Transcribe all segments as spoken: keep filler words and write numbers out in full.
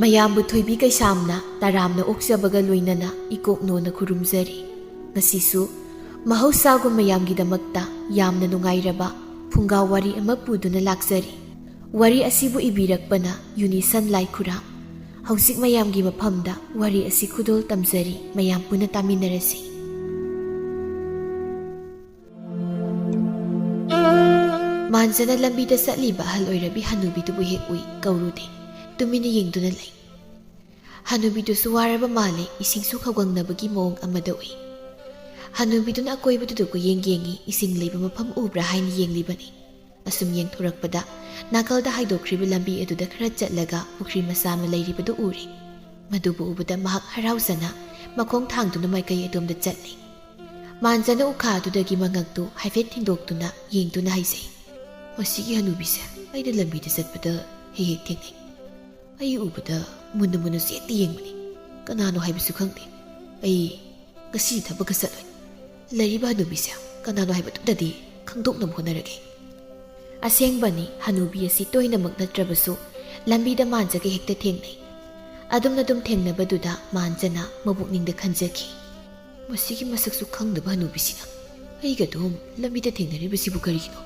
ꯃꯌꯥꯝꯕꯨ ꯊꯣꯏꯕꯤ ꯀꯩꯁꯥꯝꯅ ꯇꯔꯥꯝꯅ ꯑꯣꯛꯆꯕꯒ ꯂꯣꯏꯅꯅ ꯏꯀꯣꯛꯅꯣꯅ ꯈꯨꯔꯨꯝꯖꯔꯤ꯫ ꯉꯁꯤꯁꯨ ꯃꯍꯧꯁꯥꯒꯨꯝ ꯃꯌꯥꯝꯒꯤꯗꯃꯛꯇ ꯌꯥꯝꯅ ꯅꯨꯡꯉꯥꯏꯔꯕ ꯐꯨꯡꯒꯥ ꯋꯥꯔꯤ ꯑꯃ ꯄꯨꯗꯨꯅ ꯂꯥꯛꯆꯔꯤ꯫ ꯋꯥꯔꯤ ꯑꯁꯤꯕꯨ ꯏꯕꯤꯔꯛꯄꯅ ꯌꯨꯅꯤꯁꯟ ꯂꯥꯏꯈꯨꯔꯥꯝ꯫ ꯍꯧꯖꯤꯛ ꯃꯌꯥꯝꯒꯤ ꯃꯐꯝꯗ ꯋꯥꯔꯤ ꯑꯁꯤ ꯈꯨꯗꯣꯜ ꯇꯝꯖꯔꯤ, ꯃꯌꯥꯝ ꯄꯨꯟꯅ ꯇꯥꯃꯤꯟꯅꯔꯁꯤ꯫ ꯃꯥꯟꯖꯅ ꯂꯝꯕꯤꯗ ꯆꯠꯂꯤꯕ ꯑꯍꯜ ꯑꯣꯏꯔꯕꯤ ꯍꯅꯨꯕꯤꯗꯨꯕꯨ ꯍꯦꯛ ꯎꯏ, ꯀꯧꯔꯨꯗꯦ꯫ ꯇꯨꯃꯤꯟꯅ ꯌꯦꯡꯗꯨꯅ ꯂꯩ꯫ ꯍꯅꯨꯕꯤꯗꯨꯁꯨ ꯋꯥꯔꯕ ꯃꯥꯜꯂꯦ, ꯏꯁꯤꯡꯁꯨ ꯈꯧꯒꯪꯅꯕꯒꯤ ꯃꯑꯣꯡ ꯑꯃꯗ ꯎꯏ꯫ ꯍꯅꯨꯕꯤꯗꯨꯅ ꯑꯀꯣꯏꯕꯗꯨꯗ ꯀꯣꯏꯌꯦꯡ ꯌꯦꯡꯉꯤ, ꯏꯁꯤꯡ ꯂꯩꯕ ꯃꯐꯝ ꯎꯕ꯭ꯔꯥ ꯍꯥꯏꯅ ꯌꯦꯡꯂꯤꯕꯅꯤ꯫ ꯑꯁꯨꯝ ꯌꯦꯡꯊꯣꯔꯛꯄꯗ ꯅꯥꯀꯜꯗ ꯍꯥꯏꯗꯣꯛꯈ꯭ꯔꯤꯕ ꯂꯝꯕꯤ ꯑꯗꯨꯗ ꯈꯔ ꯆꯠꯂꯒ ꯄꯨꯈ꯭ꯔꯤ ꯃꯆꯥ ꯑꯃ ꯂꯩꯔꯤꯕꯗꯨ ꯎꯔꯦ꯫ ꯃꯗꯨꯕꯨ ꯎꯕꯗ ꯃꯍꯥꯛ ꯍꯔꯥꯎꯖꯅ ꯃꯈꯣꯡ ꯊꯥꯡꯗꯨꯅ ꯃꯥꯏꯀꯩ ꯑꯗꯣꯝꯗ ꯆꯠꯂꯤ꯫ ꯃꯥꯟꯖꯅ ꯎꯈꯥ ꯑꯗꯨꯗꯒꯤ ꯃꯉꯛꯇꯨ ꯍꯥꯏꯐꯦꯠ ꯊꯤꯟꯗꯣꯛꯇꯨꯅ ꯌꯦꯡꯗꯨꯅ ꯍꯥꯏꯖꯩ, "ꯃꯁꯤꯒꯤ ꯍꯅꯨꯕꯤꯁꯦ ꯑꯩꯅ ꯂꯝꯕꯤꯗ ꯆꯠꯄꯗ ꯍꯦꯛ ꯍꯦꯛ ꯊꯦꯡꯅꯩ꯫ ꯑꯩ ꯎꯕꯗ ꯃꯨꯟꯅ ꯃꯨꯟꯅꯁꯨ ꯍꯦꯛꯇ ꯌꯦꯡꯕꯅꯤ꯫ ꯀꯅꯥꯅꯣ ꯍꯥꯏꯕꯁꯨ ꯈꯪꯗꯦ꯫ ꯑꯩ ꯉꯁꯤ ꯊꯕꯛꯀ ꯆꯠꯂꯣꯏ꯫ ꯂꯩꯔꯤꯕ ꯍꯅꯨꯕꯤꯁꯦ ꯀꯅꯥꯅꯣ ꯍꯥꯏꯕꯗꯨꯗꯗꯤ ꯈꯪꯗꯣꯛꯅꯕ ꯍꯣꯠꯅꯔꯒꯦ꯫" ꯑꯁꯦꯡꯕꯅꯤ, ꯍꯅꯨꯕꯤ ꯑꯁꯤ ꯇꯣꯏꯅꯃꯛ ꯅꯠꯇ꯭ꯔꯕꯁꯨ ꯂꯝꯕꯤꯗ ꯃꯥꯟꯖꯒ ꯍꯦꯛꯇ ꯊꯦꯡꯅꯩ꯫ ꯑꯗꯨꯝ ꯑꯗꯨꯝ ꯊꯦꯡꯅꯕꯗꯨꯗ ꯃꯥꯟꯖꯅ ꯃꯄꯨꯛꯅꯤꯡꯗ ꯈꯟꯖꯈꯤ, "ꯃꯁꯤꯒꯤ ꯃꯁꯛꯁꯨ ꯈꯪꯗꯕ ꯍꯅꯨꯕꯤꯁꯤꯅ ꯑꯩꯒ ꯑꯗꯨꯝ ꯂꯝꯕꯤꯗ ꯊꯦꯡꯅꯔꯤꯕꯁꯤꯕꯨ ꯀꯔꯤꯒꯤꯅꯣ?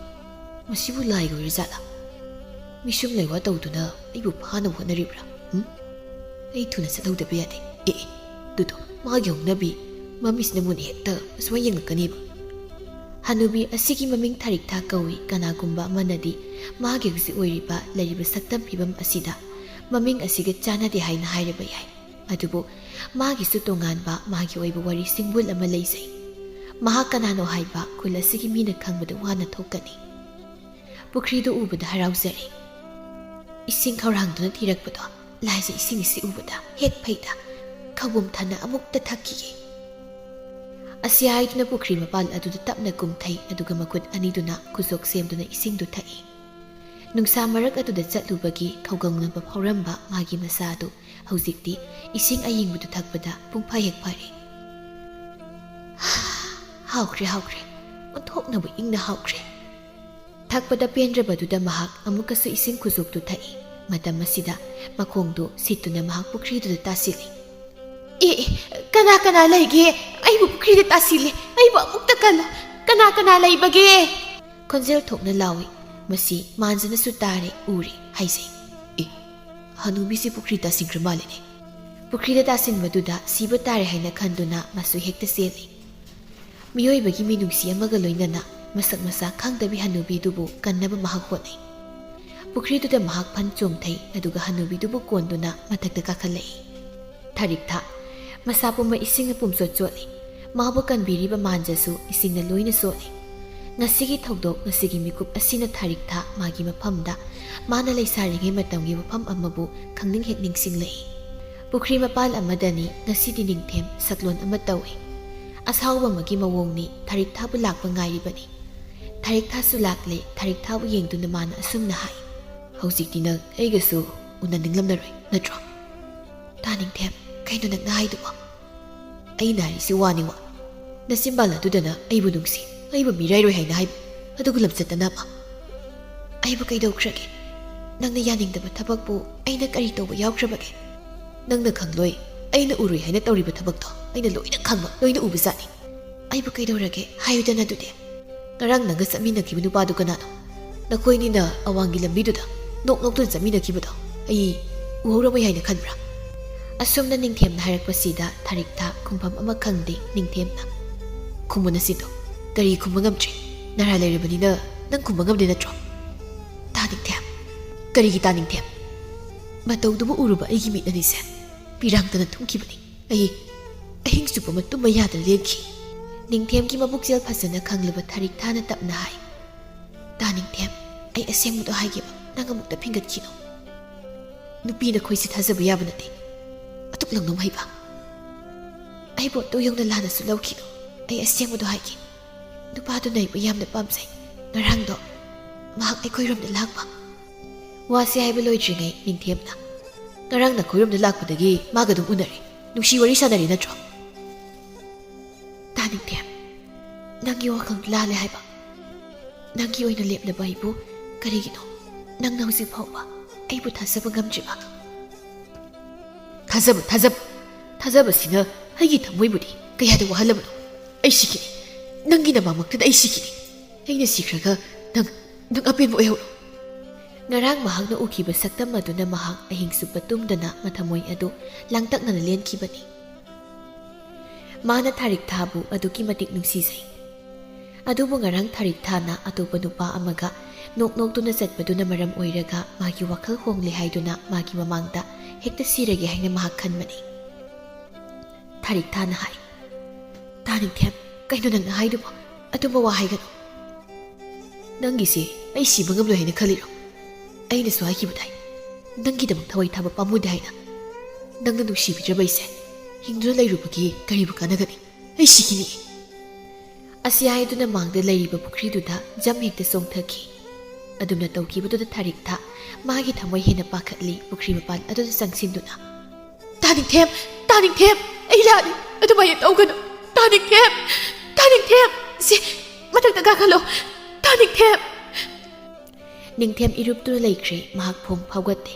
ꯃꯁꯤꯕꯨ ꯂꯥꯏꯒ ꯑꯣꯏꯔꯖꯥꯠꯂꯥ? ꯃꯤꯁꯨꯝ ꯂꯩꯋꯥ ꯇꯧꯗꯨꯅ ꯑꯩꯕꯨ ꯐꯥꯅꯕ ꯍꯣꯠꯅꯔꯤꯕ꯭ꯔꯥ? ꯎꯝ? ꯑꯩ ꯊꯨꯅ ꯆꯠꯍꯧꯗꯕ ꯌꯥꯗꯦ꯫ ꯑꯦ, ꯑꯦ, ꯇꯨꯗꯣ, ꯃꯥꯒꯤ ꯍꯧꯅꯕꯤ, ꯃꯃꯤꯁꯤꯅ ꯃꯨꯟꯅ ꯍꯦꯛꯇ ꯑꯁꯨꯃꯥꯏ ꯌꯦꯡꯂꯛꯀꯅꯦꯕ꯫" ꯍꯅꯨꯕꯤ ꯑꯁꯤꯒꯤ ꯃꯃꯤꯡ ꯊꯥꯔꯤꯛꯊꯥ ꯀꯧꯏ꯫ ꯀꯅꯥꯒꯨꯝꯕ ꯑꯃꯅꯗꯤ ꯃꯥꯒꯤ ꯍꯧꯖꯤꯛ ꯑꯣꯏꯔꯤꯕ ꯂꯩꯔꯤꯕ ꯁꯛꯇꯝ ꯐꯤꯕꯝ ꯑꯁꯤꯗ ꯃꯃꯤꯡ ꯑꯁꯤꯒ ꯆꯥꯟꯅꯗꯦ ꯍꯥꯏꯅ ꯍꯥꯏꯔꯕ ꯌꯥꯏ꯫ ꯑꯗꯨꯕꯨ ꯃꯥꯒꯤꯁꯨ ꯇꯣꯉꯥꯟꯕ ꯃꯥꯒꯤ ꯑꯣꯏꯕ ꯋꯥꯔꯤ ꯁꯤꯡꯕꯨꯜ ꯑꯃ ꯂꯩꯖꯩ꯫ ꯃꯍꯥꯛ ꯀꯅꯥꯅꯣ ꯍꯥꯏꯕ ꯈꯨꯜ ꯑꯁꯤꯒꯤ ꯃꯤꯅ ꯈꯪꯕꯗ ꯋꯥꯅ ꯊꯣꯛꯀꯅꯤ꯫ ꯄꯨꯈ꯭ꯔꯤꯗꯨ ꯎꯕꯗ ꯍꯔꯥꯎꯖꯔꯦ꯫ ꯏꯁꯤꯡ ꯈꯧꯔꯥꯡꯗꯨꯅ ꯊꯤꯔꯛꯄꯗꯣ, ꯂꯥꯏꯖ, ꯏꯁꯤꯡ ꯑꯁꯤ ꯎꯕꯗ ꯍꯦꯛ ꯐꯩꯗ, ꯈꯧꯕꯨꯝ ꯊꯟꯅ ꯑꯃꯨꯛꯇ ꯊꯛꯈꯤꯒꯦ꯫ ꯑꯁꯤ ꯍꯥꯏꯗꯨꯅ ꯄꯨꯈ꯭ꯔꯤ ꯃꯄꯥꯜ ꯑꯗꯨꯗ ꯇꯞꯅ ꯀꯨꯝꯊꯩ, ꯑꯗꯨꯒ ꯃꯈꯨꯠ ꯑꯅꯤꯗꯨꯅ ꯈꯨꯖꯣꯛ ꯁꯦꯝꯗꯨꯅ ꯏꯁꯤꯡꯗꯨ ꯊꯛꯏ꯫ ꯅꯨꯡꯁꯥ ꯃꯔꯛ ꯑꯗꯨꯗ ꯆꯠꯂꯨꯕꯒꯤ ꯈꯧꯒꯪꯅꯕ ꯐꯥꯎꯔꯝꯕ ꯃꯥꯒꯤ ꯃꯁꯥ ꯑꯗꯨ ꯍꯧꯖꯤꯛꯇꯤ ꯏꯁꯤꯡ ꯑꯌꯤꯡꯕꯗꯨ ꯊꯛꯄꯗ ꯄꯨꯡꯐꯥ ꯍꯦꯛ ꯐꯥꯔꯦ꯫ ꯍꯥꯎꯈ꯭ꯔꯦ, ꯍꯥꯎꯈ꯭ꯔꯦ꯫ ꯑꯣꯟꯊꯣꯛꯅꯕ ꯏꯪꯅ ꯍꯥꯎꯈ꯭ꯔꯦ꯫ ꯊꯛꯄꯗ ꯄꯦꯟꯗ꯭ꯔꯕꯗꯨꯗ ꯃꯍꯥꯛ ꯑꯃꯨꯛꯀꯁꯨ ꯏꯁꯤꯡ ꯈꯨꯖꯣꯛꯇꯨ ꯊꯛꯏ꯫ ꯃꯇꯝ ꯑꯁꯤꯗ ꯃꯈꯣꯡꯗꯨ ꯁꯤꯠꯇꯨꯅ ꯃꯍꯥꯛ ꯄꯨꯈ꯭ꯔꯤꯗꯨꯗ ꯇꯥꯁꯤꯜꯂꯤ꯫ "ꯑꯦ, ꯑꯦ, ꯀꯅꯥ ꯀꯅꯥ ꯂꯩꯒꯦ? ꯑꯩꯕꯨ ꯄꯨꯈ꯭ꯔꯤꯗ ꯇꯥꯁꯤꯜꯂꯦ꯫ ꯑꯩꯕꯨ ꯑꯃꯨꯛꯇ ꯀꯜꯂꯨ꯫ ꯀꯅꯥ ꯀꯅꯥ ꯂꯩꯕꯒꯦ?" ꯈꯣꯟꯖꯦꯜ ꯊꯣꯛꯅ ꯂꯥꯎꯏ꯫ ꯃꯁꯤ ꯃꯥꯟꯖꯅꯁꯨ ꯇꯥꯔꯦ, ꯎꯔꯦ, ꯍꯥꯏꯖꯩ꯫ "ꯑꯦ, ꯍꯅꯨꯕꯤꯁꯤ ꯄꯨꯈ꯭ꯔꯤ ꯇꯥꯁꯤꯟꯈ꯭ꯔ ꯃꯥꯜꯂꯦꯅꯦ꯫ ꯄꯨꯈ꯭ꯔꯤꯗ ꯇꯥꯁꯤꯟꯕꯗꯨꯗ ꯁꯤꯕ ꯇꯥꯔꯦ ꯍꯥꯏꯅ ꯈꯟꯗꯨꯅ ꯃꯥꯁꯨ ꯍꯦꯛꯇ ꯆꯦꯜꯂꯤ꯫" ꯃꯤꯑꯣꯏꯕꯒꯤ ꯃꯤꯅꯨꯡꯁꯤ ꯑꯃꯒ ꯂꯣꯏꯅꯅ ꯃꯁꯛ ꯃꯁꯥ ꯈꯪꯗꯕꯤ ꯍꯅꯨꯕꯤꯗꯨꯕꯨ ꯀꯟꯅꯕ ꯃꯍꯥꯛ ꯍꯣꯠꯅꯩ꯫ ꯄꯨꯈ꯭ꯔꯤꯗꯨꯗ ꯃꯍꯥꯛ ꯐꯟ ꯆꯣꯡꯊꯩ, ꯑꯗꯨꯒ ꯍꯅꯨꯕꯤꯗꯨꯕꯨ ꯀꯣꯟꯗꯨꯅ ꯃꯊꯛꯇ ꯀꯥꯈꯠꯂꯛꯏ꯫ ꯊꯥꯔꯤꯛꯊꯥ ꯃꯁꯥ ꯄꯨꯝꯕ ꯏꯁꯤꯡꯅ ꯄꯨꯝꯆꯣꯠ ꯆꯣꯠꯂꯤ꯫ ꯃꯥꯕꯨ ꯀꯟꯕꯤꯔꯤꯕ ꯃꯥꯟꯖꯁꯨ ꯏꯁꯤꯡꯅ ꯂꯣꯏꯅ ꯆꯣꯠꯂꯤ꯫ ꯉꯁꯤꯒꯤ ꯊꯧꯗꯣꯛ, ꯉꯁꯤꯒꯤ ꯃꯤꯀꯨꯞ ꯑꯁꯤꯅ ꯊꯥꯔꯤꯛꯊꯥ ꯃꯥꯒꯤ ꯃꯐꯝꯗ, ꯃꯥꯅ ꯂꯩꯁꯥꯔꯤꯉꯩ ꯃꯇꯝꯒꯤ ꯃꯐꯝ ꯑꯃꯕꯨ ꯈꯪꯅꯤꯡ ꯍꯦꯛ ꯅꯤꯡꯁꯤꯡꯂꯛꯏ꯫ ꯄꯨꯈ꯭ꯔꯤ ꯃꯄꯥꯜ ꯑꯃꯗꯅꯤ ꯉꯁꯤꯗꯤ ꯅꯤꯡꯊꯦꯝ ꯁꯛꯂꯣꯟ ꯑꯃ ꯇꯧꯏ꯫ ꯑꯁꯥꯎꯕ ꯑꯃꯒꯤ ꯃꯑꯣꯡꯅꯤ, ꯊꯥꯔꯤꯛꯊꯥꯕꯨ ꯂꯥꯛꯄ ꯉꯥꯏꯔꯤꯕꯅꯤ꯫ ꯊꯥꯔꯤꯛꯊꯥꯁꯨ ꯂꯥꯛꯂꯦ꯫ ꯊꯥꯔꯤꯛꯊꯥꯕꯨ ꯌꯦꯡꯗꯨꯅ ꯃꯥꯅ ꯑꯁꯨꯝꯅ ꯍꯥꯏ, "ꯍꯧꯖꯤꯛꯇꯤ ꯅꯪ ꯑꯩꯒꯁꯨ ꯎꯅꯅꯤꯡꯂꯝꯂꯔꯣꯏ, ꯅꯠꯇ꯭ꯔꯣ?" "ꯇꯥ ꯅꯤꯡꯊꯦꯝ, ꯀꯩꯅꯣ ꯅꯪꯅ ꯍꯥꯏꯗꯨꯕꯣ?" "ꯑꯩꯅ ꯍꯥꯏꯔꯤꯁꯤ ꯋꯥꯅꯤ ꯋꯥ꯫ ꯅꯆꯤꯟꯕꯥꯜ ꯑꯗꯨꯗꯅ ꯑꯩꯕꯨ ꯅꯨꯡꯁꯤ, ꯑꯩꯕꯨ ꯃꯤꯔꯥꯏꯔꯣꯏ ꯍꯥꯏꯅ ꯍꯥꯏꯕ, ꯑꯗꯨꯒ ꯂꯝꯆꯠꯇꯅ ꯑꯃ꯫ ꯑꯩꯕꯨ ꯀꯩꯗꯧꯈ꯭ꯔꯒꯦ? ꯅꯪꯅ ꯌꯥꯅꯤꯡꯗꯕ ꯊꯕꯛꯄꯨ ꯑꯩꯅ ꯀꯔꯤ ꯇꯧꯕ ꯌꯥꯎꯈ꯭ꯔꯕꯒꯦ? ꯅꯪꯅ ꯈꯪꯂꯣꯏ, ꯑꯩꯅ ꯎꯔꯣꯏ ꯍꯥꯏꯅ ꯇꯧꯔꯤꯕ ꯊꯕꯛꯇꯣ ꯑꯩꯅ ꯂꯣꯏꯅ ꯈꯪꯕ, ꯂꯣꯏꯅ ꯎꯕꯖꯥꯠꯅꯤ꯫ ꯑꯩꯕꯨ ꯀꯩꯗꯧꯔꯒꯦ? ꯍꯥꯏꯌꯨꯗꯅ ꯑꯗꯨꯗꯤ꯫ ꯉꯔꯥꯡ ꯅꯪꯒ ꯆꯠꯃꯤꯟꯅꯈꯤꯕ ꯅꯨꯄꯥꯗꯨ ꯀꯅꯥꯅꯣ? ꯅꯈꯣꯏꯅꯤꯅ ꯑꯋꯥꯡꯒꯤ ꯂꯝꯕꯤꯗꯨꯗ ꯅꯣꯛ ꯅꯣꯛꯇꯨꯅ ꯆꯠꯃꯤꯟꯅꯈꯤꯕꯗꯣ ꯑꯩ ꯎꯍꯧꯔꯝꯃꯣꯏ ꯍꯥꯏꯅ ꯈꯟꯕ꯭ꯔꯥ?" ꯑꯁꯨꯝꯅ ꯅꯤꯡꯊꯦꯝꯅ ꯍꯥꯏꯔꯛꯄꯁꯤꯗ ꯊꯥꯔꯤꯛꯊꯥ ꯈꯨꯝꯐꯝ ꯑꯃ ꯈꯪꯗꯦ꯫ ꯅꯤꯡꯊꯦꯝꯅ, "ꯈꯨꯝꯃꯨ ꯅꯆꯤꯟꯗꯣ, ꯀꯔꯤ ꯈꯨꯝꯕ ꯉꯝꯗ꯭ꯔꯤ? ꯅꯔꯥ ꯂꯩꯔꯕꯅꯤꯅ ꯅꯪ ꯈꯨꯝꯕ ꯉꯝꯗꯦ ꯅꯠꯇ꯭ꯔꯣ?" "ꯇꯥ ꯅꯤꯡꯊꯦꯝ꯫" "ꯀꯔꯤꯒꯤ ꯇꯥ ꯅꯤꯡꯊꯦꯝ?" "ꯃꯇꯧꯗꯨꯕꯨ ꯎꯔꯨꯕ ꯑꯩꯒꯤ ꯃꯤꯠ ꯑꯅꯤꯁꯦ ꯄꯤꯔꯥꯡꯇꯅ ꯊꯨꯝꯈꯤꯕꯅꯤ꯫ ꯑꯩ, ꯑꯍꯤꯡ ꯆꯨꯞꯄ ꯑꯃ ꯇꯨꯝꯕ ꯌꯥꯗꯅ ꯂꯦꯟꯈꯤ꯫" ꯅꯤꯡꯊꯦꯝꯒꯤ ꯃꯕꯨꯛꯆꯦꯜ ꯐꯖꯅ ꯈꯪꯂꯕ ꯊꯥꯔꯤꯛꯊꯥꯅ ꯇꯞꯅ ꯍꯥꯏ, "ꯇꯥ ꯅꯤꯡꯊꯦꯝ, ꯑꯩ ꯑꯁꯦꯡꯕꯗꯣ ꯍꯥꯏꯒꯦꯕ, ꯅꯪ ꯑꯃꯨꯛꯇ ꯐꯤꯡꯒꯠꯈꯤꯅꯨ꯫ ꯅꯨꯄꯤ ꯅꯈꯣꯏꯁꯦ ꯊꯥꯖꯕ ꯌꯥꯕ ꯅꯠꯇꯦ꯫ ꯑꯗꯨꯛ ꯂꯧꯅꯝ ꯍꯩꯕ꯫ ꯑꯩꯕꯨ ꯑꯗꯨ ꯌꯧꯅ ꯂꯥꯟꯅꯁꯨ ꯂꯧꯈꯤꯅꯨ꯫ ꯑꯩ ꯑꯁꯦꯡꯕꯗꯣ ꯍꯥꯏꯒꯦ꯫ ꯅꯨꯄꯥꯗꯨꯅ ꯑꯩꯕꯨ ꯌꯥꯝꯅ ꯄꯥꯝꯖꯩ꯫ ꯉꯔꯥꯡꯗꯣ ꯃꯍꯥꯛ ꯑꯩꯈꯣꯏꯔꯣꯝꯗ ꯂꯥꯛꯄ꯫" ꯋꯥꯁꯤ ꯍꯥꯏꯕ ꯂꯣꯏꯗ꯭ꯔꯤꯉꯩ ꯅꯤꯡꯊꯦꯝꯅ, "ꯉꯔꯥꯡ ꯅꯈꯣꯏꯔꯣꯝꯗ ꯂꯥꯛꯄꯗꯒꯤ ꯃꯥꯒ ꯑꯗꯨꯝ ꯎꯅꯔꯦ, ꯅꯨꯡꯁꯤ ꯋꯥꯔꯤ ꯁꯥꯟꯅꯔꯦ ꯅꯠꯇ꯭ꯔꯣ?" "ꯇꯥ ꯅꯤꯡꯊꯦꯝ, ꯅꯪꯒꯤ ꯋꯥꯈꯜ ꯂꯥꯜꯂꯦ ꯍꯥꯏꯕ꯫ ꯅꯪꯒꯤ ꯑꯣꯏꯅ ꯂꯦꯞꯂꯕ ꯑꯩꯕꯨ ꯀꯔꯤꯒꯤꯅꯣ ꯅꯪꯅ ꯍꯧꯖꯤꯛ ꯐꯥꯎꯕ ꯑꯩꯕꯨ ꯊꯥꯖꯕ ꯉꯝꯗ꯭ꯔꯤꯕ? ꯊꯥꯖꯕ, ꯊꯥꯖꯕ, ꯊꯥꯖꯕꯁꯤꯅ ꯑꯩꯒꯤ ꯊꯃꯣꯏꯕꯨꯗꯤ ꯀꯌꯥꯗ ꯋꯥꯍꯜꯂꯕꯅꯣ? ꯑꯩ ꯁꯤꯈꯤꯅꯤ꯫ ꯅꯪꯒꯤ ꯅꯃꯥꯡꯃꯛꯇꯗ ꯑꯩ ꯁꯤꯈꯤꯅꯤ꯫ ꯑꯩꯅ ꯁꯤꯈ꯭ꯔꯒ ꯅꯪ, ꯅꯪ ꯑꯄꯦꯟꯕ ꯑꯣꯏꯍꯧꯔꯣ꯫ ꯉꯔꯥꯡ ꯃꯍꯥꯛꯅ ꯎꯈꯤꯕ ꯁꯛꯇꯝ ꯑꯗꯨꯅ ꯃꯍꯥꯛ ꯑꯍꯤꯡ ꯆꯨꯞꯄ ꯇꯨꯝꯗꯅ ꯃꯊꯃꯣꯏ ꯑꯗꯨ ꯂꯥꯡꯇꯛꯅꯅ ꯂꯦꯟꯈꯤꯕꯅꯤ꯫ ꯃꯥꯅ ꯊꯥꯔꯤꯛꯊꯥꯕꯨ ꯑꯗꯨꯛꯀꯤ ꯃꯇꯤꯛ ꯅꯨꯡꯁꯤꯖꯩ꯫ ꯑꯗꯨꯕꯨ ꯉꯔꯥꯡ ꯊꯥꯔꯤꯛꯊꯥꯅ ꯑꯇꯣꯞꯄ ꯅꯨꯄꯥ ꯑꯃꯒ ꯅꯣꯛ ꯅꯣꯛꯇꯨꯅ ꯆꯠꯄꯗꯨꯅ ꯃꯔꯝ ꯑꯣꯏꯔꯒ ꯃꯥꯒꯤ ꯋꯥꯈꯜ ꯍꯣꯡꯂꯦ ꯍꯥꯏꯗꯨꯅ ꯃꯥꯒꯤ ꯃꯃꯥꯡꯗ ꯍꯦꯛꯇ ꯁꯤꯔꯒꯦ ꯍꯥꯏꯅ ꯃꯍꯥꯛ ꯈꯟꯕꯅꯤ꯫ ꯊꯥꯔꯤꯛꯊꯥꯅ ꯍꯥꯏ, "ꯇꯥꯅꯤꯡꯊꯦꯝ, ꯀꯩꯅꯣ ꯅꯪꯅ ꯍꯥꯏꯗꯨꯕꯣ? ꯑꯗꯨꯝꯕ ꯋꯥ ꯍꯥꯏꯒꯅꯨ꯫ ꯅꯪꯒꯤꯁꯦ ꯑꯩ ꯁꯤꯕ ꯉꯝꯂꯣꯏ ꯍꯥꯏꯅ ꯈꯜꯂꯤꯔꯣ? ꯑꯩꯅꯁꯨ ꯍꯥꯏꯈꯤꯕꯗꯥꯏ, ꯅꯪꯒꯤꯗꯃꯛ ꯊꯋꯥꯏ ꯊꯥꯕ ꯄꯥꯝꯃꯨꯗꯦ ꯍꯥꯏꯅ꯫ ꯅꯪꯅ ꯅꯨꯡꯁꯤꯕꯤꯗ꯭ꯔꯕ ꯑꯩꯁꯦ ꯍꯤꯡꯗꯨꯅ ꯂꯩꯔꯨꯕꯒꯤ ꯀꯔꯤꯕꯨ ꯀꯥꯟꯅꯒꯅꯤ? ꯑꯩ ꯁꯤꯈꯤꯅꯤ!" ꯑꯁꯤ ꯍꯥꯏꯗꯨꯅ ꯃꯥꯡꯗ ꯂꯩꯔꯤꯕ ꯄꯨꯈ꯭ꯔꯤꯗꯨꯗ ꯖꯝ ꯍꯦꯛꯇ ꯆꯣꯡꯊꯈꯤ꯫ ꯑꯗꯨꯝꯅ ꯇꯧꯈꯤꯕꯗꯨꯗ ꯊꯥꯔꯤꯛꯊꯥ ꯃꯥꯒꯤ ꯊꯃꯣꯏ ꯍꯦꯟꯅ ꯄꯥꯈꯠꯂꯤ꯫ ꯄꯨꯈ꯭ꯔꯤ ꯃꯄꯥꯟ ꯑꯗꯨꯗ ꯆꯪꯁꯤꯟꯗꯨꯅ, "ꯇꯥꯅꯤꯡꯊꯦꯝ, ꯇꯥꯅꯤꯡꯊꯦꯝ, ꯑꯩ ꯂꯥꯛꯂꯦ, ꯑꯗꯨꯃꯥꯏꯅ ꯇꯧꯒꯅꯨ꯫ ꯇꯥꯅꯤꯡꯊꯦꯝ, ꯇꯥꯅꯤꯡꯊꯦꯝ, ꯁꯦ, ꯃꯊꯛꯇ ꯀꯥꯈꯠꯂꯣ, ꯇꯥꯅꯤꯡꯊꯦꯝ!" ꯅꯤꯡꯊꯦꯝ ꯏꯔꯨꯞꯇꯨꯅ ꯂꯩꯈ꯭ꯔꯦ, ꯃꯍꯥꯛ ꯐꯣꯡ ꯐꯥꯎꯒꯠꯇꯦ꯫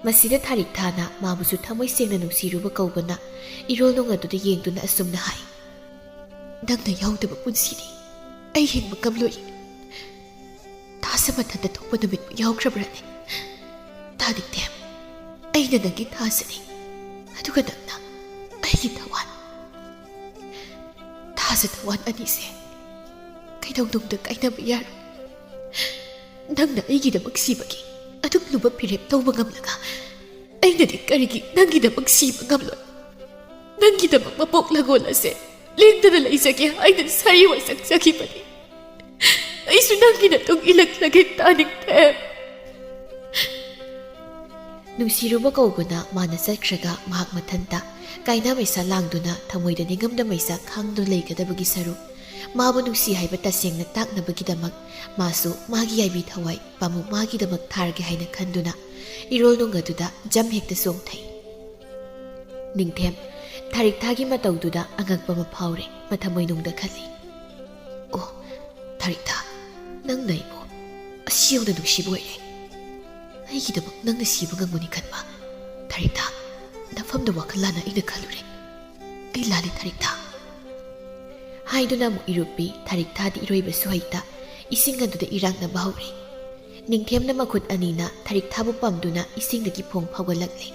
ꯃꯁꯤꯗ ꯊꯥꯔꯤꯛꯊꯥꯅ ꯃꯥꯕꯨꯁꯨ ꯊꯃꯣꯏ ꯁꯦꯡꯅ ꯅꯨꯡꯁꯤꯔꯨꯕ ꯀꯧꯕꯅ ꯏꯔꯣꯜꯅꯨꯡ ꯑꯗꯨꯗ ꯌꯦꯡꯗꯨꯅ ꯑꯁꯨꯝꯅ ꯍꯥꯏ, "ꯅꯪꯅ ꯌꯥꯎꯗꯕ ꯄꯨꯟꯁꯤꯗꯤ ꯑꯩ ꯍꯤꯡꯕ ꯉꯝꯂꯣꯏ꯫ ꯊꯥꯖ ꯃꯊꯟꯇ ꯊꯣꯛꯄ ꯅꯨꯃꯤꯠꯄꯨ ꯌꯥꯎꯈ꯭ꯔꯕ꯭ꯔꯅꯦ? ꯇꯥꯅꯤꯡꯊꯦꯝ, ꯑꯩꯅ ꯅꯪꯒꯤ ꯊꯥꯖꯅꯤ, ꯑꯗꯨꯒ ꯅꯪꯅ ꯑꯩꯒꯤ ꯊꯋꯥꯟ꯫ ꯊꯥꯖ ꯊꯋꯥꯟ ꯑꯅꯤꯁꯦ ꯀꯩꯗꯧꯅꯨꯡꯗ ꯀꯥꯏꯅꯕ ꯌꯥꯔꯣꯏ꯫ ꯅꯪꯅ ꯑꯩꯒꯤꯗꯃꯛ ꯁꯤꯕꯒꯤ ꯑꯗꯨꯛ ꯂꯨꯕ ꯐꯤꯔꯦꯞ ꯂꯧꯕ ꯉꯝꯂꯒ ꯑꯩꯅꯗꯤ ꯀꯔꯤꯒꯤ ꯅꯪꯒꯤꯗꯃꯛ ꯁꯤꯕ ꯉꯝꯂꯣꯏ? ꯅꯪꯒꯤꯗꯃꯛ ꯃꯄꯣꯛ ꯂꯒꯣꯜ ꯑꯁꯦ ꯂꯦꯡꯗꯅ ꯂꯩꯖꯒꯦ ꯍꯥꯏꯅ ꯁꯥꯔꯤ ꯋꯥꯏꯁꯛꯆꯈꯤꯕꯅꯤ꯫ ꯑꯩꯁꯨ ꯅꯪꯒꯤ ꯅꯇꯨꯡ ꯏꯜꯂꯛꯂꯒꯦ, ꯇꯥꯅꯤꯡꯊꯦꯝ!" ꯅꯨꯡꯁꯤꯔꯨꯕ ꯀꯧꯕꯅ ꯃꯥꯅ ꯆꯠꯈ꯭ꯔꯒ ꯃꯍꯥꯛ ꯃꯊꯟꯇ ꯀꯥꯏꯅ ꯃꯩꯁꯥ ꯂꯥꯡꯗꯨꯅ ꯊꯃꯣꯏꯗ ꯅꯤꯡꯉꯝꯗ ꯃꯩꯁꯥ ꯈꯥꯡꯗꯨꯅ ꯂꯩꯒꯗꯕꯒꯤ ꯁꯔꯨꯛ, ꯃꯥꯕꯨ ꯅꯨꯡꯁꯤ ꯍꯥꯏꯕ ꯇꯁꯦꯡꯅ ꯇꯥꯛꯅꯕꯒꯤꯗꯃꯛ ꯃꯥꯁꯨ ꯃꯥꯒꯤ ꯌꯥꯏꯕꯤ ꯊꯋꯥꯏ ꯄꯥꯝꯃꯨ ꯃꯥꯒꯤꯗꯃꯛ ꯊꯥꯔꯒꯦ ꯍꯥꯏꯅ ꯈꯟꯗꯨꯅ ꯏꯔꯣꯜꯅꯨꯡ ꯑꯗꯨꯗ ꯖꯝ ꯍꯦꯛꯇ ꯆꯣꯡꯊꯩ꯫ ꯅꯤꯡꯊꯦꯝ, ꯊꯥꯔꯤꯛꯊꯥꯒꯤ ꯃꯇꯧꯗꯨꯗ ꯑꯉꯛꯄ ꯑꯃ ꯐꯥꯎꯔꯦ꯫ ꯃꯊꯃꯣꯏꯅꯨꯡꯗ ꯈꯜꯂꯤ, "ꯑꯣ, ꯊꯥꯔꯤꯛꯊꯥ, ꯅꯪꯅ ꯑꯩꯕꯨ ꯑꯁꯤ ꯌꯧꯅ ꯅꯨꯡꯁꯤꯕ ꯑꯣꯏꯔꯦ꯫ ꯑꯩꯒꯤꯗꯃꯛ ꯅꯪꯅ ꯁꯤꯕ ꯉꯝꯒꯅꯤ ꯈꯟꯕ꯫ ꯊꯥꯔꯤꯛꯊꯥ, ꯅꯐꯝꯗ ꯋꯥꯈꯜ ꯂꯥꯟꯅ ꯑꯩꯅ ꯈꯜꯂꯨꯔꯦ꯫ ꯑꯩ ꯂꯥꯜꯂꯦ ꯊꯥꯔꯤꯛꯊꯥ꯫ ꯍꯥꯏꯗꯨꯅ ꯑꯃꯨꯛ ꯏꯔꯨꯞꯄꯤ꯫ ꯊꯥꯔꯤꯛꯊꯥꯗꯤ ꯏꯔꯣꯏꯕꯁꯨ ꯍꯩꯇ ꯏꯁꯤꯡ ꯑꯗꯨꯗ ꯏꯔꯥꯛꯅꯕ ꯍꯧꯔꯦ꯫ ꯅꯤꯡꯊꯦꯝꯅ ꯃꯈꯨꯠ ꯑꯅꯤꯅ ꯊꯥꯔꯤꯛꯊꯥꯕꯨ ꯄꯝꯗꯨꯅ ꯏꯁꯤꯡꯗꯒꯤ ꯐꯣꯡ ꯐꯥꯎꯒꯠꯂꯛꯂꯦ꯫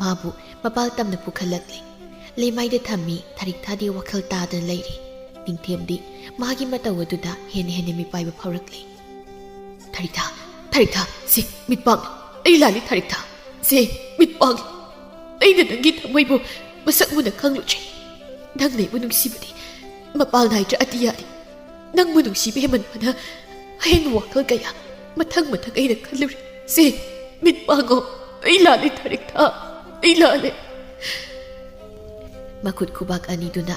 ꯃꯥꯕꯨ ꯃꯄꯥꯜ ꯇꯝꯅ ꯄꯨꯈꯠꯂꯛꯂꯦ꯫ ꯂꯩꯃꯥꯏꯗ ꯊꯝꯃꯤ꯫ ꯊꯥꯔꯤꯛꯊꯥꯗꯤ ꯋꯥꯈꯜ ꯇꯥꯗꯅ ꯂꯩꯔꯤ꯫ ꯅꯤꯡꯊꯦꯝꯗꯤ ꯃꯥꯒꯤ ꯃꯇꯧ ꯑꯗꯨꯗ ꯍꯦꯟꯅ ꯍꯦꯟꯅ ꯃꯤꯄꯥꯏꯕ ꯐꯥꯎꯔꯛꯂꯦ꯫ "ꯊꯥꯔꯤꯛꯊꯥ, ꯊꯥꯔꯤꯛꯊꯥ, ꯁꯦ, ꯃꯤꯠ ꯄꯥꯡꯂꯣ꯫ ꯑꯩ ꯂꯥꯜꯂꯤ ꯊꯥꯔꯤꯛꯊꯥ꯫ ꯁꯦ, ꯃꯤꯠ ꯄꯥꯡꯂꯣ꯫ ꯑꯩꯅ ꯅꯪꯒꯤ ꯊꯃꯣꯏꯕꯨ ꯃꯁꯛ ꯃꯨꯟꯅ ꯈꯪꯂꯨꯗ꯭ꯔꯤ꯫ ꯅꯪꯅ ꯑꯩꯕꯨ ꯅꯨꯡꯁꯤꯕꯗꯤ ꯃꯄꯥꯜ ꯅꯥꯏꯗ꯭ꯔ ꯑꯇꯤꯌꯥꯅꯤ꯫ ꯅꯪꯕꯨ ꯅꯨꯡꯁꯤꯕ ꯍꯦꯟꯃꯟꯕꯅ ꯑꯍꯦꯟꯕ ꯋꯥꯈꯜ ꯀꯌꯥ ꯃꯊꯪ ꯃꯊꯪ ꯑꯩꯅ ꯈꯜꯂꯨꯔꯦ꯫ ꯁꯦ, ꯃꯤꯠ ꯄꯥꯡꯉꯣ꯫ ꯑꯩ ꯂꯥꯜꯂꯦ ꯊꯥꯔꯤꯛꯊꯥ꯫ ꯑꯩ ꯂꯥꯜꯂꯦ꯫" ꯃꯈꯨꯠ ꯈꯨꯕꯥꯛ ꯑꯅꯤꯗꯨꯅ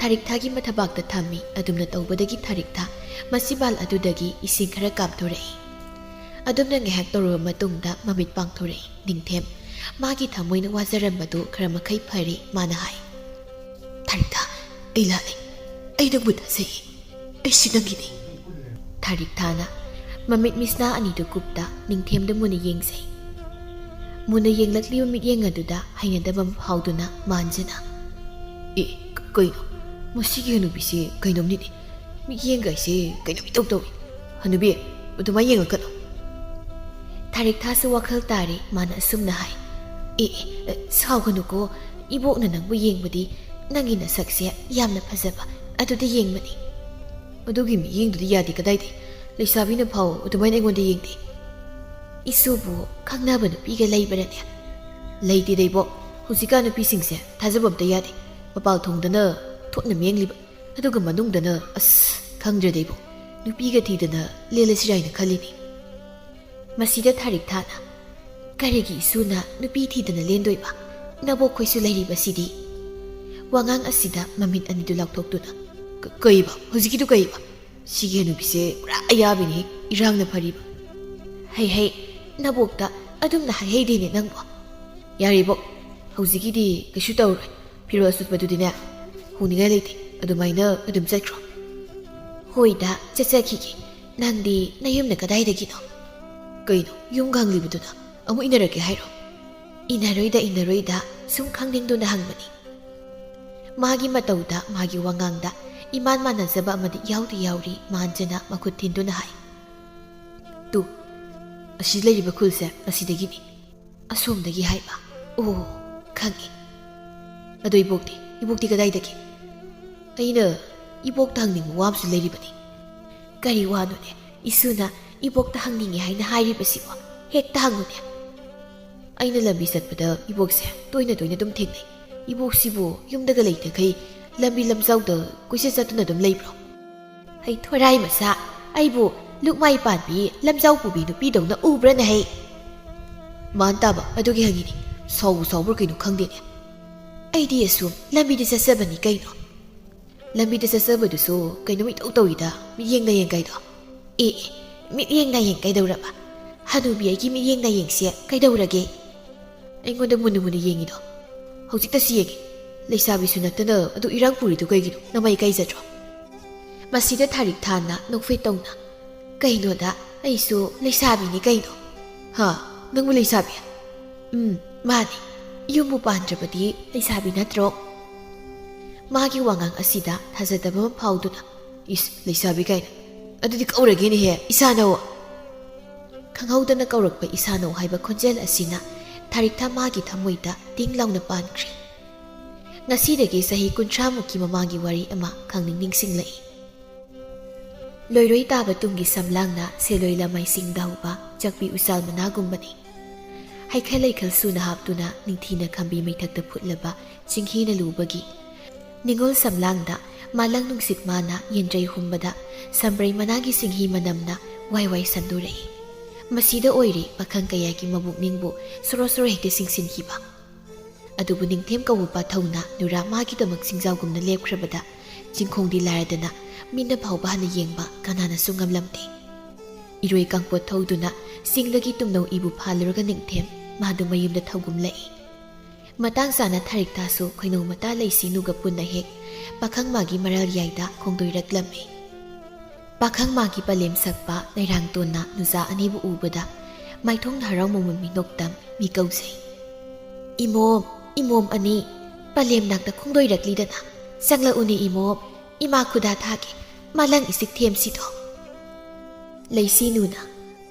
ꯊꯥꯔꯤꯛꯊꯥꯒꯤ ꯃꯊꯕꯥꯛꯇ ꯊꯝꯃꯤ꯫ ꯑꯗꯨꯝꯅ ꯇꯧꯕꯗꯒꯤ ꯊꯥꯔꯤꯛꯊꯥ ꯃꯆꯤꯕꯥꯜ ꯑꯗꯨꯗꯒꯤ ꯏꯁꯤꯡ ꯈꯔ ꯀꯥꯞꯊꯣꯔꯛꯏ꯫ ꯑꯗꯨꯝꯅ ꯉꯥꯏꯍꯥꯛ ꯇꯧꯔꯕ ꯃꯇꯨꯡꯗ ꯃꯃꯤꯠ ꯄꯥꯡꯊꯣꯔꯛꯏ꯫ ꯅꯤꯡꯊꯦꯝ ꯃꯥꯒꯤ ꯊꯃꯣꯏꯅ ꯋꯥꯖꯔꯝꯕꯗꯨ ꯈꯔ ꯃꯈꯩ ꯐꯔꯦ꯫ ꯃꯥꯅ ꯍꯥꯏ, "ꯊꯥꯔꯤꯛꯊꯥ, ꯑꯩ ꯂꯥꯜꯂꯦ꯫ ꯑꯩ ꯅꯪꯕꯨ ꯊꯥꯖꯩꯌꯦ꯫ ꯑꯩꯁꯤ ꯅꯪꯒꯤꯅꯤ꯫" ꯊꯥꯔꯤꯛꯊꯥꯅ ꯃꯃꯤꯠ ꯃꯤꯁꯅꯥ ꯑꯅꯤꯗꯨ ꯀꯨꯞꯇ ꯅꯤꯡꯊꯦꯝꯗ ꯃꯨꯟꯅ ꯌꯦꯡꯖꯩ꯫ ꯃꯨꯟꯅ ꯌꯦꯡꯂꯛꯂꯤꯕ ꯃꯤꯠꯌꯦꯡ ꯑꯗꯨꯗ ꯍꯩꯅꯗꯕ ꯑꯃ ꯐꯥꯎꯗꯨꯅ ꯃꯥꯟꯖꯅ, "ꯑꯦ, ꯀ-, ꯀꯩꯅꯣ? ꯃꯁꯤꯒꯤ ꯍꯅꯨꯕꯤꯁꯦ ꯀꯩꯅꯣꯝꯅꯤꯅꯦ꯫ ꯃꯤꯠꯌꯦꯡꯒ ꯍꯥꯏꯁꯦ ꯀꯩꯅꯣꯝ ꯏꯇꯧ ꯇꯧꯏ꯫ ꯍꯅꯨꯕꯤ, ꯑꯗꯨꯃꯥꯏ ꯌꯦꯡꯂꯛꯀꯅꯨ꯫" ꯊꯥꯔꯤꯛꯊꯥꯁꯨ ꯋꯥꯈꯜ ꯇꯥꯔꯦ꯫ ꯃꯥꯅ ꯑꯁꯨꯝꯅ ꯍꯥꯏ, "ꯑꯦ, ꯑꯦ, ꯑꯦ, ꯁꯥꯎꯒꯅꯨꯀꯣ꯫ ꯏꯕꯣꯛꯅ ꯅꯪꯕꯨ ꯌꯦꯡꯕꯗꯤ ꯅꯪꯒꯤ ꯅꯁꯛꯁꯦ ꯌꯥꯝꯅ ꯐꯖꯕ ꯑꯗꯨꯗ ꯌꯦꯡꯕꯅꯤ꯫" "ꯑꯗꯨꯒꯤ ꯃꯤꯠꯌꯦꯡꯗꯨꯗꯤ ꯌꯥꯗꯦ꯫ ꯀꯗꯥꯏꯗꯩ? ꯂꯩꯁꯥꯕꯤꯅ ꯐꯥꯎ ꯑꯗꯨꯃꯥꯏꯅ ꯑꯩꯉꯣꯟꯗ ꯌꯦꯡꯗꯦ꯫" "ꯏꯁꯨꯕꯨ ꯈꯪꯅꯕ ꯅꯨꯄꯤꯒ ꯂꯩꯕ꯭ꯔꯅꯦ?" "ꯂꯩꯇꯦꯗ ꯏꯕꯣꯛ꯫ ꯍꯧꯖꯤꯛꯀꯥꯟ ꯅꯨꯄꯤꯁꯤꯡꯁꯦ ꯊꯥꯖꯕ ꯑꯝꯇ ꯌꯥꯗꯦ꯫ ꯃꯄꯥꯜ ꯊꯣꯡꯗꯅ ꯊꯣꯠꯅ ꯃꯦꯡꯂꯤꯕ, ꯑꯗꯨꯒ ꯃꯅꯨꯡꯗꯅ, ꯑꯁ, ꯈꯪꯗ꯭ꯔꯦꯗ ꯏꯕꯣꯛ꯫ ꯅꯨꯄꯤꯒ ꯊꯤꯗꯅ ꯂꯦꯜꯂꯁꯤꯔꯥ ꯍꯥꯏꯅ ꯈꯜꯂꯤꯅꯤ꯫" ꯃꯁꯤꯗ ꯊꯥꯔꯤꯛꯊꯥꯅ, "ꯀꯔꯤꯒꯤ ꯏꯁꯨꯅ ꯅꯨꯄꯤ ꯊꯤꯗꯅ ꯂꯦꯟꯗꯣꯏꯕ? ꯅꯕꯣꯛꯈꯣꯏꯁꯨ ꯂꯩꯔꯤꯕꯁꯤꯗꯤ꯫" ꯋꯥꯉꯥꯡ ꯑꯁꯤꯗ ꯃꯃꯤꯠ ꯑꯅꯤꯗꯨ ꯂꯥꯎꯊꯣꯛꯇꯨꯅ, "ꯀ-, ꯀꯩꯕ? ꯍꯧꯖꯤꯛꯀꯤꯗꯨ ꯀꯩꯕ? ꯁꯤꯒꯤ ꯍꯅꯨꯕꯤꯁꯦ ꯄꯨꯔꯥ ꯑꯌꯥꯕꯤꯅꯤ, ꯏꯔꯥꯡꯅ ꯐꯔꯤꯕ꯫" "ꯍꯩ, ꯍꯩ, ꯅꯕꯣꯛꯇ ꯑꯗꯨꯝꯅ ꯍꯥꯏꯍꯩꯗꯦꯅꯦ ꯅꯪꯕꯣ꯫" "ꯌꯥꯔꯦ ꯏꯕꯣꯛ, ꯍꯧꯖꯤꯛꯀꯤꯗꯤ ꯀꯩꯁꯨ ꯇꯧꯔꯣꯏ꯫ ꯐꯤꯔꯣꯜ ꯑꯆꯣꯠꯄꯗꯨꯗꯤꯅꯦ, ꯍꯣꯡꯅꯤꯡꯉꯥꯏ ꯂꯩꯇꯦ, ꯑꯗꯨꯃꯥꯏꯅ ꯑꯗꯨꯝ ꯆꯠꯈ꯭ꯔꯣ꯫" "ꯍꯣꯏꯗ, ꯆꯠꯆꯈꯤꯒꯦ꯫ ꯅꯪꯗꯤ ꯅꯌꯨꯝꯅ ꯀꯗꯥꯏꯗꯒꯤꯅꯣ?" ꯀꯩꯅꯣ, ꯌꯨꯝ ꯈꯪꯂꯤꯕꯗꯨꯅ ꯑꯃꯨꯛ ꯏꯟꯅꯔꯛꯀꯦ ꯍꯥꯏꯔꯣ? ꯏꯟꯅꯔꯣꯏꯗ, ꯏꯟꯅꯔꯣꯏꯗ, ꯁꯨꯝ ꯈꯪꯅꯤꯡꯗꯨꯅ ꯍꯪꯕꯅꯤ꯫ ꯃꯥꯒꯤ ꯃꯇꯧꯗ, ꯃꯥꯒꯤ ꯋꯥꯉꯥꯡꯗ ꯏꯃꯥꯟ ꯃꯥꯟꯅꯖꯕ ꯑꯃꯗꯤ ꯌꯥꯎꯗꯤ ꯌꯥꯎꯔꯤ꯫ ꯃꯥꯟꯖꯅ ꯃꯈꯨꯠ ꯊꯤꯟꯗꯨꯅ ꯍꯥꯏ, "ꯇꯨ, ꯑꯁꯤ ꯂꯩꯔꯤꯕ ꯈꯨꯜꯁꯦ ꯑꯁꯤꯗꯒꯤꯅꯤ꯫" "ꯑꯁꯣꯝꯗꯒꯤ ꯍꯥꯏꯕ? ꯑꯣ, ꯈꯪꯉꯦ꯫ ꯑꯗꯣ ꯏꯕꯣꯛꯇꯤ? ꯏꯕꯣꯛꯇꯤ ꯀꯗꯥꯏꯗꯒꯤ?" "ꯑꯩꯅ ꯏꯕꯣꯛꯇ ꯍꯪꯅꯤꯡꯕ ꯋꯥ ꯑꯃꯁꯨ ꯂꯩꯔꯤꯕꯅꯤ꯫" "ꯀꯔꯤ ꯋꯥꯅꯣꯅꯦ? ꯏꯁꯨꯅ ꯏꯕꯣꯛꯇ ꯍꯪꯅꯤꯡꯉꯦ ꯍꯥꯏꯅ ꯍꯥꯏꯔꯤꯕꯁꯤꯕꯣ? ꯍꯦꯛꯇ ꯍꯪꯉꯨꯅꯦ꯫" "ꯑꯩꯅ ꯂꯝꯕꯤ ꯆꯠꯄꯗ ꯏꯕꯣꯛꯁꯦ ꯇꯣꯏꯅ ꯇꯣꯏꯅ ꯑꯗꯨꯝ ꯊꯦꯡꯅꯩ꯫ ꯏꯕꯣꯛꯁꯤꯕꯨ ꯌꯨꯝꯗꯒ ꯂꯩꯇꯈꯩ ꯂꯝꯕꯤ ꯂꯝꯖꯥꯎꯗ ꯀꯣꯏꯆꯠ ꯆꯠꯇꯨꯅ ꯑꯗꯨꯝ ꯂꯩꯕ꯭ꯔꯣ?" "ꯍꯩ ꯊꯣꯔꯥꯏ ꯃꯆꯥ, ꯑꯩꯕꯨ ꯂꯨꯛꯃꯥꯏ ꯄꯥꯟꯕꯤ ꯂꯝꯖꯥꯎ ꯄꯨꯕꯤ ꯅꯨꯄꯤꯗꯧꯅ ꯎꯕ꯭ꯔꯅꯦ ꯍꯩ?" "ꯃꯥꯟ ꯇꯥꯕ ꯑꯗꯨꯒꯤ ꯍꯪꯉꯤꯅꯤ꯫ ꯁꯥꯎꯕꯨ ꯁꯥꯎꯕ꯭ꯔꯥ ꯀꯩꯅꯣ ꯈꯪꯗꯦꯅꯦ꯫ ꯑꯩꯗꯤ ꯑꯁꯨꯝ ꯂꯝꯕꯤꯗ ꯆꯠꯆꯕꯅꯤ ꯀꯩꯅꯣ꯫" "ꯂꯝꯕꯤꯗ ꯆꯠꯆꯕꯗꯨꯁꯨ ꯀꯩꯅꯣꯝ ꯏꯇꯧ ꯇꯧꯏꯗ, ꯃꯤꯠꯌꯦꯡ ꯅꯥꯌꯦꯡ ꯀꯥꯏꯗꯣ?" "ꯑꯦ ꯑꯦ, ꯃꯤꯠꯌꯦꯡ ꯅꯥꯌꯦꯡ ꯀꯩꯗꯧꯔꯕ? ꯍꯅꯨꯕꯤ ꯑꯩꯒꯤ ꯃꯤꯠꯌꯦꯡ ꯅꯥꯌꯦꯡꯁꯦ ꯀꯩꯗꯧꯔꯒꯦ?" "ꯑꯩꯉꯣꯟꯗ ꯃꯨꯟꯅ ꯃꯨꯟꯅ ꯌꯦꯡꯉꯤꯗꯣ? ꯍꯧꯖꯤꯛꯇꯁꯨ ꯌꯦꯡꯉꯤ꯫ ꯂꯩꯁꯥꯕꯤꯁꯨ ꯅꯠꯇꯅ ꯑꯗꯨ ꯏꯔꯥꯡ ꯄꯨꯔꯤꯗꯨ ꯀꯩꯒꯤꯅꯣ? ꯅꯃꯥꯏ ꯀꯥꯏꯖꯗ꯭ꯔꯣ?" ꯃꯁꯤꯗ ꯊꯥꯔꯤꯛ ꯊꯥꯅ ꯅꯣꯛꯐꯦꯠ ꯇꯧꯅ, "ꯀꯩꯅꯣꯗ, ꯑꯩꯁꯨ ꯂꯩꯁꯥꯕꯤꯅꯤ ꯀꯩꯅꯣ꯫" "ꯍꯥ? ꯅꯪꯕꯨ ꯂꯩꯁꯥꯕꯤ?" "ꯎꯝ, ꯃꯥꯅꯤ꯫ ꯌꯨꯝꯕꯨ ꯄꯥꯟꯗ꯭ꯔꯕꯗꯤ ꯂꯩꯁꯥꯕꯤ ꯅꯠꯇ꯭ꯔꯣ?" ꯃꯥꯒꯤ ꯋꯥꯉꯥꯡ ꯑꯁꯤꯗ ꯊꯥꯖꯗꯕ ꯑꯃ ꯐꯥꯎꯗꯨꯅ, "ꯏꯁ, ꯂꯩꯁꯥꯕꯤ ꯀꯥꯏꯅ꯫ ꯑꯗꯨꯗꯤ ꯀꯧꯔꯒꯦꯅꯦꯍꯦ, ꯏꯁꯥꯅꯧ!" ꯈꯪꯍꯧꯗꯅ ꯀꯧꯔꯛꯄ ꯏꯁꯥꯅꯧ ꯍꯥꯏꯕ ꯈꯣꯟꯖꯦꯜ ꯑꯁꯤꯅ ꯊꯥꯔꯤꯛꯊꯥ ꯃꯥꯒꯤ ꯊꯃꯣꯏꯗ ꯇꯤꯡ ꯂꯥꯎꯅ ꯄꯥꯟꯈ꯭ꯔꯦ꯫ ꯉꯁꯤꯗꯒꯤ ꯆꯍꯤ ꯀꯨꯟꯊ꯭ꯔꯥꯃꯨꯛꯀꯤ ꯃꯃꯥꯡꯒꯤ ꯋꯥꯔꯤ ꯑꯃ ꯈꯪꯅꯤꯡ ꯅꯤꯡꯁꯤꯡꯂꯛꯏ꯫ ꯂꯣꯏꯔꯣꯏ ꯇꯥꯕ ꯇꯨꯡꯒꯤ ꯁꯝꯂꯥꯡꯅ ꯁꯦꯂꯣꯏ ꯂꯃꯥꯏꯁꯤꯡꯗ ꯍꯧꯕ ꯆꯛꯄꯤ ꯎꯆꯥꯜ ꯃꯅꯥꯒꯨꯝꯕꯅꯤ꯫ ꯍꯩꯈꯜ ꯂꯩꯈꯜ ꯁꯨꯅ ꯍꯥꯞꯇꯨꯅ ꯅꯤꯡꯊꯤꯅ ꯈꯝꯕꯤ ꯃꯩꯊꯛꯇ ꯐꯨꯠꯂꯕ ꯆꯤꯡꯍꯤꯅ ꯂꯨꯕꯒꯤ ꯅꯤꯉꯣꯜ ꯁꯝꯂꯥꯡꯗ ꯃꯥꯂꯪ ꯅꯨꯡꯁꯤꯠ ꯃꯥꯅ ꯌꯦꯟꯗ꯭ꯔꯩ ꯍꯨꯝꯕꯗ ꯁꯝꯕ꯭ꯔꯩ ꯃꯅꯥꯒꯤ ꯆꯤꯡꯍꯤ ꯃꯅꯝꯅ ꯋꯥꯏ ꯋꯥꯏ ꯁꯟꯗꯣꯔꯛꯏ꯫ ꯃꯁꯤꯗ ꯑꯣꯏꯔꯦ ꯄꯥꯈꯪ ꯀꯌꯥꯒꯤ ꯃꯕꯨꯛꯅꯤꯡꯕꯨ ꯁꯣꯔꯣ ꯁꯣꯔꯣ ꯍꯦꯛꯇ ꯆꯤꯡꯁꯤꯟꯈꯤꯕ꯫ ꯑꯗꯨꯕꯨ ꯅꯤꯡꯊꯦꯝ ꯀꯧꯕ ꯄꯥꯊꯧꯅ ꯅꯨꯔꯥ ꯃꯥꯒꯤꯗꯃꯛ ꯆꯤꯡꯖꯥꯎꯒꯨꯝꯅ ꯂꯦꯞꯈ꯭ꯔꯕꯗ ꯆꯤꯡꯈꯣꯡꯗꯤ ꯂꯥꯏꯔꯗꯅ ꯃꯤꯠꯅ ꯐꯥꯎꯕ ꯍꯥꯟꯅ ꯌꯦꯡꯕ ꯀꯅꯥꯅꯁꯨ ꯉꯝꯂꯝꯗꯦ꯫ ꯏꯔꯣꯏ ꯀꯥꯡꯄꯣꯠ ꯊꯧꯗꯨꯅ ꯆꯤꯡꯗꯒꯤ ꯇꯨꯝꯅꯧ ꯏꯕꯨ ꯐꯥꯜꯂꯨꯔꯒ ꯅꯤꯡꯊꯦꯝ ꯃꯥꯗꯨ ꯃꯌꯨꯝꯗ ꯊꯧꯒꯨꯝꯂꯛꯏ꯫ ꯃꯇꯥꯡ ꯆꯥꯅ ꯊꯥꯔꯤꯛꯊꯥꯁꯨ ꯈꯣꯏꯅꯧ ꯃꯇꯥ ꯂꯩꯁꯤꯅꯨꯒ ꯄꯨꯟꯅ ꯍꯦꯛ ꯄꯥꯈꯪ ꯃꯥꯒꯤ ꯃꯔꯥꯜ ꯌꯥꯏꯗ ꯈꯣꯡꯗꯣꯏꯔꯛꯂꯝꯃꯤ꯫ ꯄꯥꯈꯪ ꯃꯥꯒꯤ ꯄꯂꯦꯝ ꯁꯛꯄ ꯂꯩꯔꯥꯡꯇꯣꯟꯅ ꯅꯨꯖꯥ ꯑꯅꯤꯕꯨ ꯎꯕꯗ ꯃꯥꯏꯊꯣꯡꯗ ꯍꯔꯥꯎ ꯃꯃꯟ ꯃꯤꯅꯣꯛꯇꯝ ꯃꯤꯀꯧꯖꯩ꯫ "ꯏꯃꯣꯝ, ꯏꯃꯣꯝ ꯑꯅꯤ, ꯄꯂꯦꯝ ꯅꯥꯛꯇ ꯈꯣꯡꯗꯣꯏꯔꯛꯂꯤꯗꯅ꯫ ꯆꯪꯂꯛꯎꯅꯦ ꯏꯃꯣꯝ, ꯏꯃꯥ ꯈꯨꯗꯥ ꯊꯥꯒꯦ, ꯃꯥꯂꯪ ꯏꯁꯤꯛ ꯊꯦꯝꯁꯤꯗꯣ꯫" ꯂꯩꯁꯤꯅꯨꯅ,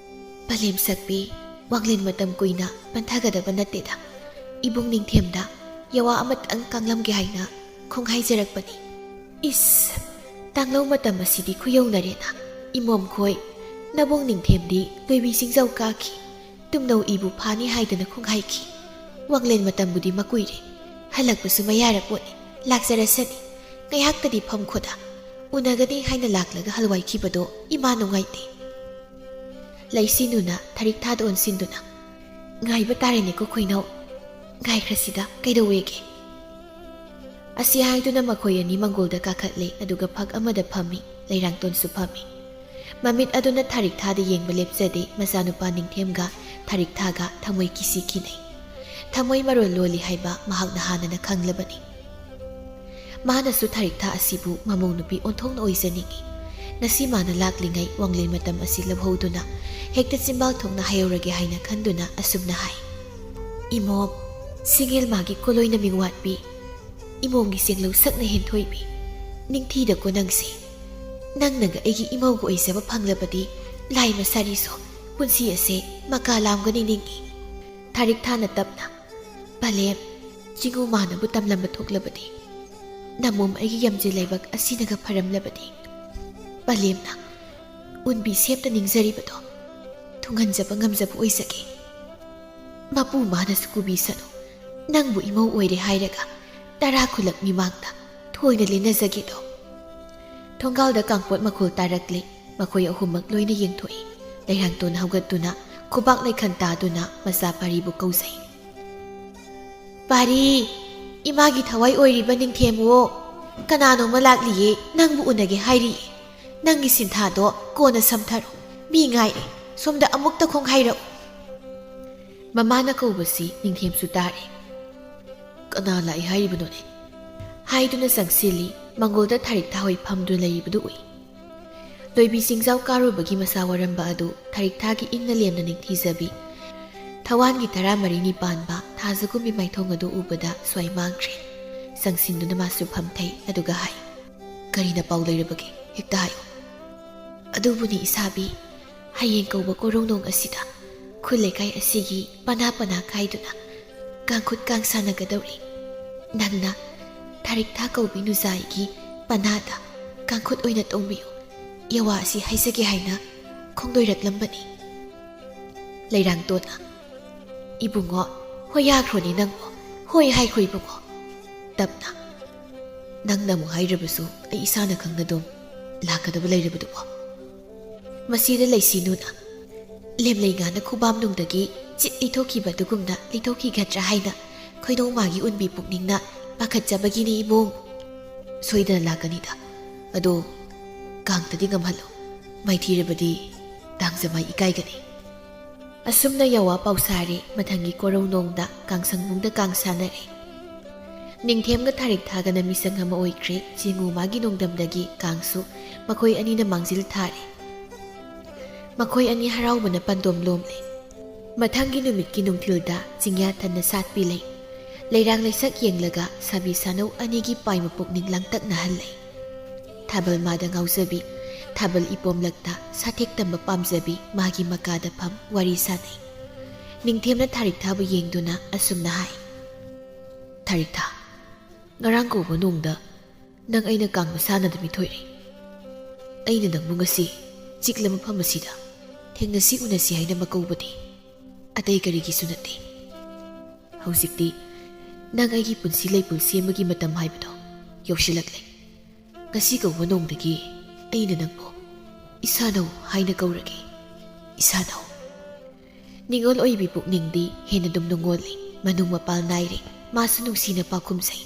"ꯄꯂꯦꯝ ꯁꯛꯄꯤ, ꯋꯥꯡꯂꯦꯟ ꯃꯇꯝ ꯀꯨꯏꯅ ꯄꯟꯊꯒꯗꯕ ꯅꯠꯇꯦꯗ꯫ ꯏꯕꯨꯡ ꯅꯤꯡꯊꯦꯝꯗ ꯌꯥꯋꯥ ꯑꯃꯇꯪ ꯀꯥꯡꯂꯝꯒꯦ ꯍꯥꯏꯅ ꯈꯣꯡꯍꯥꯏꯖꯔꯛꯄꯅꯤ꯫" "ꯏꯁ, ꯇꯥꯡꯂꯧ ꯃꯇꯝ ꯑꯁꯤꯗꯤ ꯈꯨꯌꯧꯅꯔꯦꯅ꯫ ꯏꯃꯣꯝ ꯈꯣꯏ, ꯅꯕꯨꯡ ꯅꯤꯡꯊꯦꯝꯗꯤ ꯂꯣꯏꯕꯤ ꯆꯤꯡꯖꯥꯎ ꯀꯥꯈꯤ꯫ ꯇꯨꯝꯅꯧ ꯏꯕꯨ ꯐꯥꯅꯤ ꯍꯥꯏꯗꯅ ꯈꯣꯡꯍꯥꯏꯈꯤ꯫ ꯋꯥꯡꯂꯦꯟ ꯃꯇꯝꯕꯨꯗꯤ ꯃꯀꯨꯏꯔꯦ꯫ ꯍꯜꯂꯛꯄꯁꯨ ꯃꯌꯥꯔ ꯄꯣꯠꯅꯤ꯫ ꯂꯥꯛꯆꯔꯁꯅꯤ꯫ ꯉꯥꯏꯍꯥꯛꯇꯗꯤ ꯐꯝꯈꯣꯗ꯫ ꯎꯅꯒꯅꯤ ꯍꯥꯏꯅ ꯂꯥꯛꯂꯒ ꯍꯜꯋꯥꯏꯈꯤꯕꯗꯣ ꯏꯃꯥ ꯅꯨꯡꯉꯥꯏꯇꯦ꯫" ꯂꯩꯁꯤꯅꯨꯅ ꯊꯔꯤꯛ ꯊꯥꯗ ꯑꯣꯟꯁꯤꯟꯗꯨꯅ, "ꯉꯥꯏꯕ ꯇꯥꯔꯦꯅꯦꯀꯣ ꯈꯣꯏꯅꯧ꯫ ꯉꯥꯏꯈ꯭ꯔꯁꯤꯗ, ꯀꯩꯗꯧꯋꯦꯒꯦ?" ꯑꯁꯤ ꯍꯥꯏꯗꯨꯅ ꯃꯈꯣꯏ ꯑꯅꯤ ꯃꯪꯒꯣꯜꯗ ꯀꯥꯈꯠꯂꯦ, ꯑꯗꯨꯒ ꯐꯛ ꯑꯃꯗ ꯐꯝꯃꯤ꯫ ꯂꯩꯔꯥꯡꯇꯣꯟꯁꯨ ꯐꯝꯃꯤ꯫ ꯃꯃꯤꯠ ꯑꯗꯨꯅ ꯊꯔꯤꯛ ꯊꯥꯗ ꯌꯦꯡꯕ ꯂꯦꯞꯆꯗꯦ꯫ ꯃꯆꯥꯅꯨꯄꯥ ꯅꯤꯡꯊꯦꯝꯒ ꯊꯔꯤꯛ ꯊꯥꯒ ꯊꯃꯣꯏ ꯀꯤꯁꯤ ꯀꯤꯅꯩ꯫ ꯊꯃꯣꯏ ꯃꯔꯣꯜ ꯂꯣꯜꯂꯤ ꯍꯥꯏꯕ ꯃꯍꯥꯛꯅ ꯍꯥꯟꯅꯅ ꯈꯪꯂꯕꯅꯤ꯫ ꯃꯥꯅꯁꯨ ꯊꯔꯤꯛ ꯊꯥ ꯑꯁꯤꯕꯨ ꯃꯃꯧ ꯅꯨꯄꯤ ꯑꯣꯟꯊꯣꯛꯅ ꯑꯣꯏꯖꯅꯤꯡꯏ꯫ ꯉꯁꯤ ꯃꯥꯅ ꯂꯥꯛꯂꯤꯉꯩ ꯋꯥꯡꯂꯦꯟ ꯃꯇꯝ ꯑꯁꯤ ꯂꯧꯍꯧꯗꯨꯅ ꯍꯦꯛꯇ ꯆꯤꯟꯕꯥꯜ ꯊꯣꯛꯅ ꯍꯥꯏꯍꯧꯔꯒꯦ ꯍꯥꯏꯅ ꯈꯟꯗꯨꯅ ꯑꯁꯨꯝꯅ ꯍꯥꯏ, "ꯏꯃꯣꯝ, ꯁꯤꯡꯉꯦꯜ ꯃꯥꯒꯤ ꯀꯣꯂꯣꯏꯅ ꯃꯤꯡꯋꯥꯠꯄꯤ, ꯏꯃꯣꯝꯒꯤ ꯆꯦꯡꯂꯧ ꯁꯛꯅ ꯍꯦꯟꯊꯣꯏꯕꯤ, ꯅꯤꯡꯊꯤꯗꯀꯣ ꯅꯪꯁꯦ꯫ ꯅꯪꯅꯒ ꯑꯩꯒꯤ ꯏꯃꯧꯒ ꯑꯣꯏꯖꯕ ꯐꯪꯂꯕꯗꯤ ꯂꯥꯏ ꯃꯁꯥꯔꯤꯁꯨ ꯄꯨꯟꯁꯤ ꯑꯁꯦ ꯃꯀꯥ ꯂꯥꯝꯒꯅꯤ ꯅꯤꯡꯏ꯫" ꯊꯔꯤꯛ ꯊꯥꯅ ꯇꯞꯅ, "ꯄꯂꯦꯝ, ꯆꯤꯡꯉꯨ ꯃꯥꯅꯕꯨ ꯇꯝꯂꯝꯕ ꯊꯣꯛꯂꯕꯗꯤ, ꯅꯃꯣꯝ ꯑꯩꯒꯤ ꯌꯝꯖꯦ ꯂꯥꯏꯕꯛ ꯑꯁꯤꯅꯒ ꯐꯔꯝꯂꯕꯗꯤ, ꯄꯂꯦꯝꯅ ꯎꯟꯕꯤ ꯁꯦꯞꯇ ꯅꯤꯡꯖꯔꯤꯕꯗꯣ ꯊꯨꯡꯍꯟꯖꯕ ꯉꯝꯖꯕ ꯑꯣꯏꯖꯒꯦ꯫ ꯃꯄꯨ ꯃꯥꯅꯁꯨ ꯀꯨꯕꯤꯁꯅꯨ, ꯅꯪꯕꯨ ꯏꯃꯧ ꯑꯣꯏꯔꯦ ꯍꯥꯏꯔꯒ ꯇꯔꯥ ꯈꯨꯂꯛ ꯃꯤꯃꯥꯡꯗ ꯊꯣꯏꯅ ꯂꯦꯟꯅꯖꯒꯦꯗꯣ꯫" ꯊꯣꯡꯒꯥꯜꯗ ꯀꯥꯡꯄꯣꯠ ꯃꯈꯣꯜ ꯇꯥꯔꯛꯂꯦ꯫ ꯃꯈꯣꯏ ꯑꯍꯨꯝꯃꯛ ꯂꯣꯏꯅ ꯌꯦꯡꯊꯣꯛꯏ꯫ ꯂꯩꯔꯥꯡꯇꯣꯟ ꯍꯧꯒꯠꯇꯨꯅ ꯈꯨꯕꯥꯛ ꯂꯩꯈꯟ ꯇꯥꯗꯨꯅ ꯃꯆꯥ ꯄꯥꯔꯤꯕꯨ ꯀꯧꯖꯩ꯫ "ꯄꯥꯔꯤ, ꯏꯃꯥꯒꯤ ꯊꯋꯥꯏ ꯑꯣꯏꯔꯤꯕ ꯅꯤꯡꯊꯦꯝꯕꯨ, ꯀꯅꯥꯅꯣꯃ ꯂꯥꯛꯂꯤꯌꯦ, ꯅꯪꯕꯨ ꯎꯅꯒꯦ ꯍꯥꯏꯔꯤꯌꯦ꯫ ꯅꯪꯒꯤ ꯁꯤꯟꯊꯥꯗꯣ ꯀꯣꯟꯅ ꯁꯝꯊꯔꯣ, ꯃꯤ ꯉꯥꯏꯔꯦ, ꯁꯣꯝꯗ ꯑꯃꯨꯛꯇ ꯈꯣꯡ ꯍꯥꯏꯔꯛꯎ꯫" ꯃꯃꯥꯅ ꯀꯧꯕꯁꯤ ꯅꯤꯡꯊꯦꯝꯁꯨ ꯇꯥꯔꯦ꯫ "ꯀꯅꯥ ꯂꯥꯛꯏ ꯍꯥꯏꯔꯤꯕꯅꯣꯅꯦ?" ꯍꯥꯏꯗꯨꯅ ꯆꯪꯁꯤꯜꯂꯤ꯫ ꯃꯪꯒꯣꯜꯗ ꯊꯔꯤꯛ ꯊꯥꯍꯣꯏ ꯐꯝꯗꯨꯅ ꯂꯩꯔꯤꯕꯗꯨ ꯎꯏ꯫ ꯂꯣꯏꯕꯤ ꯆꯤꯡꯖꯥꯎ ꯀꯥꯔꯨꯕꯒꯤ ꯃꯁꯥ ꯋꯥꯔꯝꯕ ꯑꯗꯨ ꯊꯔꯤꯛꯊꯥꯒꯤ ꯏꯪꯅ ꯂꯦꯝꯅ ꯅꯤꯡꯊꯤꯖꯕꯤ ꯊꯋꯥꯟꯒꯤ ꯇꯔꯥꯃꯔꯤꯅꯤ ꯄꯥꯟꯕ ꯊꯥꯖꯒꯨꯝꯕꯤ ꯃꯥꯏꯊꯣꯡ ꯑꯗꯨ ꯎꯕꯗ ꯁ꯭ꯋꯥꯏ ꯃꯥꯡꯈ꯭ꯔꯦ꯫ ꯆꯪꯁꯤꯟꯗꯨꯅ ꯃꯥꯁꯨ ꯐꯝꯊꯩ, ꯑꯗꯨꯒ ꯍꯥꯏ, "ꯀꯔꯤꯅ ꯄꯥꯎ ꯂꯩꯔꯕꯒꯦ? ꯍꯦꯛꯇ ꯍꯥꯏꯌꯨ꯫" "ꯑꯗꯨꯕꯨꯅꯤ ꯏꯁꯥꯕꯤ, ꯍꯌꯦꯡ ꯀꯧꯕ ꯀꯣꯔꯧꯅꯣꯡ ꯑꯁꯤꯗ ꯈꯨꯜ ꯂꯩꯀꯥꯏ ꯑꯁꯤꯒꯤ ꯄꯅꯥ ꯄꯅꯥ ꯈꯥꯏꯗꯨꯅ ꯀꯥꯡꯈꯨꯠ ꯀꯥꯡ ꯁꯥꯟꯅꯒꯗꯧꯔꯤ꯫ ꯅꯪꯅ ꯊꯔꯤꯛꯊꯥ ꯀꯧꯕꯤ ꯅꯨꯖꯥꯏꯒꯤ ꯄꯅꯥꯗ ꯀꯥꯡꯈꯨꯠ ꯑꯣꯏꯅ ꯇꯣꯡꯕꯤꯌꯨ꯫ ꯌꯥꯋꯥ ꯑꯁꯤ ꯍꯥꯏꯖꯒꯦ ꯍꯥꯏꯅ ꯈꯣꯡꯗꯣꯏꯔꯛꯂꯝꯕꯅꯤ꯫" ꯂꯩꯔꯥꯡꯇꯣꯟꯅ, "ꯏꯕꯨꯡꯉꯣ, ꯍꯣꯏ ꯌꯥꯈ꯭ꯔꯣꯅꯦ ꯅꯪꯕꯣ, ꯍꯣꯏ ꯍꯥꯏꯈ꯭ꯔꯣ ꯏꯕꯨꯡꯉꯣ꯫" ꯇꯞꯅ, "ꯅꯪꯅ ꯑꯃꯨꯛ ꯍꯥꯏꯔꯕꯁꯨ ꯑꯩ ꯏꯁꯥꯅ ꯈꯪꯅ ꯑꯗꯨꯝ ꯂꯥꯛꯀꯗꯕ ꯂꯩꯔꯕꯗꯨꯕꯣ?" ꯃꯁꯤꯗ ꯂꯩꯁꯤꯅꯨꯅ ꯂꯦꯝꯂꯩ ꯉꯥꯅ ꯈꯨꯕꯥꯝꯅꯨꯡꯗꯒꯤ ꯆꯤꯠ ꯂꯤꯊꯣꯛꯈꯤꯕ ꯑꯗꯨꯒꯨꯝꯅ ꯂꯤꯊꯣꯛꯈꯤꯒꯗ꯭ꯔꯥ ꯍꯥꯏꯅ ꯈꯣꯏꯗꯧ ꯃꯥꯒꯤ ꯎꯟꯕꯤ ꯄꯨꯛꯅꯤꯡꯅ ꯄꯥꯈꯠꯆꯕꯒꯤꯅꯤ ꯏꯕꯨꯡ꯫ ꯁꯣꯏꯗꯅ ꯂꯥꯛꯀꯅꯤꯗ꯫ ꯑꯗꯣ ꯀꯥꯡꯇꯗꯤ ꯉꯝꯍꯜꯂꯣ꯫ ꯃꯥꯏꯊꯤꯔꯕꯗꯤ ꯇꯥꯡꯖꯃꯥꯏ ꯏꯀꯥꯏꯒꯅꯤ꯫ ꯑꯁꯨꯝꯅ ꯌꯥꯋꯥ ꯄꯥꯎꯁꯥꯔꯦ ꯃꯊꯪꯒꯤ ꯀꯣꯔꯧꯅꯣꯡꯗ ꯀꯥꯡꯁꯪꯕꯨꯡꯗ ꯀꯥꯡ ꯁꯥꯟꯅꯔꯦ꯫ ꯅꯤꯡꯊꯦꯝꯒ ꯊꯥꯔꯤꯛ ꯊꯥꯒꯅ ꯃꯤꯁꯪ ꯑꯃ ꯑꯣꯏꯈ꯭ꯔꯦ꯫ ꯆꯦꯡꯉꯨ ꯃꯥꯒꯤ ꯅꯣꯡꯗꯝꯗꯒꯤ ꯀꯥꯡꯁꯨ ꯃꯈꯣꯏ ꯑꯅꯤꯅ ꯃꯥꯡꯖꯤꯜ ꯊꯥꯔꯦ꯫ ꯃꯈꯣꯏ ꯑꯅꯤ ꯍꯔꯥꯎꯕꯅ ꯄꯥꯟꯗꯣꯝ ꯂꯣꯝꯂꯦ꯫ ꯃꯊꯪꯒꯤ ꯅꯨꯃꯤꯠꯀꯤ ꯅꯨꯡꯊꯤꯜꯗ ꯆꯤꯡꯌꯥ ꯊꯟꯅ ꯁꯥꯠꯄꯤ ꯂꯩ꯫ ꯂꯩꯔꯥꯡ ꯂꯩꯁꯛ ꯌꯦꯡꯂꯒ ꯁꯥꯕꯤ ꯁꯥꯅꯧ ꯑꯅꯤꯒꯤ ꯄꯥꯏ ꯃꯄꯨꯛꯅꯤꯡ ꯂꯥꯡꯇꯛꯅꯍꯜꯂꯦ꯫ ꯊꯥꯕꯜ ꯃꯥꯗ ꯉꯥꯎꯖꯕꯤ, ꯊꯥꯕꯜ ꯏꯄꯣꯝꯂꯛꯇ ꯁꯥꯊꯦꯛ ꯇꯝꯕ ꯄꯥꯝꯖꯕꯤ ꯃꯥꯒꯤ ꯃꯀꯥꯗ ꯐꯝ ꯋꯥꯔꯤ ꯁꯥꯅꯩ꯫ ꯅꯤꯡꯊꯦꯝꯅ ꯊꯥꯔꯤꯛ ꯊꯥꯕꯨ ꯌꯦꯡꯗꯨꯅ ꯑꯁꯨꯝꯅ ꯍꯥꯏ, "ꯊꯥꯔꯤꯛ ꯊꯥ, ꯉꯔꯥꯡ ꯀꯧꯕ ꯅꯣꯡꯗ ꯅꯪ ꯑꯩꯅ ꯀꯥꯡ ꯃꯁꯥꯟꯅꯗ ꯃꯤꯊꯣꯏꯔꯦ꯫ ꯑꯩꯅ ꯅꯪꯕꯨ ꯉꯁꯤ ꯆꯤꯛꯂ ꯃꯐꯝ ꯑꯁꯤꯗ ꯊꯦꯡꯅꯁꯤ ꯎꯅꯁꯤ ꯍꯥꯏꯅ ꯃꯀꯧꯕꯗꯤ ꯑꯇꯩ ꯀꯔꯤꯒꯤꯁꯨ ꯅꯠꯇꯦ꯫ ꯍꯧꯖꯤꯛꯇꯤ ꯅꯪ ꯑꯩꯒꯤ ꯄꯨꯟꯁꯤ ꯂꯩꯄꯨꯜ ꯁꯦꯝꯕꯒꯤ ꯃꯇꯝ ꯍꯥꯏꯕꯗꯣ ꯌꯧꯁꯤꯜꯂꯛꯂꯦ꯫ ꯉꯁꯤ ꯀꯧꯕ ꯅꯣꯡꯗꯒꯤ ꯑꯩꯅ ꯅꯪꯕꯨ ꯏꯁꯥꯅꯧ ꯍꯥꯏꯅ ꯀꯧꯔꯒꯦ, ꯏꯁꯥꯅꯧ꯫" ꯅꯤꯉꯣꯜ ꯑꯣꯏꯕꯤ ꯄꯨꯛꯅꯤꯡꯗꯤ ꯍꯦꯟꯅ ꯑꯗꯨꯝ ꯅꯨꯡꯉꯣꯜꯂꯤ꯫ ꯃꯅꯨꯡ ꯃꯄꯥꯜ ꯅꯥꯏꯔꯦ꯫ ꯃꯥꯁꯨ ꯅꯨꯡꯁꯤꯅ ꯄꯥꯎꯈꯨꯝ ꯁꯩ꯫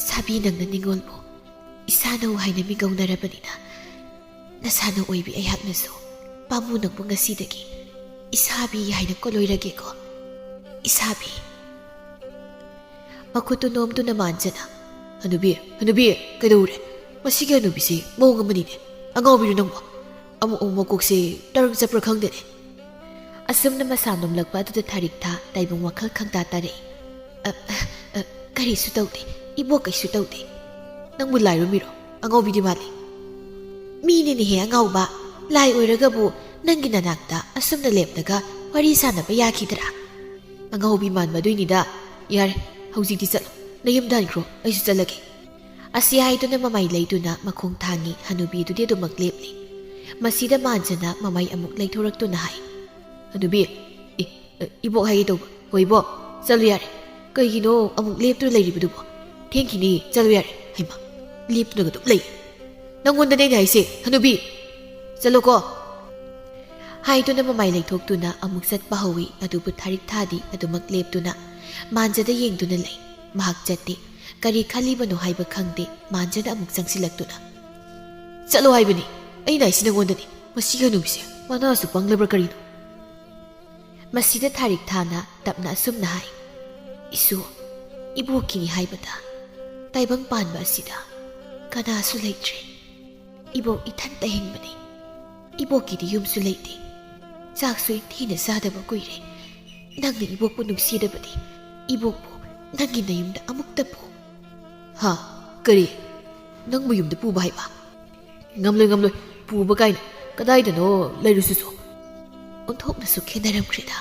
"ꯁꯥꯕꯤ, ꯅꯪꯅ ꯅꯤꯉꯣꯜꯕꯨ ꯏꯁꯥꯅꯧ ꯍꯥꯏꯅ ꯃꯤꯒꯧꯅꯔꯕꯅꯤꯅ, ꯅꯁꯥꯅꯧ ꯑꯣꯏꯕꯤ ꯑꯩꯍꯥꯛꯅꯁꯨ ꯄꯥꯝꯃꯨ ꯅꯪꯕꯨ ꯉꯁꯤꯗꯒꯤ ꯏꯁꯥꯕꯤ ꯍꯥꯏꯅ ꯀꯣꯂꯣꯏꯔꯒꯦꯀꯣ, ꯏꯁꯥꯕꯤ꯫" ꯃꯈꯨꯠꯇꯨ ꯅꯣꯝꯗꯨꯅ ꯃꯥꯟꯖꯅ, "ꯍꯅꯨꯕꯤ, ꯍꯅꯨꯕꯤ, ꯀꯩꯗꯧꯔꯦ? ꯃꯁꯤꯒꯤ ꯍꯅꯨꯕꯤꯁꯤ ꯃꯑꯣꯡ ꯑꯃꯅꯤꯅꯦ꯫ "ꯑꯉꯥꯎꯕꯤꯔꯣ ꯅꯪꯕꯣ? ꯑꯃꯨꯛ ꯑꯃꯨꯛ ꯃꯀꯣꯛꯁꯦ ꯇꯔꯪ ꯆꯠꯄ꯭ꯔꯥ ꯈꯪꯗꯦꯅꯦ꯫" ꯑꯁꯨꯝꯅ ꯃꯁꯥ ꯅꯣꯝꯂꯛꯄ ꯑꯗꯨꯗ ꯊꯥꯔꯤꯛꯊꯥ ꯇꯥꯏꯕꯪ ꯋꯥꯈꯜ ꯈꯪꯇꯥ ꯇꯥꯔꯛꯏ꯫ "ꯑ, ꯑ, ꯀꯔꯤꯁꯨ ꯇꯧꯗꯦ, ꯏꯕꯣꯛ ꯀꯩꯁꯨ ꯇꯧꯗꯦ꯫" "ꯅꯪꯕꯨ ꯂꯥꯏꯔꯣ ꯃꯤꯔꯣ? ꯑꯉꯥꯎꯕꯤꯗꯤ ꯃꯥꯜꯂꯤ꯫" "ꯃꯤꯅꯤꯅꯦꯍꯦ ꯑꯉꯥꯎꯕ, ꯂꯥꯏ ꯑꯣꯏꯔꯒꯕꯨ ꯅꯪꯒꯤ ꯅꯅꯥꯛꯇ ꯑꯁꯨꯝꯅ ꯂꯦꯞꯂꯒ ꯋꯥꯔꯤ ꯁꯥꯟꯅꯕ ꯌꯥꯈꯤꯗ꯭ꯔꯥ?" "ꯑꯉꯥꯎꯕꯤ ꯃꯥꯟꯕ ꯑꯗꯨꯏꯅꯤꯗ꯫ ꯌꯥꯔꯦ, ꯍꯧꯖꯤꯛꯇꯤ ꯆꯠꯂꯣ, ꯅꯌꯨꯝꯗ ꯍꯟꯈ꯭ꯔꯣ, ꯑꯩꯁꯨ ꯆꯠꯂꯒꯦ꯫" ꯑꯁꯤ ꯍꯥꯏꯗꯨꯅ ꯃꯃꯥꯏ ꯂꯩꯗꯨꯅ ꯃꯈꯣꯡ ꯊꯥꯡꯉꯤ꯫ ꯍꯅꯨꯕꯤꯗꯨꯗꯤ ꯑꯗꯨꯃꯛ ꯂꯦꯞꯂꯤ꯫ ꯃꯁꯤꯗ ꯃꯥꯟꯖꯅ ꯃꯃꯥꯏ ꯑꯃꯨꯛ ꯂꯩꯊꯣꯔꯛꯇꯨꯅ ꯍꯥꯏ, "ꯍꯅꯨꯕꯤ, ꯑꯦ, ꯑ, ꯏꯕꯣꯛ ꯍꯥꯏꯒꯦ ꯇꯧꯕ꯫ ꯍꯣꯏ ꯏꯕꯣꯛ, ꯆꯠꯂꯨ ꯌꯥꯔꯦ꯫ ꯀꯩꯒꯤꯅꯣ ꯑꯃꯨꯛ ꯂꯦꯞꯇꯨꯅ ꯂꯩꯔꯤꯕꯗꯨꯕꯣ? ꯊꯦꯡꯈꯤꯅꯤ, ꯆꯠꯂꯨ ꯌꯥꯔꯦ꯫" "ꯍꯩꯃꯥ, ꯂꯦꯞꯇꯨꯅꯒ ꯑꯗꯨꯝ ꯂꯩ꯫ ꯅꯪꯉꯣꯟꯗꯅꯦ ꯑꯩꯅ ꯍꯥꯏꯁꯦ, ꯍꯅꯨꯕꯤ, ꯆꯠꯂꯣꯀꯣ꯫" ꯍꯥꯏꯗꯨꯅ ꯃꯃꯥꯏ ꯂꯩꯊꯣꯛꯇꯨꯅ ꯑꯃꯨꯛ ꯆꯠꯄ ꯍꯧꯏ꯫ ꯑꯗꯨꯕꯨ ꯊꯥꯔꯤꯛ ꯊꯥꯗꯤ ꯑꯗꯨꯃꯛ ꯂꯦꯞꯇꯨꯅ ꯃꯥꯟꯖꯗ ꯌꯦꯡꯗꯨꯅ ꯂꯩ꯫ ꯃꯍꯥꯛ ꯆꯠꯇꯦ꯫ ꯀꯔꯤ ꯈꯜꯂꯤꯕꯅꯣ ꯍꯥꯏꯕ ꯈꯪꯗꯦ꯫ ꯃꯥꯟꯖꯅ ꯑꯃꯨꯛ ꯆꯪꯁꯤꯜꯂꯛꯇꯨꯅ, "ꯆꯠꯂꯣ ꯍꯥꯏꯕꯅꯤ, ꯑꯩꯅ ꯍꯥꯏꯁꯤ ꯅꯪꯉꯣꯟꯗꯅꯤ꯫ ꯃꯁꯤꯒꯤ ꯍꯅꯨꯕꯤꯁꯦ ꯃꯅꯥꯁꯨ ꯄꯪꯂꯕ꯭ꯔꯥ ꯀꯔꯤꯅꯣ?" ꯃꯁꯤꯗ ꯊꯥꯔꯤꯛ ꯊꯥꯅ ꯇꯞꯅ ꯑꯁꯨꯝꯅ ꯍꯥꯏ, "ꯏꯁꯨ, ꯏꯕꯣꯛꯀꯤꯅꯤ ꯍꯥꯏꯕꯗ ꯇꯥꯏꯕꯪ ꯄꯥꯟꯕ ꯑꯁꯤꯗ ꯀꯅꯥꯁꯨ ꯂꯩꯇ꯭ꯔꯦ꯫ ꯏꯕꯣꯛ ꯏꯊꯟꯇ ꯍꯤꯡꯕꯅꯤ꯫ ꯏꯕꯣꯛꯀꯤꯗꯤ ꯌꯨꯝꯁꯨ ꯂꯩꯇꯦ꯫ ꯆꯥꯛꯁꯨ ꯏꯟꯊꯤꯅ ꯆꯥꯗꯕ ꯀꯨꯏꯔꯦ꯫ ꯅꯪꯅ ꯏꯕꯣꯛꯄꯨ ꯅꯨꯡꯁꯤꯗꯕꯗꯤ ꯏꯕꯣꯛꯄꯨ ꯅꯪꯒꯤ ꯅꯌꯨꯝꯗ ꯑꯃꯨꯛꯇ ꯄꯨ꯫" "ꯍꯥ? ꯀꯔꯤ? ꯅꯪꯕꯨ ꯌꯨꯝꯗ ꯄꯨꯕ ꯍꯥꯏꯕ? ꯉꯝꯂꯣꯏ, ꯉꯝꯂꯣꯏ꯫ ꯄꯨꯕ ꯀꯥꯏꯅ꯫ ꯀꯗꯥꯏꯗꯅꯣ ꯂꯩꯔꯨꯁꯨꯁꯨ꯫" ꯑꯣꯟꯊꯣꯛꯅꯁꯨ ꯈꯦꯠꯅꯔꯝꯈ꯭ꯔꯦꯗ꯫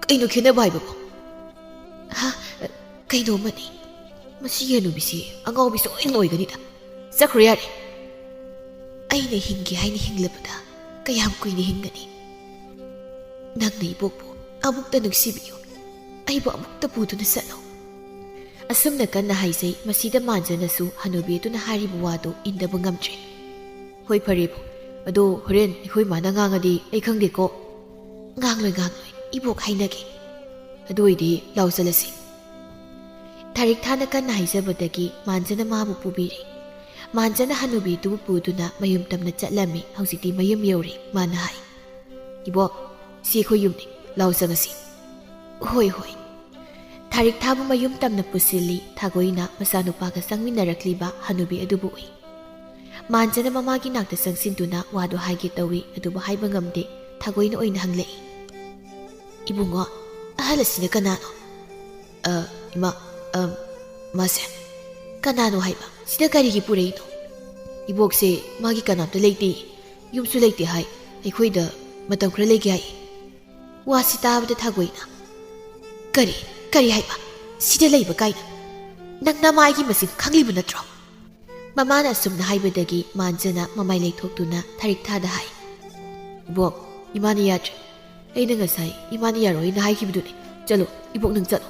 "ꯀꯩꯅꯣ ꯈꯦꯠꯅꯕ ꯍꯥꯏꯕꯕꯨ?" "ꯍꯥ? ꯀꯩꯅꯣꯃꯅꯤ꯫ ꯃꯁꯤꯒꯤ ꯍꯅꯨꯕꯤꯁꯤ ꯑꯉꯥꯎꯕꯤ ꯁꯣꯏꯗꯅ ꯑꯣꯏꯒꯅꯤꯗ꯫ ꯆꯠꯈ꯭ꯔꯣ ꯌꯥꯔꯦ꯫" "ꯑꯩꯅ ꯍꯤꯡꯒꯦ ꯍꯥꯏꯅ ꯍꯤꯡꯂꯕꯗ ꯀꯌꯥꯝ ꯀꯨꯏꯅ ꯍꯤꯡꯒꯅꯤ? ꯅꯪꯅ ꯏꯕꯣꯛꯄꯨ ꯑꯃꯨꯛꯇ ꯅꯨꯡꯁꯤꯕꯤꯌꯨ꯫ ꯑꯩꯕꯨ ꯑꯃꯨꯛꯇ ꯄꯨꯗꯨꯅ ꯆꯠꯂꯣ꯫" ꯑꯁꯨꯝꯅ ꯀꯟꯅ ꯍꯥꯏꯖꯩ꯫ ꯃꯁꯤꯗ ꯃꯥꯟꯖꯅꯁꯨ ꯍꯅꯨꯕꯤ ꯑꯗꯨꯅ ꯍꯥꯏꯔꯤꯕ ꯋꯥꯗꯨ ꯏꯟꯗꯕ ꯉꯝꯗ꯭ꯔꯦ꯫ "ꯍꯣꯏ, ꯐꯔꯦ ꯏꯕꯣꯛ꯫ ꯑꯗꯣ ꯍꯣꯔꯦꯟ ꯑꯩꯈꯣꯏ ꯃꯥꯅ ꯉꯥꯡꯉꯗꯤ ꯑꯩ ꯈꯪꯗꯦꯀꯣ꯫" "ꯉꯥꯡꯂꯣꯏ, ꯉꯥꯡꯂꯣꯏ꯫ ꯏꯕꯣꯛ ꯍꯥꯏꯅꯒꯦ꯫" "ꯑꯗꯨ ꯑꯣꯏꯗꯤ ꯂꯥꯎ ꯆꯠꯂꯁꯤ꯫" ꯊꯥꯔꯤꯛ ꯊꯥꯅ ꯀꯟꯅ ꯍꯥꯏꯖꯕꯗꯒꯤ ꯃꯥꯟꯖꯅ ꯃꯥꯕꯨ ꯄꯨꯕꯤꯔꯦ꯫ ꯃꯥꯟꯖꯅ ꯍꯅꯨꯕꯤꯗꯨꯕꯨ ꯄꯨꯗꯨꯅ ꯃꯌꯨꯝ ꯇꯝꯅ ꯆꯠꯂꯝꯃꯤ꯫ ꯍꯧꯖꯤꯛꯇꯤ ꯃꯌꯨꯝ ꯌꯧꯔꯦ꯫ ꯃꯥꯅ ꯍꯥꯏ, "ꯏꯕꯣꯛ, ꯁꯤ ꯑꯩꯈꯣꯏ ꯌꯨꯝꯅꯤ꯫ ꯂꯥꯎ ꯆꯪꯉꯁꯤ꯫" "ꯍꯣꯏ, ꯍꯣꯏ꯫" ꯊꯥꯔꯤꯛ ꯊꯥꯕꯨ ꯃꯌꯨꯝ ꯇꯝꯅ ꯄꯨꯁꯤꯜꯂꯤ꯫ ꯊꯥꯒꯣꯏꯅ ꯃꯆꯥꯅꯨꯄꯥꯒ ꯆꯪꯃꯤꯟꯅꯔꯛꯂꯤꯕ ꯍꯅꯨꯕꯤ ꯑꯗꯨꯕꯨ ꯎꯏ꯫ ꯃꯥꯟꯖꯅ ꯃꯃꯥꯒꯤ ꯅꯥꯛꯇ ꯆꯪꯁꯤꯟꯗꯨꯅ ꯋꯥꯗꯨ ꯍꯥꯏꯒꯦ ꯇꯧꯏ, ꯑꯗꯨꯕꯨ ꯍꯥꯏꯕ ꯉꯝꯗꯦ꯫ ꯊꯥꯒꯣꯏꯅ ꯑꯣꯏꯅ ꯍꯪꯂꯛꯏ, "ꯏꯕꯨꯡꯉꯣ, ꯑꯍꯜ ꯑꯁꯤꯅ ꯀꯅꯥꯅꯣ?" "ꯑ, ꯏꯃꯥ, ꯑ, ꯃꯥꯁꯦ ꯀꯅꯥꯅꯣ ꯍꯥꯏꯕ? ꯁꯤꯗ ꯀꯔꯤꯒꯤ ꯄꯨꯔꯛꯏꯅꯣ?" "ꯏꯕꯣꯛꯁꯦ ꯃꯥꯒꯤ ꯀꯅꯥꯝꯇ ꯂꯩꯇꯦ, ꯌꯨꯝꯁꯨ ꯂꯩꯇꯦ ꯍꯥꯏ, ꯑꯩꯈꯣꯏꯗ ꯃꯇꯝ ꯈꯔ ꯂꯩꯒꯦ ꯍꯥꯏ꯫" ꯋꯥꯁꯤ ꯇꯥꯕꯗ ꯊꯥꯒꯣꯏꯅ, "ꯀꯔꯤ? ꯀꯔꯤ ꯍꯥꯏꯕ? ꯁꯤꯗ ꯂꯩꯕ ꯀꯥꯏꯅ? ꯅꯪ ꯅꯃꯥ ꯑꯩꯒꯤ ꯃꯁꯤꯡ ꯈꯪꯂꯤꯕ ꯅꯠꯇ꯭ꯔꯣ?" ꯃꯃꯥꯅ ꯑꯁꯨꯝꯅ ꯍꯥꯏꯕꯗꯒꯤ ꯃꯥꯟꯖꯅ ꯃꯃꯥꯏ ꯂꯩꯊꯣꯛꯇꯨꯅ ꯊꯥꯔꯤꯛ ꯊꯥꯗ ꯍꯥꯏ, "ꯏꯕꯣꯛ, ꯏꯃꯥꯅ ꯌꯥꯗ꯭ꯔꯦ꯫ ꯑꯩꯅ ꯉꯁꯥꯏ ꯏꯃꯥꯅ ꯌꯥꯔꯣꯏꯅ ꯍꯥꯏꯈꯤꯕꯗꯨꯅꯤ꯫ ꯆꯠꯂꯣ, ꯏꯕꯣꯛ, ꯅꯪ ꯆꯠꯂꯣ꯫"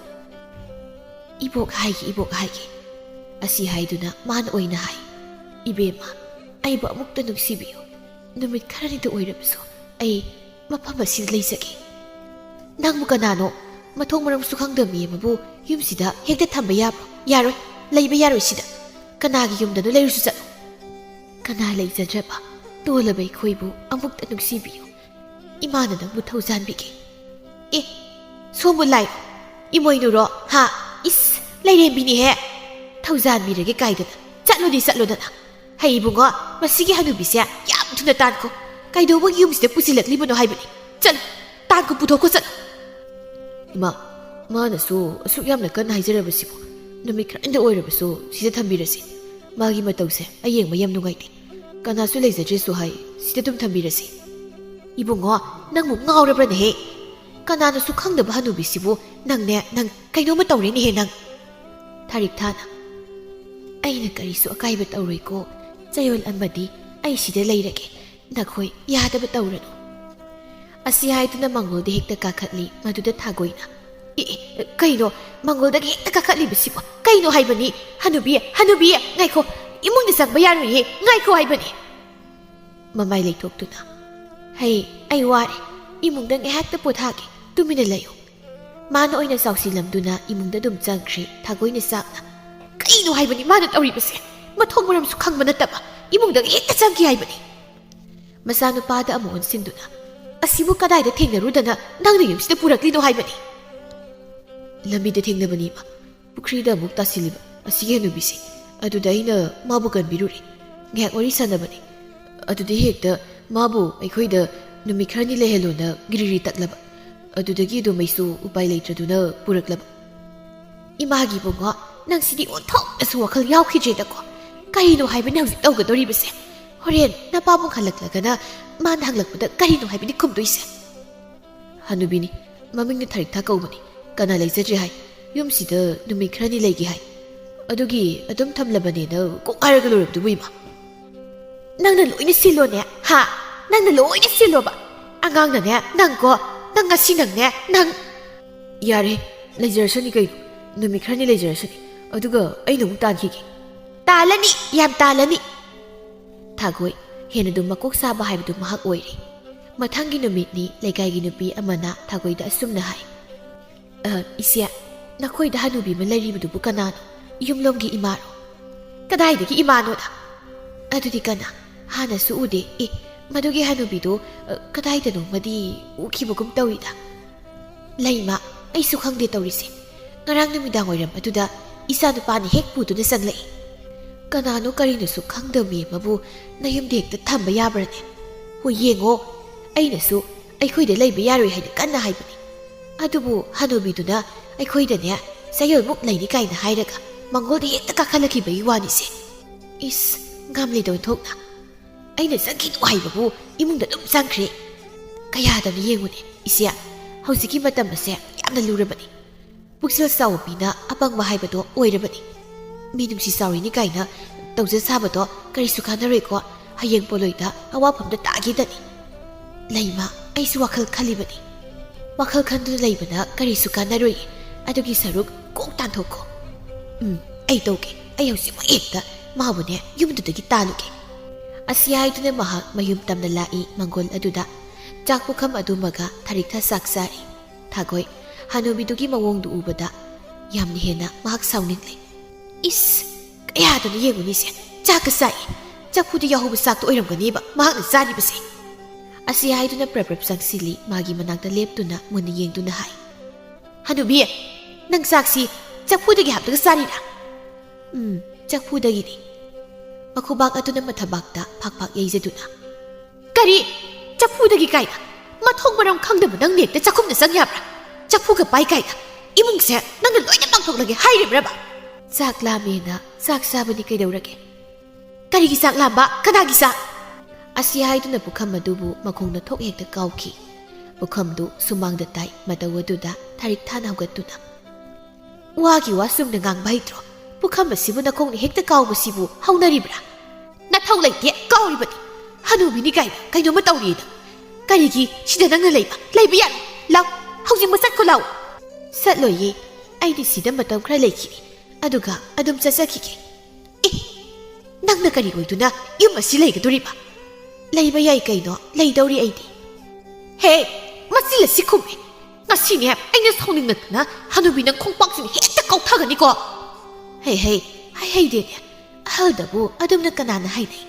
"ꯏꯕꯣꯛ ꯍꯥꯏꯒꯦ, ꯏꯕꯣꯛ ꯍꯥꯏꯒꯦ꯫" ꯑꯁꯤ ꯍꯥꯏꯗꯨꯅ ꯃꯥꯅ ꯑꯣꯏꯅ ꯍꯥꯏ, "ꯏꯕꯦꯝꯃ, ꯑꯩꯕꯨ ꯑꯃꯨꯛꯇ ꯅꯨꯡꯁꯤꯕꯤꯌꯨ꯫ ꯅꯨꯃꯤꯠ ꯈꯔꯅꯤꯇ ꯑꯣꯏꯔꯕꯁꯨ ꯑꯩ ꯃꯐꯝ ꯑꯁꯤꯗ ꯂꯩꯖꯒꯦ꯫" "ꯅꯪꯕꯨ ꯀꯅꯥꯅꯣ? ꯃꯊꯣꯡ ꯃꯔꯝꯁꯨ ꯈꯪꯗꯕ ꯃꯤ ꯑꯃꯕꯨ ꯌꯨꯝꯁꯤꯗ ꯍꯦꯛꯇ ꯊꯝꯕ ꯌꯥꯕ꯭ꯔꯣ? ꯌꯥꯔꯣꯏ, ꯂꯩꯕ ꯌꯥꯔꯣꯏ ꯁꯤꯗ꯫ ꯀꯅꯥꯒꯤ ꯌꯨꯝꯗꯅꯣ ꯂꯩꯔꯨꯁꯨ ꯆꯠꯂꯨ꯫" "ꯀꯅꯥ ꯂꯩꯖꯗ꯭ꯔꯕ ꯇꯣꯜꯂꯕ ꯑꯩꯈꯣꯏꯕꯨ ꯑꯃꯨꯛꯇ ꯅꯨꯡꯁꯤꯕꯤꯌꯨ꯫ ꯏꯃꯥꯅ ꯅꯪꯕꯨ ꯊꯧꯖꯥꯟꯕꯤꯒꯦ꯫" "ꯑꯦ, ꯁꯣꯝꯕꯨ ꯂꯥꯏ ꯏꯃꯣꯏꯅꯨꯔꯣ? ꯍꯥ? ꯏꯁ, ꯂꯩꯔꯦꯝꯕꯤꯅꯤꯍꯦ꯫ ꯊꯧꯖꯥꯟꯕꯤꯔꯒꯦ ꯀꯥꯏꯗꯅ꯫ ꯆꯠꯂꯨꯗꯤ ꯆꯠꯂꯨꯗꯅ꯫ ꯍꯩ ꯏꯕꯨꯡꯉꯣ, ꯃꯁꯤꯒꯤ ꯍꯅꯨꯕꯤꯁꯦ ꯌꯥꯝ ꯊꯨꯅ ꯇꯥꯟꯈꯣ꯫ ꯀꯩꯗꯧꯕꯒꯤ ꯌꯨꯝꯁꯤꯗ ꯄꯨꯁꯤꯜꯂꯛꯂꯤꯕꯅꯣ ꯍꯥꯏꯕꯅꯤ꯫ ꯆꯠꯂꯨ, ꯇꯥꯟꯈꯣ, ꯄꯨꯊꯣꯛꯈꯣ, ꯆꯠꯂꯨ꯫" "ꯏꯃꯥ, ꯃꯥꯅꯁꯨ ꯑꯁꯨꯛ ꯌꯥꯝꯅ ꯀꯟꯅ ꯍꯥꯏꯖꯔꯕꯁꯤꯕꯨ ꯅꯨꯃꯤꯠ ꯈꯔꯗ ꯑꯣꯏꯔꯕꯁꯨ ꯁꯤꯗ ꯊꯝꯕꯤꯔꯁꯤ꯫ ꯃꯥꯒꯤ ꯃꯇꯧꯁꯦ ꯑꯩ ꯌꯦꯡꯕ ꯌꯥꯝ ꯅꯨꯡꯉꯥꯏꯇꯦ꯫ ꯀꯅꯥꯁꯨ ꯂꯩꯖꯗ꯭ꯔꯦꯁꯨ ꯍꯥꯏ, ꯁꯤꯗ ꯑꯗꯨꯝ ꯊꯝꯕꯤꯔꯁꯤ꯫" "ꯏꯕꯨꯡꯉꯣ, ꯅꯪꯕꯨ ꯉꯥꯎꯔꯕ꯭ꯔꯅꯦꯍꯦ? ꯀꯅꯥꯅꯁꯨ ꯈꯪꯗꯕ ꯍꯅꯨꯕꯤꯁꯤꯕꯨ ꯅꯪꯅꯦ, ꯅꯪ ꯀꯩꯅꯣꯝꯃ ꯇꯧꯔꯦꯅꯦꯍꯦ ꯅꯪ꯫" ꯊꯥꯔꯤꯛ ꯊꯥꯅ, "ꯑꯩꯅ ꯀꯔꯤꯁꯨ ꯑꯀꯥꯏꯕ ꯇꯧꯔꯣꯏꯀꯣ꯫ ꯆꯌꯣꯜ ꯑꯃꯗꯤ ꯑꯩ ꯁꯤꯗ ꯂꯩꯔꯒꯦ꯫ ꯅꯈꯣꯏ ꯌꯥꯗꯕ ꯇꯧꯔꯅꯨ꯫" ꯑꯁꯤ ꯍꯥꯏꯗꯨꯅ ꯃꯪꯒꯣꯜꯗ ꯍꯦꯛꯇ ꯀꯥꯈꯠꯂꯤ꯫ ꯃꯗꯨꯗ ꯊꯥꯒꯣꯏꯅ, "ꯑꯦ, ꯑꯦ, ꯀꯩꯅꯣ? ꯃꯪꯒꯣꯜꯗꯒꯤ ꯍꯦꯛꯇ ꯀꯥꯈꯠꯂꯤꯕꯁꯤꯕꯨ ꯀꯩꯅꯣ ꯍꯥꯏꯕꯅꯤ? ꯍꯅꯨꯕꯤ, ꯍꯅꯨꯕꯤ, ꯉꯥꯏꯈꯣ꯫ ꯏꯃꯨꯡꯗ ꯆꯪꯕ ꯌꯥꯔꯣꯏꯌꯦ꯫ ꯉꯥꯏꯈꯣ ꯍꯥꯏꯕꯅꯤ꯫" ꯃꯃꯥꯏ ꯂꯩꯊꯣꯛꯇꯨꯅ, "ꯍꯩ, ꯑꯩ ꯋꯥꯔꯦ꯫ ꯏꯃꯨꯡꯗ ꯉꯥꯏꯍꯥꯛꯇ ꯄꯣꯊꯥꯒꯦ꯫ ꯇꯨꯃꯤꯟꯅ ꯂꯩꯌꯨ꯫" ꯃꯥꯅ ꯑꯣꯏꯅ ꯆꯥꯎꯁꯤꯜꯂꯝꯗꯨꯅ ꯏꯃꯨꯡꯗ ꯑꯗꯨꯝ ꯆꯪꯈ꯭ꯔꯦ꯫ ꯊꯥꯒꯣꯏꯅ ꯆꯥꯛꯅ, "ꯀꯩꯅꯣ ꯍꯥꯏꯕꯅꯤ ꯃꯥꯅ ꯇꯧꯔꯤꯕꯁꯦ? ꯃꯊꯣꯡ ꯃꯔꯝꯁꯨ ꯈꯪꯕ ꯅꯠꯇꯕ ꯏꯃꯨꯡꯗ ꯍꯦꯛꯇ ꯆꯪꯈꯤ ꯍꯥꯏꯕꯅꯤ꯫" ꯃꯆꯥꯅꯨꯄꯥꯗ ꯑꯃꯨꯛ ꯑꯣꯟꯁꯤꯟꯗꯨꯅ, "ꯑꯁꯤꯕꯨ ꯀꯗꯥꯏꯗ ꯊꯦꯡꯅꯔꯨꯗꯅ ꯅꯪꯅ ꯌꯨꯝꯁꯤꯗ ꯄꯨꯔꯛꯂꯤꯅꯣ ꯍꯥꯏꯕꯅꯤ?" "ꯂꯝꯕꯤꯗ ꯊꯦꯡꯅꯕꯅꯤ, ꯏꯃꯥ꯫ ꯄꯨꯈ꯭ꯔꯤꯗ ꯑꯃꯨꯛ ꯇꯥꯁꯤꯜꯂꯤꯕ ꯑꯁꯤꯒꯤ ꯍꯅꯨꯕꯤꯁꯦ꯫ ꯑꯗꯨꯗ ꯑꯩꯅ ꯃꯥꯕꯨ ꯀꯟꯕꯤꯔꯨꯔꯦ꯫ ꯉꯥꯏꯍꯥꯛ ꯋꯥꯔꯤ ꯁꯥꯟꯅꯕꯅꯤ꯫ ꯑꯗꯨꯗꯤ ꯍꯦꯛꯇ ꯃꯥꯕꯨ ꯑꯩꯈꯣꯏꯗ ꯅꯨꯃꯤꯠ ꯈꯔꯅꯤ ꯂꯩꯍꯜꯂꯣꯅ ꯒꯤꯔꯤꯔꯤ ꯇꯛꯂꯕ꯫ ꯑꯗꯨꯗꯒꯤ ꯑꯗꯨꯝ ꯑꯩꯁꯨ ꯎꯄꯥꯏ ꯂꯩꯇ꯭ꯔꯗꯨꯅ ꯄꯨꯔꯛꯂꯕ꯫ ꯏꯃꯥꯒꯤ ꯏꯕꯨꯡꯉꯣ, ꯅꯪꯁꯤꯗꯤ ꯑꯣꯟꯊꯣꯛꯅꯁꯨ ꯋꯥꯈꯜ ꯌꯥꯎꯈꯤꯗ꯭ꯔꯦꯗꯀꯣ꯫ ꯀꯔꯤꯅꯣ ꯍꯥꯏꯕꯅꯤ ꯍꯧꯖꯤꯛ ꯇꯧꯒꯗꯧꯔꯤꯕꯁꯦ? ꯍꯣꯔꯦꯟ ꯅꯄꯥꯕꯨꯡ ꯍꯜꯂꯛꯂꯒꯅ ꯃꯥꯅ ꯍꯪꯂꯛꯄꯗ ꯀꯔꯤꯅꯣ ꯍꯥꯏꯕꯅꯤ ꯈꯨꯝꯗꯣꯏꯁꯦ? ꯍꯅꯨꯕꯤꯅꯤ, ꯃꯃꯤꯡꯅ ꯊꯔꯤꯛꯊꯥ ꯀꯧꯕꯅꯤ꯫ ꯀꯅꯥ ꯂꯩꯖꯗ꯭ꯔꯦ ꯍꯥꯏ? ꯌꯨꯝꯁꯤꯗ ꯅꯨꯃꯤꯠ ꯈꯔꯅꯤ ꯂꯩꯒꯦ ꯍꯥꯏ꯫ ꯑꯗꯨꯒꯤ ꯑꯗꯨꯝ ꯊꯝꯂꯕꯅꯦꯅ ꯀꯣꯛ ꯍꯥꯏꯔꯒ ꯂꯣꯏꯔꯕꯗꯨꯕꯨ ꯏꯃꯥ꯫ ꯅꯪꯅ ꯂꯣꯏꯅ ꯁꯤꯜꯂꯣꯅꯦ, ꯍꯥ? ꯅꯪꯅ ꯂꯣꯏꯅ ꯁꯤꯜꯂꯣꯕ꯫ ꯑꯉꯥꯡꯅꯅꯦ, ꯅꯪꯀꯣ, ꯅꯪ ꯉꯁꯤ ꯅꯪꯅꯦ, ꯅꯪ꯫ ꯌꯥꯔꯦ, ꯂꯩꯖꯔꯁꯅꯤ ꯀꯩꯅꯣ꯫ ꯅꯨꯃꯤꯠ ꯈꯔꯅꯤ ꯂꯩꯖꯔꯁꯅꯤ꯫ ꯑꯗꯨꯒ ꯑꯩꯅ ꯑꯃꯨꯛ ꯇꯥꯟꯈꯤꯒꯦ꯫ ꯇꯥꯜꯂꯅꯤ, ꯌꯥꯝ ꯇꯥꯜꯂꯅꯤ꯫ ꯊꯥꯒꯣꯏ, ꯍꯦꯟꯅ ꯑꯗꯨꯝ ꯃꯀꯣꯛ ꯁꯥꯕ ꯍꯥꯏꯕꯗꯨ ꯃꯍꯥꯛ ꯑꯣꯏꯔꯦ꯫ ꯃꯊꯪꯒꯤ ꯅꯨꯃꯤꯠꯅꯤ ꯂꯩꯀꯥꯏꯒꯤ ꯅꯨꯄꯤ ꯑꯃꯅ ꯊꯥꯒꯣꯏꯗ ꯑꯁꯨꯝꯅ ꯍꯥꯏ, "ꯑ, ꯏꯆꯦ, ꯅꯈꯣꯏꯗ ꯍꯅꯨꯕꯤ ꯑꯃ ꯂꯩꯔꯤꯕꯗꯨꯕꯨ ꯀꯅꯥꯅꯣ? ꯌꯨꯝꯂꯣꯝꯒꯤ ꯏꯃꯥꯔꯣ?" "ꯀꯗꯥꯏꯗꯒꯤ ꯏꯃꯥꯅꯣꯗ?" "ꯑꯗꯨꯗꯤ ꯀꯅꯥ? ꯍꯥꯟꯅꯁꯨ ꯎꯗꯦ꯫ ꯑꯦ, ꯃꯗꯨꯒꯤ ꯍꯅꯨꯕꯤꯗꯣ, ꯑ, ꯀꯗꯥꯏꯗꯅꯣꯃꯗꯤ ꯎꯈꯤꯕꯒꯨꯝ ꯇꯧꯏꯗ?" "ꯂꯩꯃ, ꯑꯩꯁꯨ ꯈꯪꯗꯦ ꯇꯧꯔꯤꯁꯦ꯫ ꯉꯔꯥꯡ ꯅꯨꯃꯤꯗꯥꯡ ꯋꯥꯏꯔꯝ ꯑꯗꯨꯗ ꯏꯆꯥ ꯅꯨꯄꯥꯅ ꯍꯦꯛ ꯄꯨꯗꯨꯅ ꯆꯪꯂꯛꯏ꯫ ꯀꯅꯥꯅꯣ ꯀꯔꯤꯅꯣꯁꯨ ꯈꯪꯗꯕ ꯃꯤ ꯑꯃꯕꯨ ꯅꯌꯨꯝꯗ ꯍꯦꯛꯇ ꯊꯝꯕ ꯌꯥꯕ꯭ꯔꯅꯦ? ꯍꯣꯏ, ꯌꯦꯡꯉꯣ, ꯑꯩꯅꯁꯨ ꯑꯩꯈꯣꯏꯗ ꯂꯩꯕ ꯌꯥꯔꯣꯏ ꯍꯥꯏꯅ ꯀꯟꯅ ꯍꯥꯏꯕꯅꯤ꯫ ꯑꯗꯨꯕꯨ ꯍꯅꯨꯕꯤꯗꯨꯅ ꯑꯩꯈꯣꯏꯗꯅꯦ ꯆꯌꯣꯜꯃꯨꯛ ꯂꯩꯅꯤ ꯀꯥꯏꯅ ꯍꯥꯏꯔꯒ ꯃꯪꯒꯣꯜꯗ ꯍꯦꯛꯇ ꯀꯥꯈꯠꯂꯛꯈꯤꯕꯒꯤ ꯋꯥꯅꯤꯁꯦ꯫ ꯏꯁ, ꯉꯝꯂꯦꯗ ꯑꯣꯟꯊꯣꯛꯅ꯫ ꯑꯩꯅ ꯆꯪꯈꯤꯅꯨ ꯍꯥꯏꯕꯕꯨ ꯏꯃꯨꯡꯗ ꯑꯗꯨꯝ ꯆꯪꯈ꯭ꯔꯦ꯫ ꯀꯌꯥꯗꯅꯣ ꯌꯦꯡꯉꯨꯅꯦ, ꯏꯆꯦ, ꯍꯧꯖꯤꯛꯀꯤ ꯃꯇꯝ ꯑꯁꯦ ꯌꯥꯝꯅ ꯂꯨꯔꯕꯅꯤ꯫ ꯄꯨꯛꯆꯦꯜ ꯆꯥꯎꯕ ꯃꯤꯅ ꯑꯄꯪꯕ ꯍꯥꯏꯕꯗꯣ ꯑꯣꯏꯔꯕꯅꯤ꯫ ꯃꯤ ꯅꯨꯡꯁꯤ ꯆꯥꯎꯔꯤꯅꯤ ꯀꯥꯏꯅ ꯇꯧꯖ ꯁꯥꯕꯗꯣ ꯀꯔꯤꯁꯨ ꯀꯥꯟꯅꯔꯣꯏꯀꯣ꯫ ꯍꯌꯦꯡ ꯄꯣꯂꯣꯏꯗ ꯑꯋꯥꯐꯝꯗ ꯇꯥꯈꯤꯗꯅꯤ꯫ ꯂꯩꯃ, ꯑꯩꯁꯨ ꯋꯥꯈꯜ ꯈꯜꯂꯤꯕꯅꯤ꯫ ꯋꯥꯈꯜ ꯈꯟꯗꯨꯅ ꯂꯩꯕꯅ ꯀꯔꯤꯁꯨ ꯀꯥꯟꯅꯔꯣꯏ꯫ ꯑꯗꯨꯒꯤ ꯁꯔꯨꯛ ꯀꯣꯛ ꯇꯥꯟꯊꯣꯛꯈꯣ꯫ ꯎꯝ, ꯑꯩ ꯇꯧꯒꯦ꯫ ꯑꯩ ꯍꯧꯖꯤꯛꯃꯛ ꯍꯦꯛꯇ ꯃꯥꯕꯨꯅꯦ ꯌꯨꯝꯗꯨꯗꯒꯤ ꯇꯥꯜꯂꯨꯒꯦ꯫ ꯑꯁꯤ ꯍꯥꯏꯗꯨꯅ ꯃꯍꯥꯛ ꯃꯌꯨꯝ ꯇꯝꯅ ꯂꯥꯛꯏ ꯃꯪꯒꯣꯜ ꯑꯗꯨꯗ꯫ ꯆꯥꯛ ꯄꯨꯈꯝ ꯑꯗꯨꯃꯒ ꯊꯔꯤꯛꯊ ꯆꯥꯛ ꯆꯥꯔꯤ꯫ ꯊꯥꯒꯣꯏ, ꯍꯅꯨꯕꯤꯗꯨꯒꯤ ꯃꯑꯣꯡꯗꯨ ꯎꯕꯗ ꯌꯥꯝꯅ ꯍꯦꯟꯅ ꯃꯍꯥꯛ ꯁꯥꯎꯅꯤꯡꯂꯦ꯫ ꯏꯁ! ꯀꯌꯥꯗꯅꯣ ꯌꯦꯡꯉꯨꯅꯤꯁꯦ, ꯆꯥꯛꯀ ꯆꯥꯏ꯫ ꯆꯐꯨꯗ ꯌꯥꯎꯍꯧꯕ ꯆꯥꯛꯇꯣ ꯑꯣꯏꯔꯝꯒꯅꯦꯕ ꯃꯍꯥꯛꯅ ꯆꯥꯔꯤꯕꯁꯦ꯫ ꯑꯁꯤ ꯍꯥꯏꯗꯨꯅ ꯄ꯭ꯔꯞ ꯄ꯭ꯔꯞ ꯆꯪꯁꯤꯜꯂꯤ, ꯃꯥꯒꯤ ꯃꯅꯥꯛꯇ ꯂꯦꯞꯇꯨꯅ ꯃꯨꯟꯅ ꯌꯦꯡꯗꯨꯅ ꯍꯥꯏ, "ꯍꯅꯨꯕꯤ, ꯅꯪ ꯆꯥꯛꯁꯤ ꯆꯐꯨꯗꯒꯤ ꯍꯥꯞꯇꯒ ꯆꯥꯔꯤꯔꯥ?" "ꯎꯝ, ꯆꯐꯨꯗꯒꯤꯅꯤ꯫" ꯃꯈꯨꯕꯥꯛ ꯑꯗꯨꯅ ꯃꯊꯕꯥꯛꯇ ꯐꯥꯛ ꯐꯥꯛ ꯌꯩꯖꯗꯨꯅ, "ꯀꯔꯤ? ꯆꯐꯨꯗꯒꯤ ꯀꯥꯏꯅ? ꯃꯊꯣꯡ ꯃꯔꯝ ꯈꯪꯗꯕ ꯅꯪꯅ ꯍꯦꯛꯇ ꯆꯥꯛꯈꯨꯝꯗ ꯆꯪ ꯌꯥꯕ꯭ꯔꯥ? ꯆꯐꯨꯒ ꯄꯥꯏ ꯀꯥꯏꯅ? ꯏꯃꯨꯡꯁꯦ ꯅꯪꯅ ꯂꯣꯏꯅ ꯃꯥꯡꯊꯣꯛꯂꯒꯦ ꯍꯥꯏꯔꯤꯕ꯭ꯔꯕ?" "ꯆꯥꯛ ꯂꯥꯝꯃꯦꯅ ꯆꯥꯛ ꯆꯥꯕꯅꯤ, ꯀꯩꯗꯧꯔꯒꯦ?" "ꯀꯔꯤꯒꯤ ꯆꯥꯛ ꯂꯥꯝꯕ? ꯀꯅꯥꯒꯤ ꯆꯥꯛ?" ꯑꯁꯤ ꯍꯥꯏꯗꯨꯅ ꯄꯨꯈꯝ ꯑꯗꯨꯕꯨ ꯃꯈꯣꯡꯅ ꯊꯣꯛ ꯍꯦꯛꯇ ꯀꯥꯎꯈꯤ꯫ ꯄꯨꯈꯝꯗꯨ ꯁꯨꯃꯥꯡꯗ ꯇꯥꯏ꯫ ꯃꯇꯧ ꯑꯗꯨꯗ ꯊꯥꯔꯤꯛ ꯊꯥꯅ ꯍꯧꯒꯠꯇꯨꯅ, "ꯋꯥꯒꯤ ꯋꯥ ꯆꯨꯝꯅ ꯉꯥꯡꯕ ꯍꯩꯇ꯭ꯔꯣ? ꯄꯨꯈꯝ ꯑꯁꯤꯕꯨ ꯅꯈꯣꯡꯅ ꯍꯦꯛꯇ ꯀꯥꯎꯕꯁꯤꯕꯨ ꯍꯧꯅꯔꯤꯕ꯭ꯔꯥ? ꯅꯊꯧ ꯂꯩꯇꯦ, ꯀꯥꯎꯔꯤꯕꯅꯤ꯫ ꯍꯅꯨꯕꯤꯅꯤ ꯀꯥꯏꯅ ꯀꯩꯅꯣꯝꯃ ꯇꯧꯔꯤꯌꯦ ꯅꯪ꯫ ꯀꯔꯤꯒꯤ ꯁꯤꯗ ꯅꯪꯅ ꯂꯩꯕ? ꯂꯩꯕ ꯌꯥꯔꯣꯏ꯫ ꯂꯥꯎ, ꯍꯧꯖꯤꯛꯃꯛ ꯆꯠꯈꯣ ꯂꯥꯎ꯫" "ꯆꯠꯂꯣꯏꯌꯦ, ꯑꯩꯗꯤ ꯁꯤꯗ ꯃꯇꯝ ꯈꯔ ꯂꯩꯈꯤꯅꯤ, ꯑꯗꯨꯒ ꯑꯗꯨꯝ ꯆꯠꯆꯈꯤꯒꯦ꯫" "ꯑꯦ, ꯅꯪꯅ ꯀꯔꯤ ꯑꯣꯏꯗꯨꯅ ꯌꯨꯝ ꯑꯁꯤ ꯂꯩꯒꯗꯣꯔꯤꯕ?" "ꯂꯩꯕ ꯌꯥꯏ ꯀꯩꯅꯣ, ꯂꯩꯗꯧꯔꯤ ꯑꯩꯗꯤ꯫" "ꯍꯦ, ꯃꯆꯤꯜ ꯑꯁꯤ ꯈꯨꯝꯃꯦ꯫ ꯉꯁꯤꯅꯦ ꯑꯩꯅ ꯁꯥꯎꯅꯤꯡꯂꯛꯇꯅ ꯍꯅꯨꯕꯤ ꯅꯪ ꯈꯣꯡꯄꯥꯛꯁꯤꯅ ꯍꯦꯛꯇ ꯀꯥꯎꯊꯒꯅꯤꯀꯣ꯫" "ꯍꯦ ꯍꯦ, ꯍꯥꯏ ꯍꯩꯗꯦꯅꯦ, ꯑꯍꯜꯗꯕꯨ ꯑꯗꯨꯝꯅ ꯀꯅꯥꯅ ꯍꯥꯏꯅꯩ?"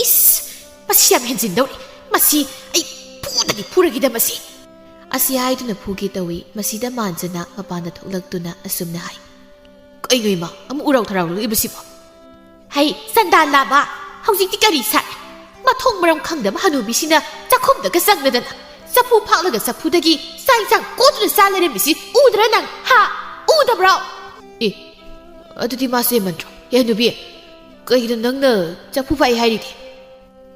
"ꯏꯁ, ꯃꯁꯤ ꯌꯥꯝ ꯍꯦꯟꯖꯤꯟꯗꯧꯔꯤ꯫ ꯃꯁꯤ ꯑꯩ ꯐꯨꯗꯗꯤ ꯐꯨꯔꯒꯤꯗ ꯃꯁꯤ꯫" ꯑꯁꯤ ꯍꯥꯏꯗꯨꯅ ꯐꯨꯒꯦ ꯇꯧꯏ꯫ ꯃꯁꯤꯗ ꯃꯥꯟꯖꯅ ꯃꯄꯥꯟꯗ ꯊꯣꯛꯂꯛꯇꯨꯅ ꯑꯁꯨꯝꯅ ꯍꯥꯏ, "ꯀꯩꯅꯣ ꯏꯃꯥ, ꯑꯃꯨꯛ ꯎꯔꯥꯎ ꯊꯔꯥꯎ ꯂꯣꯛꯏꯕꯁꯤꯕꯣ?" "ꯍꯩ, ꯆꯟꯗꯥꯟ ꯂꯥꯕ, ꯍꯧꯖꯤꯛꯇꯤ ꯀꯔꯤ ꯁꯥꯔꯦ? ꯃꯊꯣꯡ ꯃꯔꯝ ꯈꯪꯗꯕ ꯍꯅꯨꯕꯤꯁꯤꯅ ꯆꯥꯛꯈꯨꯝꯗꯒ ꯆꯪꯂꯗꯅ ꯆꯐꯨ ꯐꯥꯛꯂꯒ ꯆꯐꯨꯗꯒꯤ ꯆꯥꯛ ꯏꯟꯁꯥꯡ ꯀꯣꯠꯇꯨꯅ ꯆꯥ ꯂꯩꯔꯝꯃꯤꯁꯤ ꯎꯗ꯭ꯔꯥ ꯅꯪ? ꯍꯥ? ꯎꯗꯕ꯭ꯔꯣ?" "ꯑꯦ, ꯑꯗꯨꯗꯤ ꯃꯥꯁꯦ ꯍꯦꯟꯃꯟꯗ꯭ꯔꯣ? ꯑꯦ, ꯍꯅꯨꯕꯤ, ꯀꯩꯒꯤꯅꯣ ꯅꯪꯅ ꯆꯐꯨ ꯐꯥꯛꯏ ꯍꯥꯏꯔꯤꯗꯤ?"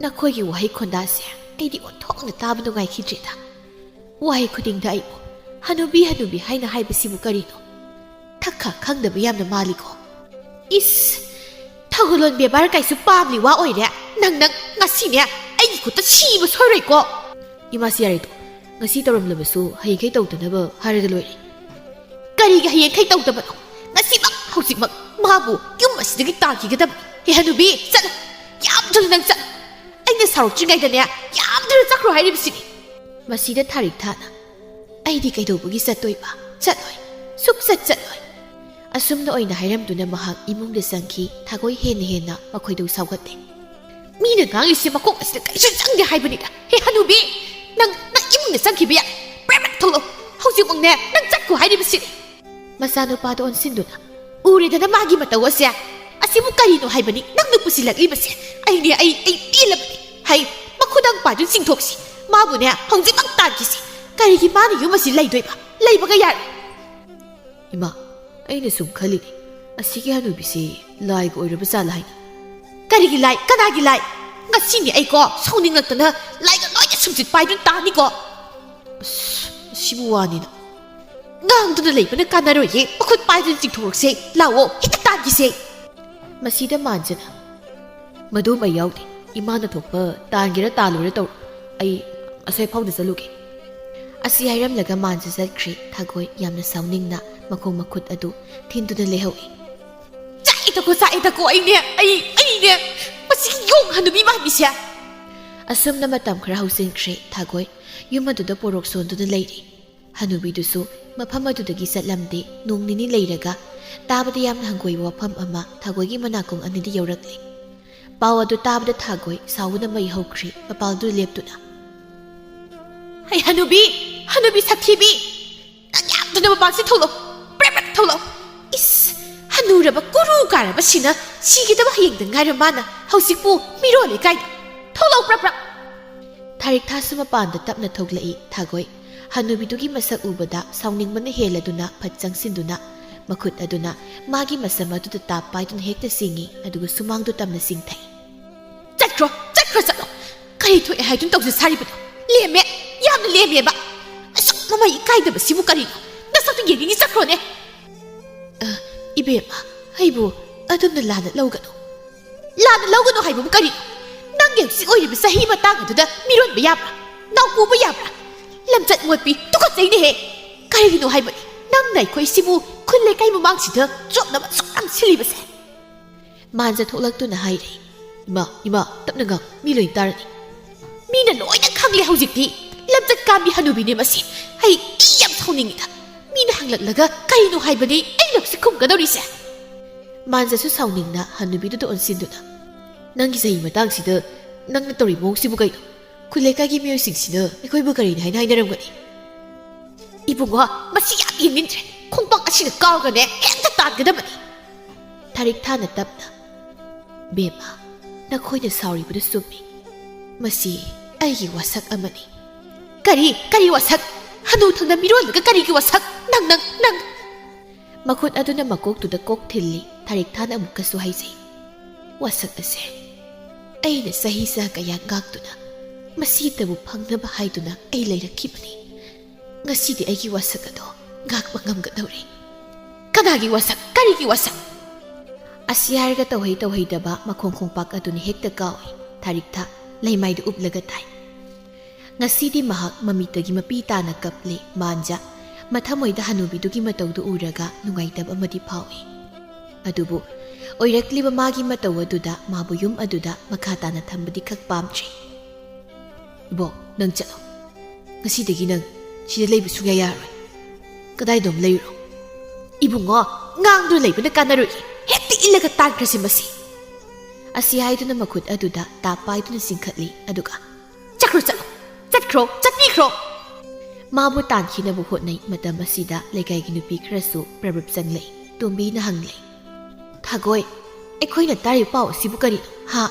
ꯅꯈꯣꯏꯒꯤ ꯋꯥꯍꯩ ꯈꯣꯟꯗꯥꯁꯦ ꯑꯩꯗꯤ ꯑꯣꯟꯊꯣꯛꯅ ꯇꯥꯕ ꯅꯨꯡꯉꯥꯏꯈꯤꯗ꯭ꯔꯦꯗ꯫ ꯋꯥꯍꯩ ꯈꯨꯗꯤꯡꯗ ꯑꯩꯕꯨ "ꯍꯅꯨꯕꯤ, ꯍꯅꯨꯕꯤ" ꯍꯥꯏꯅ ꯍꯥꯏꯕꯁꯤꯕꯨ ꯀꯔꯤꯅꯣ? ꯊꯛꯈ ꯈꯪꯗꯕ ꯌꯥꯝꯅ ꯃꯥꯜꯂꯤꯀꯣ꯫ ꯏꯁ! ꯊꯧꯒꯜꯂꯣꯟ ꯕꯦꯕꯥꯔ ꯀꯥꯏꯁꯨ ꯄꯥꯝꯂꯤ ꯋꯥ ꯑꯣꯏꯔꯦ꯫ ꯅꯪ, ꯅꯪ ꯉꯁꯤꯅꯦ ꯑꯩꯒꯤ ꯈꯨꯠꯇ ꯁꯤꯕ ꯁꯣꯏꯔꯣꯏꯀꯣ꯫ ꯏꯃꯥꯁꯤ ꯌꯥꯔꯦꯗꯣ, ꯉꯁꯤ ꯇꯧꯔꯝꯂꯕꯁꯨ ꯍꯌꯦꯡꯈꯩ ꯇꯧꯗꯅꯕ ꯍꯥꯏꯔꯒ ꯂꯣꯏꯔꯦ꯫ ꯀꯔꯤꯒꯤ ꯍꯌꯦꯡꯈꯩ ꯇꯧꯗꯕꯅꯣ? ꯉꯁꯤꯃꯛ, ꯍꯧꯖꯤꯛꯃꯛ ꯃꯥꯕꯨ ꯌꯨꯝ ꯑꯁꯤꯗꯒꯤ ꯇꯥꯟꯈꯤꯒꯗꯕꯅꯤ꯫ ꯍꯦ ꯍꯅꯨꯕꯤ, ꯆꯠꯂꯣ! ꯌꯥꯝ ꯊꯨꯅ ꯅꯪ ꯆꯠꯂꯣ! ꯑꯩꯅ ꯁꯥꯎꯔꯛꯇ꯭ꯔꯤꯉꯩꯗꯅꯦ ꯌꯥꯝ ꯊꯨꯅ ꯆꯠꯈ꯭ꯔꯣ ꯍꯥꯏꯔꯤꯕꯁꯤꯅꯤ꯫ ꯃꯁꯤꯗ ꯊꯥꯔꯤꯛ ꯊꯥꯅ, "ꯑꯩꯗꯤ ꯀꯩꯗꯧꯕꯒꯤ ꯆꯠꯇꯣꯏꯕ? ꯆꯠꯂꯣꯏ, ꯁꯨꯛꯆꯠ ꯆꯠꯂꯣꯏ꯫" ꯑꯁꯨꯝꯅ ꯑꯣꯏꯅ ꯍꯥꯏꯔꯝꯗꯨꯅ ꯃꯍꯥꯛ ꯏꯃꯨꯡꯗ ꯆꯪꯈꯤ꯫ ꯊꯥꯒꯣꯏ ꯍꯦꯟꯅ ꯍꯦꯟꯅ ꯃꯈꯣꯏꯗꯨ ꯁꯥꯎꯒꯠꯂꯦ꯫ "ꯃꯤꯅ ꯉꯥꯡꯂꯤꯁꯦ ꯃꯀꯣꯛ ꯑꯁꯤꯗ ꯀꯔꯤꯁꯨ ꯆꯪꯗꯦ ꯍꯥꯏꯕꯅꯤꯗ꯫ ꯍꯦ ꯍꯅꯨꯕꯤ, ꯅꯪ, ꯅꯪ ꯏꯃꯨꯡꯗ ꯆꯪꯈꯤꯕ ꯌꯥꯏ꯫ ꯄ꯭ꯔꯦꯞ ꯄ꯭ꯔꯦꯞ ꯊꯣꯛꯂꯛꯑꯣ꯫ ꯍꯧꯖꯤꯛꯃꯛꯅꯦ ꯅꯪ ꯆꯠꯈꯣ ꯍꯥꯏꯔꯤꯕꯁꯤꯅꯤ꯫" ꯃꯆꯥꯅꯨꯄꯥꯗ ꯑꯣꯟꯁꯤꯟꯗꯨꯅ, "ꯎꯔꯦꯗꯅ ꯃꯥꯒꯤ ꯃꯇꯧ ꯑꯁꯦ꯫ ꯑꯁ, ꯁꯤꯕꯨ ꯀꯔꯤꯅꯣ ꯍꯥꯏꯕꯅꯤ ꯅꯪꯅ ꯄꯨꯁꯤꯜꯂꯛꯂꯤꯕꯁꯦ? ꯑꯩꯅꯦ, ꯑꯩ, ꯑꯩ ꯄꯦꯜꯂꯕꯅꯤ꯫ ꯍꯩ, ꯃꯈꯨꯗꯥꯡ ꯄꯥꯏꯗꯨꯅ ꯆꯤꯡꯊꯣꯛꯁꯤ꯫ ꯃꯥꯕꯨꯅꯦ, ꯍꯧꯖꯤꯛꯃꯛ ꯇꯥꯟꯈꯤꯁꯤ꯫ ꯀꯔꯤꯒꯤ ꯃꯥꯅ ꯌꯨꯝ ꯑꯁꯤ ꯂꯩꯗꯣꯏꯕ? ꯂꯩꯕꯒ ꯌꯥꯔꯦ꯫ ꯏꯃꯥ, ꯑꯩꯅ ꯁꯨꯝ ꯈꯜꯂꯤꯅꯤ, ꯑꯁꯤꯒꯤ ꯍꯅꯨꯕꯤꯁꯤ ꯂꯥꯏꯒ ꯑꯣꯏꯔꯕ ꯖꯥꯠꯂ ꯍꯥꯏꯅ꯫ ꯀꯔꯤꯒꯤ ꯂꯥꯏ? ꯀꯅꯥꯒꯤ ꯂꯥꯏ? ꯉꯁꯤꯅꯦ ꯑꯩꯀꯣ ꯁꯥꯎꯅꯤꯡꯂꯛꯇꯅ ꯂꯥꯏꯒ ꯂꯣꯏꯅ ꯁꯨꯝꯆꯤꯠ ꯄꯥꯏꯗꯨꯅ ꯇꯥꯅꯤꯀꯣ꯫ ꯑꯁ, ꯑꯁꯤꯕꯨ ꯋꯥꯅꯤꯅ꯫ ꯉꯥꯡꯗꯨꯅ ꯂꯩꯕꯅ ꯀꯥꯟꯅꯔꯣꯏꯌꯦ꯫ ꯃꯈꯨꯠ ꯄꯥꯏꯗꯨꯅ ꯆꯤꯡꯊꯣꯛꯂꯛꯁꯦ꯫ ꯂꯥꯛꯑꯣ, ꯍꯦꯛꯇ ꯇꯥꯟꯈꯤꯁꯦ꯫ ꯃꯁꯤꯗ ꯃꯥꯟꯖꯅ, "ꯃꯗꯨ ꯑꯩ ꯌꯥꯎꯗꯦ꯫ ꯏꯃꯥꯅ ꯊꯣꯛꯄ ꯇꯥꯟꯒꯦꯔꯥ ꯇꯥꯜꯂꯣꯏꯔꯥ ꯇꯧꯔꯣ꯫ ꯑꯩ ꯑꯁ꯭ꯋꯥꯏ ꯐꯥꯎꯗ ꯆꯠꯂꯨꯒꯦ꯫" ꯑꯁꯤ ꯍꯥꯏꯔꯝꯂꯒ ꯃꯥꯟꯖ ꯆꯠꯈ꯭ꯔꯦ꯫ ꯊꯥꯒꯣꯏ ꯌꯥꯝꯅ ꯁꯥꯎꯅꯤꯡꯅ ꯃꯈꯣꯡ ꯃꯈꯨꯠ ꯑꯗꯨ ꯊꯤꯟꯗꯨꯅ ꯂꯩꯍꯧꯏ꯫ "ꯆꯥꯛꯑꯦꯗꯀꯣ, ꯆꯥꯛꯑꯦꯗꯀꯣ, ꯑꯩꯅꯦ, ꯑꯩ, ꯑꯩꯅꯦ, ꯃꯁꯤꯒꯤ ꯌꯣꯡ ꯍꯅꯨꯕꯤ ꯃꯥꯟꯕꯤꯁꯦ!" ꯑꯁꯨꯝꯅ ꯃꯇꯝ ꯈꯔ ꯍꯧꯖꯤꯟꯈ꯭ꯔꯦ꯫ ꯊꯥꯒꯣꯏ ꯌꯨꯝ ꯑꯗꯨꯗ ꯄꯣꯔꯣꯛ ꯁꯣꯟꯗꯨꯅ ꯂꯩꯔꯤ꯫ ꯍꯅꯨꯕꯤꯗꯨꯁꯨ ꯃꯐꯝ ꯑꯗꯨꯗꯒꯤ ꯆꯠꯂꯝꯗꯦ꯫ ꯅꯣꯡ ꯅꯤꯅꯤ ꯂꯩꯔꯒ ꯇꯥꯕꯗ ꯌꯥꯝꯅ ꯍꯪꯒꯣꯏꯕ ꯋꯥꯐꯝ ꯑꯃ ꯊꯥꯒꯣꯏꯒꯤ ꯃꯅꯥꯀꯣꯡ ꯑꯅꯤꯗ ꯌꯧꯔꯛꯂꯦ꯫ ꯄꯥꯎ ꯑꯗꯨ ꯇꯥꯕꯗ ꯊꯥꯒꯣꯏ ꯁꯥꯎꯕꯅ ꯃꯩ ꯍꯧꯈ꯭ꯔꯦ꯫ ꯃꯄꯥꯜꯗꯨ ꯂꯦꯞꯇꯨꯅ, "ꯍꯩ, ꯍꯅꯨꯕꯤ! ꯍꯅꯨꯕꯤ ꯁꯥꯊꯤꯕꯤ! ꯅꯪ ꯌꯥꯝꯗꯅ ꯃꯄꯥꯟꯁꯤ ꯊꯣꯛꯂꯛꯑꯣ! ꯄ꯭ꯔꯞ ꯄ꯭ꯔꯞ ꯊꯣꯛꯂꯛꯑꯣ! ꯏꯁ! ꯍꯅꯨꯔꯕ ꯀꯨꯔꯨ ꯀꯥꯔꯕꯁꯤꯅ ꯁꯤꯒꯗꯕ ꯍꯌꯦꯡꯗ ꯉꯥꯏꯔ ꯃꯥꯅ ꯍꯧꯖꯤꯛꯄꯨ ꯃꯤꯔꯣꯜꯂꯤ ꯀꯥꯏꯅ! ꯊꯣꯛꯂꯛꯑꯣ ꯄ꯭ꯔꯞ ꯄ꯭ꯔꯞ!" ꯊꯥꯔꯤꯛ ꯊꯥꯁꯨ ꯃꯄꯥꯟꯗ ꯇꯞꯅ ꯊꯣꯛꯂꯛꯏ꯫ ꯊꯥꯒꯣꯏ ꯍꯅꯨꯕꯤꯗꯨꯒꯤ ꯃꯁꯛ ꯎꯕꯗ ꯁꯥꯎꯅꯤꯡꯕꯅ ꯍꯦꯜꯂꯗꯨꯅ ꯐꯠ ꯆꯪꯁꯤꯟꯗꯨꯅ ꯃꯈꯨꯠ ꯑꯗꯨꯅ ꯃꯥꯒꯤ ꯃꯁꯝ ꯑꯗꯨꯗ ꯇꯥꯞ ꯄꯥꯏꯗꯨꯅ ꯍꯦꯛꯇ ꯆꯤꯡꯏ, ꯑꯗꯨꯒ ꯁꯨꯃꯥꯡꯗꯨ ꯇꯝꯅ ꯆꯤꯡꯊꯩ꯫ "ꯆꯠꯈ꯭ꯔꯣ, ꯆꯠꯈ꯭ꯔꯣ, ꯆꯠꯂꯣ! ꯀꯔꯤ ꯊꯣꯛꯑꯦ ꯍꯥꯏꯗꯨꯅ ꯇꯧꯖ ꯁꯥꯔꯤꯕꯅꯣ? ꯂꯦꯝꯃꯦ, ꯌꯥꯝꯅ ꯂꯦꯝꯃꯦꯕ! ꯑꯁꯨꯛ ꯃꯃꯩ ꯏꯀꯥꯏꯗꯕꯁꯤꯕꯨ ꯀꯔꯤꯅꯣ? ꯅꯁꯛꯇꯨ ꯌꯦꯡꯅꯤꯡꯉꯤ, ꯆꯠꯈ꯭ꯔꯣꯅꯦ!" "ꯑ, ꯏꯕꯦꯝꯃ, ꯑꯩꯕꯨ ꯑꯗꯨꯝꯅ ꯂꯥꯟꯅ ꯂꯧꯒꯅꯨ꯫" "ꯂꯥꯟꯅ ꯂꯧꯒꯅꯨ ꯍꯥꯏꯕꯕꯨ ꯀꯔꯤꯅꯣ? ꯅꯪꯒꯤ ꯍꯧꯖꯤꯛ ꯑꯣꯏꯔꯤꯕ ꯆꯍꯤ ꯃꯇꯥꯡ ꯑꯗꯨꯗ ꯃꯤꯔꯣꯟꯕ ꯌꯥꯕ꯭ꯔꯥ? ꯅꯥꯎꯄꯨꯕ ꯌꯥꯕ꯭ꯔꯥ? ꯂꯝꯆꯠ ꯃꯣꯠꯄꯤ, ꯇꯨꯀꯠꯆꯩꯅꯦꯍꯦ! ꯀꯔꯤꯒꯤꯅꯣ ꯍꯥꯏꯕꯅꯤ ꯅꯪꯅ ꯑꯩꯈꯣꯏ ꯁꯤꯕꯨ ꯈꯨꯜ ꯂꯩꯀꯥꯏ ꯃꯃꯥꯡꯁꯤꯗ ꯆꯣꯞꯅꯕ ꯑꯁꯨꯛ ꯌꯥꯝ ꯁꯤꯜꯂꯤꯕꯁꯦ?" ꯃꯥꯟꯖ ꯊꯣꯛꯂꯛꯇꯨꯅ ꯍꯥꯏꯔꯦ꯫ "ꯏꯃꯥ, ꯏꯃꯥ, ꯇꯞꯅ ꯉꯥꯡ, ꯃꯤ ꯂꯣꯏ ꯇꯥꯔꯅꯤ꯫" "ꯃꯤꯅ ꯂꯣꯏꯅ ꯈꯪꯂꯦ ꯍꯧꯖꯤꯛꯇꯤ꯫ ꯂꯝꯆꯠ ꯀꯥꯝꯕꯤ ꯍꯅꯨꯕꯤꯅꯦ ꯃꯁꯤ꯫ ꯑꯩ ꯏ ꯌꯥꯝ ꯁꯥꯎꯅꯤꯡꯉꯤꯗ꯫ ꯃꯤꯅ ꯍꯪꯂꯛꯂꯒ ꯀꯔꯤꯅꯣ ꯍꯥꯏꯕꯅꯤ ꯑꯩꯅ ꯍꯧꯖꯤꯛ ꯈꯨꯝꯒꯗꯧꯔꯤꯁꯦ?" ꯃꯥꯟꯖꯁꯨ ꯁꯥꯎꯅꯤꯡꯅ ꯍꯅꯨꯕꯤꯗꯨꯗ ꯑꯣꯟꯁꯤꯟꯗꯨꯅ, "ꯅꯪꯒꯤ ꯆꯍꯤ ꯃꯇꯥꯡꯁꯤꯗ ꯅꯪꯅ ꯇꯧꯔꯤꯕ ꯃꯑꯣꯡꯁꯤꯕꯨ ꯀꯩꯅꯣ? ꯈꯨꯜ ꯂꯩꯀꯥꯏꯒꯤ ꯃꯤꯑꯣꯏꯁꯤꯡꯁꯤꯅ ꯑꯩꯈꯣꯏꯕꯨ ꯀꯔꯤꯅꯤ ꯍꯥꯏꯅ ꯍꯥꯏꯅꯔꯝꯒꯅꯤ?" "ꯏꯕꯨꯡꯉꯣ, ꯃꯁꯤ ꯌꯥꯝ ꯌꯦꯡꯅꯤꯡꯗ꯭ꯔꯦ꯫ ꯈꯣꯡꯄꯥꯛ ꯑꯁꯤꯅ ꯀꯥꯎꯔꯒꯅꯦ ꯍꯦꯛꯇ ꯇꯥꯟꯒꯗꯕꯅꯤ꯫" ꯊꯥꯔꯤꯛꯊꯥꯅ ꯇꯞꯅ, "ꯕꯦꯝꯃ, ꯅꯈꯣꯏꯅ ꯁꯥꯎꯔꯤꯕꯗꯨ ꯆꯨꯝꯃꯤ꯫ ꯃꯁꯤ ꯑꯩꯒꯤ ꯋꯥꯁꯛ ꯑꯃꯅꯤ꯫" "ꯀꯔꯤ? ꯀꯔꯤ ꯋꯥꯁꯛ? ꯍꯅꯨ ꯊꯪꯅ ꯃꯤꯔꯣꯟꯕꯒ ꯀꯔꯤꯒꯤ ꯋꯥꯁꯛ? ꯅꯪ, ꯅꯪ, ꯅꯪ!" ꯃꯈꯨꯠ ꯑꯗꯨꯅ ꯃꯀꯣꯛꯇꯨꯗ ꯀꯣꯛ ꯊꯤꯜꯂꯤ꯫ ꯊꯥꯔꯤꯛꯊꯥꯅ ꯑꯃꯨꯛꯀꯁꯨ ꯍꯥꯏꯖꯩ, "ꯋꯥꯁꯛ ꯑꯁꯦ ꯑꯩꯅ ꯆꯍꯤ ꯆꯥ ꯀꯌꯥ ꯉꯥꯛꯇꯨꯅ ꯃꯁꯤꯇꯕꯨ ꯐꯪꯅꯕ ꯍꯥꯏꯗꯨꯅ ꯑꯩ ꯂꯩꯔꯛꯈꯤꯕꯅꯤ꯫ ꯉꯁꯤꯗꯤ ꯑꯩꯒꯤ ꯋꯥꯁꯛ ꯑꯗꯣ ꯉꯥꯛꯄ ꯉꯝꯒꯗꯧꯔꯦ꯫" "ꯀꯅꯥꯒꯤ ꯋꯥꯁꯛ? ꯀꯔꯤꯒꯤ ꯋꯥꯁꯛ?" ꯑꯁꯤ ꯍꯥꯏꯔꯒ ꯇꯧꯍꯩ ꯇꯧꯍꯩꯗꯕ ꯃꯈꯣꯡ ꯈꯣꯡꯄꯥꯛ ꯑꯗꯨꯅ ꯍꯦꯛꯇ ꯀꯥꯎꯏ꯫ ꯊꯥꯔꯤꯛꯊꯥ ꯂꯩꯃꯥꯏꯗ ꯎꯞꯂꯒ ꯊꯥꯏ꯫ ꯉꯁꯤꯗꯤ ꯃꯍꯥꯛ ꯃꯃꯤꯠꯇꯒꯤ ꯃꯄꯤ ꯇꯥꯅ ꯀꯞꯂꯤ꯫ ꯃꯥꯟꯖ ꯃꯊꯃꯣꯏꯗ ꯍꯅꯨꯕꯤꯗꯨꯒꯤ ꯃꯇꯧꯗꯨ ꯎꯔꯒ ꯅꯨꯡꯉꯥꯏꯇꯕ ꯑꯃꯗꯤ ꯐꯥꯎꯏ꯫ ꯑꯗꯨꯕꯨ ꯑꯣꯏꯔꯛꯂꯤꯕ ꯃꯥꯒꯤ ꯃꯇꯧ ꯑꯗꯨꯗ ꯃꯥꯕꯨ ꯌꯨꯝ ꯑꯗꯨꯗ ꯃꯈꯥ ꯇꯥꯅ ꯊꯝꯕꯗꯤ ꯈꯛ ꯄꯥꯝꯗ꯭ꯔꯦ꯫ "ꯏꯕꯣꯛ, ꯅꯪ ꯆꯠꯂꯣ꯫ ꯉꯁꯤꯗꯒꯤ ꯅꯪ ꯁꯤꯗ ꯂꯩꯕ ꯁꯨꯡꯌꯥ ꯌꯥꯔꯣꯏ꯫ ꯀꯗꯥꯏꯗꯅꯣꯝ ꯂꯩꯔꯨꯔꯣ꯫" "ꯏꯕꯨꯡꯉꯣ, ꯉꯥꯡꯗꯨꯅ ꯂꯩꯕꯅ ꯀꯥꯟꯅꯔꯣꯏꯌꯦ꯫ ꯍꯦꯛꯇ ꯏꯜꯂꯒ ꯇꯥꯟꯈ꯭ꯔꯁꯤ ꯃꯁꯤ꯫" ꯑꯁꯤ ꯍꯥꯏꯗꯨꯅ ꯃꯈꯨꯠ ꯑꯗꯨꯗ ꯇꯥꯞ ꯄꯥꯏꯗꯨꯅ ꯆꯤꯡꯈꯠꯂꯤ꯫ ꯑꯗꯨꯒ, "ꯆꯠꯈ꯭ꯔꯣ, ꯆꯠꯂꯣ꯫ ꯆꯠꯈ꯭ꯔꯣ, ꯆꯠꯄꯤꯈ꯭ꯔꯣ!" ꯃꯥꯕꯨ ꯇꯥꯟꯈꯤꯅꯕ ꯍꯣꯠꯅꯩ꯫ ꯃꯇꯝ ꯑꯁꯤꯗ ꯂꯩꯀꯥꯏꯒꯤ ꯅꯨꯄꯤ ꯈꯔꯁꯨ ꯄ꯭ꯔꯕꯞ ꯆꯪꯂꯛꯏ꯫ ꯇꯣꯝꯕꯤꯅ ꯍꯪꯂꯦ, "ꯊꯥꯒꯣꯏ, ꯑꯩꯈꯣꯏꯅ ꯇꯥꯔꯤꯕ ꯄꯥꯎ ꯑꯁꯤꯕꯨ ꯀꯔꯤꯅꯣ? ꯍꯥ?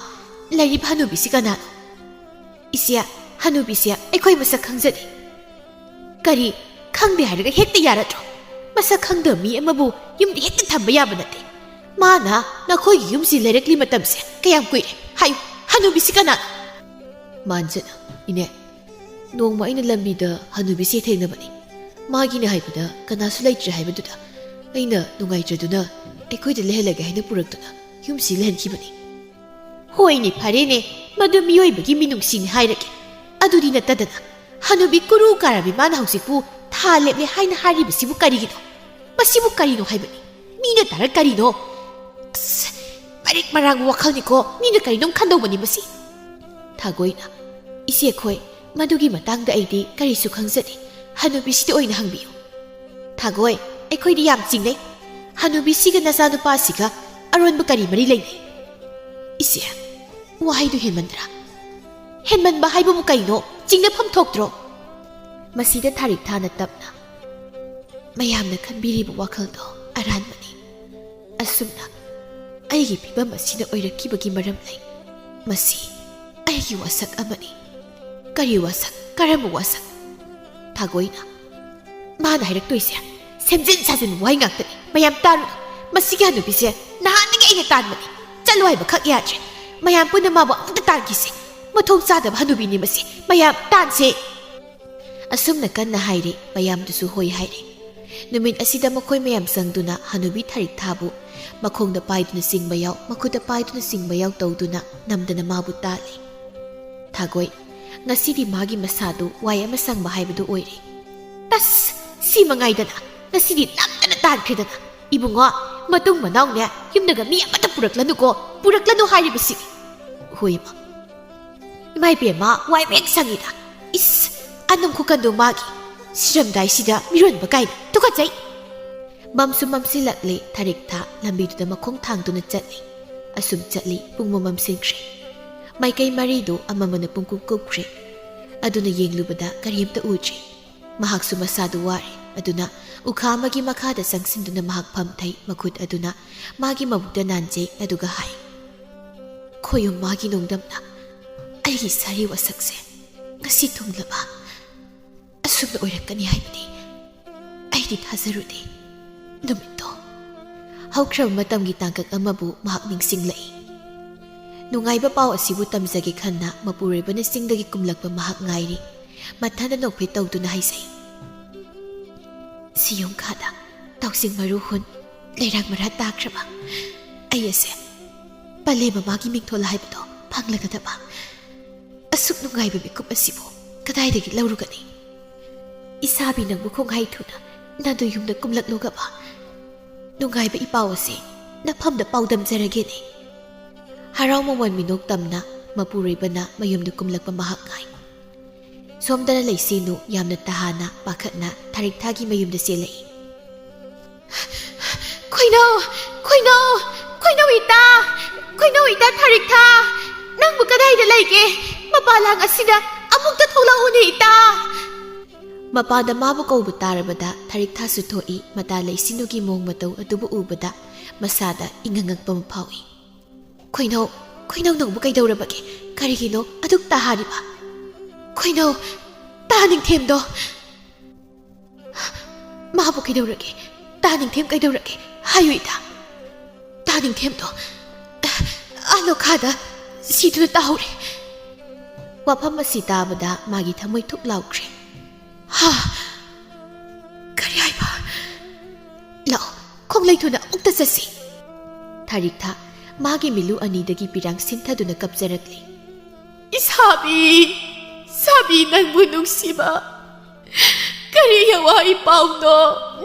ꯂꯩꯔꯤꯕ ꯍꯅꯨꯕꯤꯁꯤ ꯀꯅꯥꯅꯣ?" "ꯏꯆꯦ, ꯍꯅꯨꯕꯤꯁꯦ ꯑꯩꯈꯣꯏ ꯃꯁꯛ ꯈꯪꯖꯗꯦ꯫" "ꯀꯔꯤ? ꯈꯪꯗꯦ ꯍꯥꯏꯔꯒ ꯍꯦꯛꯇ ꯌꯥꯔꯗ꯭ꯔꯣ? ꯃꯁꯛ ꯈꯪꯗꯕ ꯃꯤ ꯑꯃꯕꯨ ꯌꯨꯝꯗ ꯍꯦꯛꯇ ꯊꯝꯕ ꯌꯥꯕ ꯅꯠꯇꯦ꯫ ꯃꯥꯅ ꯅꯈꯣꯏꯒꯤ ꯌꯨꯝꯁꯤ ꯂꯩꯔꯛꯂꯤ ꯃꯇꯝꯁꯦ ꯀꯌꯥꯝ ꯀꯨꯏꯔꯦ? ꯍꯥꯏꯌꯨ, ꯍꯅꯨꯕꯤꯁꯤ ꯀꯅꯥꯅꯣ?" ꯃꯥꯟꯖꯅ, "ꯏꯅꯦ, ꯅꯣꯡꯃ ꯑꯩꯅ ꯂꯝꯕꯤꯗ ꯍꯅꯨꯕꯤꯁꯦ ꯊꯦꯡꯅꯕꯅꯤ꯫ ꯃꯥꯒꯤꯅ ꯍꯥꯏꯕꯗ ꯀꯅꯥꯁꯨ ꯂꯩꯇ꯭ꯔꯦ ꯍꯥꯏꯕꯗꯨꯗ ꯑꯩꯅ ꯅꯨꯡꯉꯥꯏꯇ꯭ꯔꯗꯨꯅ ꯑꯩꯈꯣꯏꯗ ꯂꯩꯍꯜꯂꯒꯦ ꯍꯥꯏꯅ ꯄꯨꯔꯛꯇꯨꯅ ꯌꯨꯝꯁꯤ ꯂꯩꯍꯟꯈꯤꯕꯅꯤ꯫" "ꯍꯣꯏꯅꯦ, ꯐꯔꯦꯅꯦ, ꯃꯗꯨ ꯃꯤꯑꯣꯏꯕꯒꯤ ꯃꯤꯅꯨꯡꯁꯤꯅꯤ ꯍꯥꯏꯔꯒꯦ꯫ ꯑꯗꯨꯗꯤ ꯅꯠꯇꯗꯅ, ꯍꯅꯨꯕꯤ ꯀꯨꯔꯨ ꯀꯥꯔꯕꯤ ꯃꯥꯅ ꯍꯧꯖꯤꯛꯄꯨ ꯊꯥ ꯂꯦꯞꯂꯦ ꯍꯥꯏꯅ ꯍꯥꯏꯔꯤꯕꯁꯤꯕꯨ ꯀꯔꯤꯒꯤꯅꯣ? ꯃꯁꯤꯕꯨ ꯀꯔꯤꯅꯣ ꯍꯥꯏꯕꯅꯤ? ꯃꯤꯅ ꯇꯥꯔ ꯀꯔꯤꯅꯣ? ꯑꯁ, ꯃꯔꯤꯛ ꯃꯔꯥꯡꯕ ꯋꯥꯈꯜꯅꯤꯀꯣ, ꯃꯤꯅ ꯀꯔꯤꯅꯣꯝ ꯈꯟꯗꯧꯕꯅꯤ ꯃꯁꯤ꯫" ꯊꯥꯒꯣꯏꯅ, "ꯏꯆꯦ ꯈꯣꯏ, ꯃꯗꯨꯒꯤ ꯃꯇꯥꯡꯗ ꯑꯩꯗꯤ ꯀꯔꯤꯁꯨ ꯈꯪꯖꯗꯦ꯫ ꯍꯅꯨꯕꯤꯁꯤꯗ ꯑꯣꯏꯅ ꯍꯪꯕꯤꯌꯨ꯫" "ꯊꯥꯒꯣꯏ, ꯑꯩꯈꯣꯏꯗꯤ ꯌꯥꯝ ꯆꯤꯡꯅꯩ꯫ ꯍꯅꯨꯕꯤꯁꯤꯒ ꯅꯆꯥꯅꯨꯄꯥꯁꯤꯒ ꯑꯔꯣꯟꯕ ꯀꯔꯤ ꯃꯔꯤ ꯂꯩꯅꯩ?" "ꯏꯆꯦ, ꯋꯥꯍꯩꯗꯨ ꯍꯦꯟꯃꯟꯗ꯭ꯔꯥ?" "ꯍꯦꯟꯃꯟꯕ ꯍꯥꯏꯕꯕꯨ ꯀꯩꯅꯣ? ꯆꯤꯡꯅꯐꯝ ꯊꯣꯛꯇ꯭ꯔꯣ?" ꯃꯁꯤꯗ ꯊꯥꯔꯤꯛ ꯊꯥꯅ ꯇꯞꯅ, "ꯃꯌꯥꯝꯅ ꯈꯟꯕꯤꯔꯤꯕ ꯋꯥꯈꯜꯗꯣ ꯑꯔꯥꯟꯕꯅꯤ꯫ ꯑꯁꯨꯝꯅ ꯑꯩꯒꯤ ꯐꯤꯚꯝ ꯑꯁꯤꯅ ꯑꯣꯏꯔꯛꯈꯤꯕꯒꯤ ꯃꯔꯝ ꯂꯩ꯫ ꯃꯁꯤ ꯑꯩꯒꯤ ꯋꯥꯁꯛ ꯑꯃꯅꯤ꯫ ꯀꯔꯤ ꯋꯥꯁꯛ? ꯀꯔꯝꯕ ꯋꯥꯁꯛ? ꯊꯥꯒꯣꯏꯅ, "ꯃꯥꯅ ꯍꯥꯏꯔꯛꯇꯣꯏꯁꯦ ꯁꯦꯝꯖꯤꯟ ꯁꯥꯖꯤꯟ ꯋꯥꯍꯩ ꯉꯥꯛꯇꯅꯤ꯫ ꯃꯌꯥꯝ ꯇꯥꯔꯨ꯫ ꯃꯁꯤꯒꯤ ꯍꯅꯨꯕꯤꯁꯦ ꯅꯍꯥꯟꯗꯒꯤ ꯑꯩꯅ ꯇꯥꯟꯕꯅꯤ꯫ ꯆꯠꯂꯣ ꯍꯥꯏꯕ ꯈꯛ ꯌꯥꯗ꯭ꯔꯦ꯫ ꯃꯌꯥꯝ ꯄꯨꯟꯅ ꯃꯥꯕꯨ ꯑꯃꯨꯛꯇ ꯇꯥꯟꯈꯤꯁꯦ꯫ ꯃꯊꯣꯡ ꯆꯥꯗꯕ ꯍꯅꯨꯕꯤꯅꯤ ꯃꯁꯤ꯫ ꯃꯌꯥꯝ ꯇꯥꯟꯁꯦ!" ꯑꯁꯨꯝꯅ ꯀꯟꯅ ꯍꯥꯏꯔꯦ, ꯃꯌꯥꯝꯗꯨꯁꯨ ꯍꯣꯏ ꯍꯥꯏꯔꯦ꯫ ꯅꯨꯃꯤꯠ ꯑꯁꯤꯗ ꯃꯈꯣꯏ ꯃꯌꯥꯝ ꯆꯪꯗꯨꯅ ꯍꯅꯨꯕꯤ ꯊꯥꯔꯤꯛ ꯊꯥꯕꯨ ꯃꯈꯣꯡꯗ ꯄꯥꯏꯗꯨꯅ ꯆꯤꯡꯕ ꯌꯥꯎ, ꯃꯈꯨꯠꯇ ꯄꯥꯏꯗꯨꯅ ꯆꯤꯡꯕ ꯌꯥꯎ ꯇꯧꯗꯨꯅ ꯅꯝꯗꯅ ꯃꯥꯕꯨ ꯇꯥꯜꯂꯤ꯫ ꯊꯥꯒꯣꯏ, ꯉꯁꯤꯗꯤ ꯃꯥꯒꯤ ꯃꯁꯥꯗꯨ ꯋꯥꯏ ꯑꯃ ꯁꯪꯕ ꯍꯥꯏꯕꯗꯨ ꯑꯣꯏꯔꯦ꯫ "ꯇꯁ! ꯁꯤ ꯃꯉꯥꯏꯗꯅ, ꯉꯁꯤꯗꯤ ꯅꯝꯗꯅ ꯇꯥꯟꯈ꯭ꯔꯦꯗꯅ꯫ ꯏꯕꯨꯡꯉꯣ, ꯃꯇꯨꯡ ꯃꯅꯥꯎꯅꯦ ꯌꯨꯝꯗꯒ ꯃꯤ ꯑꯃꯠꯇ ꯄꯨꯔꯛꯂꯅꯨꯀꯣ, ꯄꯨꯔꯛꯂꯅꯨ ꯍꯥꯏꯔꯤꯕꯁꯤꯅꯤ꯫" ꯍꯣꯏ, ꯏꯃꯥ꯫ "ꯏꯃꯥ ꯏꯕꯦꯝꯃ, ꯋꯥꯏ ꯕꯦꯛ ꯁꯪꯉꯤꯗ꯫ ꯏꯁ, ꯑꯅꯝ ꯈꯨꯀꯟꯗꯣ ꯃꯥꯒꯤ꯫ ꯁꯤꯔꯝꯗꯥꯏꯁꯤꯗ ꯃꯤꯔꯣꯟꯕ ꯀꯥꯏꯅ꯫ ꯇꯨꯀꯠꯆꯩ!" ꯃꯝꯁꯨ ꯃꯝꯁꯤꯜꯂꯛꯂꯦ, ꯊꯥꯔꯤꯛ ꯊꯥ ꯂꯝꯕꯤꯗꯨꯗ ꯃꯈꯣꯡ ꯊꯥꯡꯗꯨꯅ ꯆꯠꯂꯤ꯫ ꯑꯁꯨꯝ ꯆꯠꯂꯤ, ꯄꯨꯡ ꯃꯝꯁꯤꯟꯈ꯭ꯔꯦ꯫ ꯃꯥꯏꯀꯩ ꯃꯔꯤꯗꯨ ꯑꯃꯃꯅ ꯄꯨꯡꯀꯨꯞ ꯀꯨꯞꯈ꯭ꯔꯦ꯫ ꯑꯗꯨꯅ ꯌꯦꯡꯂꯨꯕꯗ ꯀꯔꯤꯝꯇ ꯎꯗ꯭ꯔꯦ꯫ ꯃꯍꯥꯛꯁꯨ ꯃꯁꯥꯗꯨ ꯋꯥꯔꯦ꯫ ꯑꯗꯨꯅ ꯎꯈꯥ ꯑꯃꯒꯤ ꯃꯈꯥꯗ ꯆꯪꯁꯤꯟꯗꯨꯅ ꯃꯍꯥꯛ ꯐꯝꯊꯩ, ꯃꯈꯨꯠ ꯑꯗꯨꯅ ꯃꯥꯒꯤ ꯃꯕꯨꯛꯇ ꯅꯥꯟꯖꯩ, ꯑꯗꯨꯒ ꯍꯥꯏ, "ꯈꯣꯌꯨꯝ ꯃꯥꯒꯤ ꯅꯣꯡꯗꯝꯅ ꯑꯩꯒꯤ ꯁꯥꯔꯤ ꯋꯥꯁꯛꯁꯦ ꯉꯁꯤ ꯊꯨꯡꯂꯕ ꯑꯁꯨꯝꯅ ꯑꯣꯏꯔꯛꯀꯅꯤ ꯍꯥꯏꯕꯗꯤ ꯑꯩꯗꯤ ꯊꯥꯖꯔꯨꯗꯦ꯫ ꯅꯨꯃꯤꯠꯇꯣ꯫" ꯍꯧꯈ꯭ꯔꯕ ꯃꯇꯝꯒꯤ ꯇꯥꯡꯀꯛ ꯑꯃꯕꯨ ꯃꯍꯥꯛ ꯅꯤꯡꯁꯤꯡꯂꯛꯏ꯫ ꯅꯨꯡꯉꯥꯏꯕ ꯄꯥꯎ ꯑꯁꯤꯕꯨ ꯇꯝꯖꯒꯦ ꯈꯟꯅ ꯃꯄꯨꯔꯣꯏꯕꯅ ꯆꯤꯡꯗꯒꯤ ꯀꯨꯝꯂꯛꯄ ꯃꯍꯥꯛ ꯉꯥꯏꯔꯤ꯫ ꯃꯊꯟꯗ ꯅꯣꯛꯐꯦꯠ ꯇꯧꯗꯨꯅ ꯍꯥꯏꯖꯩ, "ꯁꯤ ꯌꯨꯝꯈꯥꯗ ꯇꯥꯎꯁꯤꯡ ꯃꯔꯨ ꯍꯨꯟ, ꯂꯩꯔꯥꯡ ꯃꯔꯥ ꯇꯥꯈ꯭ꯔꯕ ꯑꯩ ꯑꯁꯦ ꯄꯂꯦꯝ ꯃꯃꯥꯒꯤ ꯃꯤꯡꯊꯣꯜ ꯍꯥꯏꯕꯗꯣ ꯐꯪꯂꯒꯗꯕ꯫ ꯑꯁꯨꯛ ꯅꯨꯡꯉꯥꯏꯕ ꯃꯤꯀꯨꯞ ꯑꯁꯤꯕꯨ ꯀꯗꯥꯏꯗꯒꯤ ꯂꯧꯔꯨꯒꯅꯤ? ꯏꯁꯥꯕꯤ, ꯅꯪꯕꯨ ꯈꯣꯡꯍꯥꯏ ꯊꯨꯅ ꯅꯥꯗꯨ ꯌꯨꯝꯗ ꯀꯨꯝꯂꯛꯂꯨꯒꯕ꯫ ꯅꯨꯡꯉꯥꯏꯕ ꯏꯄꯥꯎ ꯑꯁꯤ ꯅꯐꯝꯗ ꯄꯥꯎꯗꯝꯖꯔꯒꯦꯅꯦ꯫" ꯍꯔꯥꯎ ꯃꯃꯣꯟ ꯃꯤꯅꯣꯛ ꯇꯝꯅ ꯃꯄꯨꯔꯣꯏꯕꯅ ꯃꯌꯨꯝꯗ ꯀꯨꯝꯂꯛꯄ ꯃꯍꯥꯛ ꯉꯥꯏ꯫ ꯁꯣꯝꯗꯅ ꯂꯩꯁꯤꯅꯨ ꯌꯥꯝꯅ ꯇꯍꯥꯅ ꯄꯥꯈꯠꯅ ꯊꯥꯔꯤꯛꯊꯥꯒꯤ ꯃꯌꯨꯝꯗ ꯆꯦꯜꯂꯛꯏ꯫ "ꯈꯣꯏꯅꯧ! ꯈꯣꯏꯅꯧ! ꯈꯣꯏꯅꯧ ꯏꯇꯥ! ꯈꯣꯏꯅꯧ ꯏꯇꯥ ꯊꯥꯔꯤꯛꯊꯥ! ꯅꯪꯕꯨ ꯀꯗꯥꯏꯗ ꯂꯩꯒꯦ? ꯃꯄꯥꯂꯥꯡ ꯑꯁꯤꯗ ꯑꯃꯨꯛꯇ ꯊꯣꯛꯂꯛꯎꯅꯦ ꯏꯇꯥ!" ꯃꯄꯥꯗ ꯃꯥꯕꯨ ꯀꯧꯕ ꯇꯥꯔꯕꯗ ꯊꯥꯔꯤꯛꯊꯥꯁꯨ ꯊꯣꯛꯏ꯫ ꯃꯇꯥ ꯂꯩꯁꯤꯅꯨꯒꯤ ꯃꯑꯣꯡ ꯃꯇꯧ ꯑꯗꯨꯕꯨ ꯎꯕꯗ ꯃꯁꯥꯗ ꯏꯉꯛꯉꯛꯄ ꯑꯃ ꯐꯥꯎꯏ꯫ "ꯈꯣꯏꯅꯧ, ꯈꯣꯏꯅꯧ, ꯅꯪꯕꯨ ꯀꯩꯗꯧꯔꯕꯒꯦ? ꯀꯔꯤꯒꯤꯅꯣ ꯑꯗꯨꯛ ꯇꯥ ꯍꯥꯔꯤꯕ? ꯈꯣꯏꯅꯧ, ꯇꯥ ꯅꯤꯡꯊꯦꯝꯗꯣ!" "ꯃꯥꯕꯨ ꯀꯩꯗꯧꯔꯒꯦ? ꯇꯥ ꯅꯤꯡꯊꯦꯝ ꯀꯩꯗꯧꯔꯒꯦ? ꯍꯥꯏꯌꯨ ꯏꯇꯥ꯫ ꯇꯥ ꯅꯤꯡꯊꯦꯝꯗꯣ ꯑꯥ ꯂꯣꯈꯥꯗ ꯁꯤꯗꯨꯅ ꯇꯥꯍꯧꯔꯦ꯫" ꯋꯥꯐꯝ ꯑꯁꯤ ꯇꯥꯕꯗ ꯃꯥꯒꯤ ꯊꯃꯣꯏ ꯊꯨꯛ ꯂꯥꯎꯈ꯭ꯔꯦ꯫ "ꯍꯥ? ꯀꯔꯤ ꯍꯥꯏꯕ? ꯂꯥꯛꯑꯣ, ꯈꯣꯡꯂꯩ ꯊꯨꯅ ꯑꯃꯨꯛꯇ ꯆꯠꯁꯤ꯫" ꯊꯥꯔꯤꯛꯊꯥ ꯃꯥꯒꯤ ꯃꯤꯠꯂꯨ ꯑꯅꯤꯗꯒꯤ ꯄꯤꯔꯥꯡ ꯁꯤꯟꯊꯗꯨꯅ ꯀꯞꯆꯔꯛꯂꯤ꯫ "ꯏꯁꯥꯕꯤ, ꯁꯥꯕꯤ, ꯅꯪꯕꯨ ꯅꯨꯡꯁꯤꯕ, ꯀꯔꯤ ꯌꯋꯥ ꯏꯄꯥꯎꯅꯣ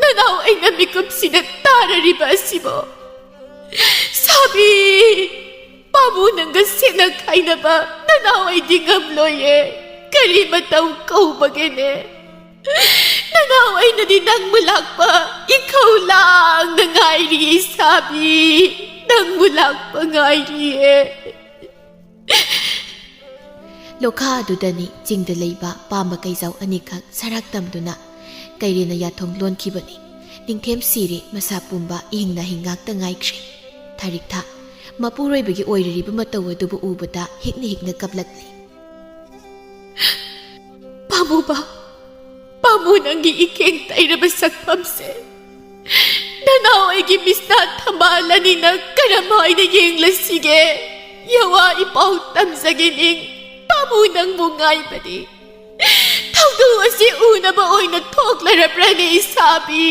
ꯅꯅꯥꯎ ꯑꯩꯅ ꯃꯤꯀꯨꯞꯁꯤꯗ ꯇꯥꯔꯔꯤꯕ ꯑꯁꯤꯕꯣ? ꯁꯥꯕꯤ, ꯄꯥꯕꯨ ꯅꯪꯒ ꯁꯦꯠꯅ ꯈꯥꯏꯅꯕ ꯅꯅꯥꯎ ꯑꯩꯗꯤ ꯉꯝꯂꯣꯏꯌꯦ꯫ ꯀꯔꯤ ꯃꯇꯧ ꯀꯧꯕꯒꯦꯅꯦ? ꯅꯅꯥꯎ ꯑꯩꯅꯗꯤ ꯅꯪꯕꯨ ꯂꯥꯛꯄ ꯏꯈꯧ ꯂꯥꯡꯅ ꯉꯥꯏꯔꯤ, ꯏꯁꯥꯕꯤ, ꯅꯪꯕꯨ ꯂꯥꯛꯄ ꯉꯥꯏꯔꯤꯌꯦ꯫" ꯂꯣꯈꯥ ꯑꯗꯨꯗꯅꯤ ꯆꯤꯡꯗ ꯂꯩꯕ ꯄꯥꯝꯕ ꯀꯩꯖꯥꯎ ꯑꯅꯤꯈꯛ ꯁꯔꯥꯛ ꯇꯝꯗꯨꯅ ꯀꯩꯔꯦꯟꯅ ꯌꯥꯊꯣꯡ ꯂꯣꯟꯈꯤꯕꯅꯤ꯫ ꯅꯤꯡꯊꯦꯝ ꯁꯤꯔꯦ, ꯃꯁꯥ ꯄꯨꯝꯕ ꯏꯍꯤꯡ ꯅꯥꯍꯤꯡ ꯉꯥꯛꯇ ꯉꯥꯏꯈ꯭ꯔꯦ꯫ ꯊꯥꯔꯤꯛꯊꯥ ꯃꯄꯨꯔꯣꯏꯕꯒꯤ ꯑꯣꯏꯔꯤꯕ ꯃꯇꯧ ꯑꯗꯨꯕꯨ ꯎꯕꯗ ꯍꯤꯛꯅ ꯍꯤꯛꯅ ꯀꯞꯂꯛꯂꯤ꯫ "ꯄꯥꯝꯃꯨꯕ, ꯄꯥꯝꯃꯨ, ꯅꯪꯒꯤ ꯏꯀꯦꯡ ꯇꯩꯔꯕ ꯁꯛꯐꯝꯁꯦ ꯅꯅꯥꯎ ꯑꯩꯒꯤ ꯃꯤꯠꯁꯅꯥ ꯊꯝꯕꯥꯜ ꯑꯅꯤꯅ ꯀꯔꯝ ꯍꯥꯏꯅ ꯌꯦꯡꯂꯁꯤꯒꯦ? ꯌꯋꯥ ꯏꯄꯥꯎ ꯇꯝꯖꯒꯦ ꯅꯤꯡ, ꯄꯥꯝꯃꯨ ꯅꯪꯕꯨ ꯉꯥꯏꯕꯅꯤ꯫ ꯊꯧꯗꯣꯛ ꯑꯁꯤ ꯎꯅꯕ ꯑꯣꯏꯅ ꯊꯣꯛꯂꯔꯕ꯭ꯔꯅꯦ, ꯏꯁꯥꯕꯤ?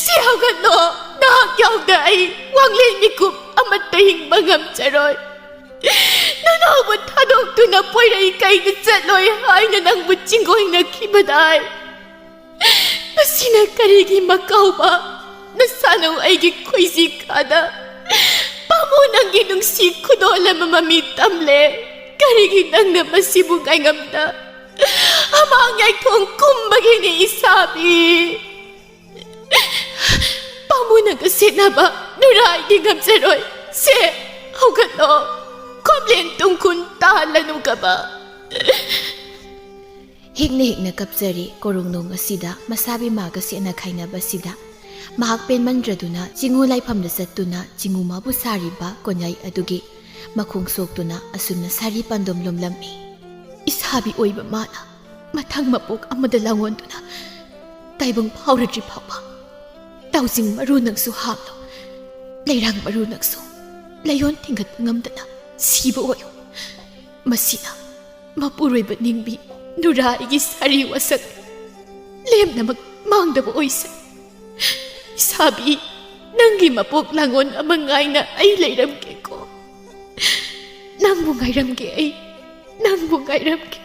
ꯁꯤ ꯍꯧꯒꯠꯂꯣ, ꯅꯍꯥꯛ ꯌꯥꯎꯗ ꯑꯩ ꯋꯥꯡꯂꯦꯟ ꯃꯤꯀꯨꯞ ꯑꯃꯠꯇ ꯍꯤꯡꯕ ꯉꯝꯖꯔꯣꯏ꯫ ꯅꯅꯥꯎꯕꯨ ꯊꯥꯗꯣꯛꯇꯨꯅ ꯄꯣꯏꯔꯩ ꯀꯩꯗ ꯆꯠꯂꯣꯏ ꯍꯥꯏꯅ ꯅꯪꯕꯨ ꯆꯤꯡꯒꯣꯏꯅꯈꯤꯕꯗꯥꯏ? ꯃꯁꯤꯅ ꯀꯔꯤꯒꯤ ꯃꯀꯥꯎꯕ? ꯅꯁꯥꯅꯧ ꯑꯩꯒꯤ ꯈꯣꯏꯖꯤ ꯈꯥꯗ ꯄꯥꯝꯃꯨ ꯅꯪꯒꯤ ꯅꯨꯡꯁꯤ ꯈꯨꯗꯣꯜ ꯑꯃ ꯃꯃꯤ ꯇꯝꯂꯦ꯫ ꯀꯔꯤꯒꯤ ꯅꯪꯅ ꯃꯁꯤꯕꯨ ꯉꯥꯏꯉꯝꯗ ꯑꯃꯥꯡ ꯌꯥꯏꯊꯣꯡ ꯀꯨꯝꯕꯒꯤꯅꯤ, ꯏꯁꯥꯕꯤ? ꯄꯥꯝꯃꯨ ꯅꯪꯒ ꯁꯦꯠꯅꯕ ꯅꯨꯔꯥꯏꯗꯤ ꯉꯝꯖꯔꯣꯏ꯫ ꯁꯦ, ꯍꯧꯒꯠꯂꯣ, ꯈꯣꯝꯂꯦꯟ ꯇꯨꯡꯈꯨꯟ ꯇꯥꯍꯜꯂꯅꯨꯒꯕ꯫ ꯍꯤꯛꯅ ꯍꯤꯛꯅ ꯀꯞꯆꯔꯤ ꯀꯣꯔꯣꯡꯅꯣꯡ ꯑꯁꯤꯗ, ꯃꯁꯥꯕꯤ ꯃꯥꯒ ꯁꯦꯠꯅ ꯈꯥꯏꯅꯕꯁꯤꯗ꯫ ꯃꯍꯥꯛ ꯄꯦꯟꯃꯟꯗ꯭ꯔꯗꯨꯅ ꯆꯤꯡꯉꯨ ꯂꯥꯏꯐꯝꯗ ꯆꯠꯇꯨꯅ ꯆꯤꯡꯉꯨ ꯃꯥꯕꯨ ꯁꯥꯔꯤꯕ ꯀꯣꯟꯌꯥꯏ ꯑꯗꯨꯒꯤ ꯃꯈꯣꯡ ꯁꯣꯛꯇꯨꯅ ꯑꯁꯨꯝꯅ ꯁꯥꯔꯤ ꯄꯥꯟꯗꯣꯝ ꯂꯣꯝꯂꯝꯃꯤ꯫ "ꯏꯁꯥꯕꯤ ꯑꯣꯏꯕ ꯃꯥꯅ ꯃꯊꯪ ꯃꯄꯣꯛ ꯑꯃꯗ ꯂꯥꯡꯑꯣꯟꯗꯨꯅ ꯇꯥꯏꯕꯪ ꯐꯥꯎꯔꯗ꯭ꯔꯤ ꯐꯥꯎꯕ ꯇꯥꯎꯖꯤꯡ ꯃꯔꯨ ꯅꯪꯁꯨ ꯍꯥꯞꯂꯣ, ꯂꯩꯔꯥꯡ ꯃꯔꯨ ꯅꯪꯁꯨ ꯂꯩꯌꯣꯟ ꯊꯤꯡꯒꯠꯄ ꯉꯝꯗꯅ ꯁꯤꯕ ꯑꯣꯏꯌꯨ꯫ ꯃꯁꯤꯅ ꯃꯄꯨꯔꯣꯏꯕ ꯅꯤꯡꯕꯤ ꯅꯨꯔꯥ ꯑꯩꯒꯤ ꯁꯥꯔꯤ ꯋꯥꯁꯛ ꯂꯦꯝꯅꯃꯛ ꯃꯥꯡꯗꯕ ꯑꯣꯏꯁꯅꯨ꯫ ꯏꯁꯥꯕꯤ, ꯅꯪꯒꯤ ꯃꯄꯣꯛ ꯂꯥꯡꯑꯣꯟ ꯑꯃ ꯉꯥꯏꯅ ꯑꯩ ꯂꯩꯔꯝꯒꯦꯀꯣ꯫ ꯅꯪꯕꯨ ꯉꯥꯏꯔꯝꯒꯦ ꯑꯩ, ꯅꯪꯕꯨ ꯉꯥꯏꯔꯝꯒꯦ"꯫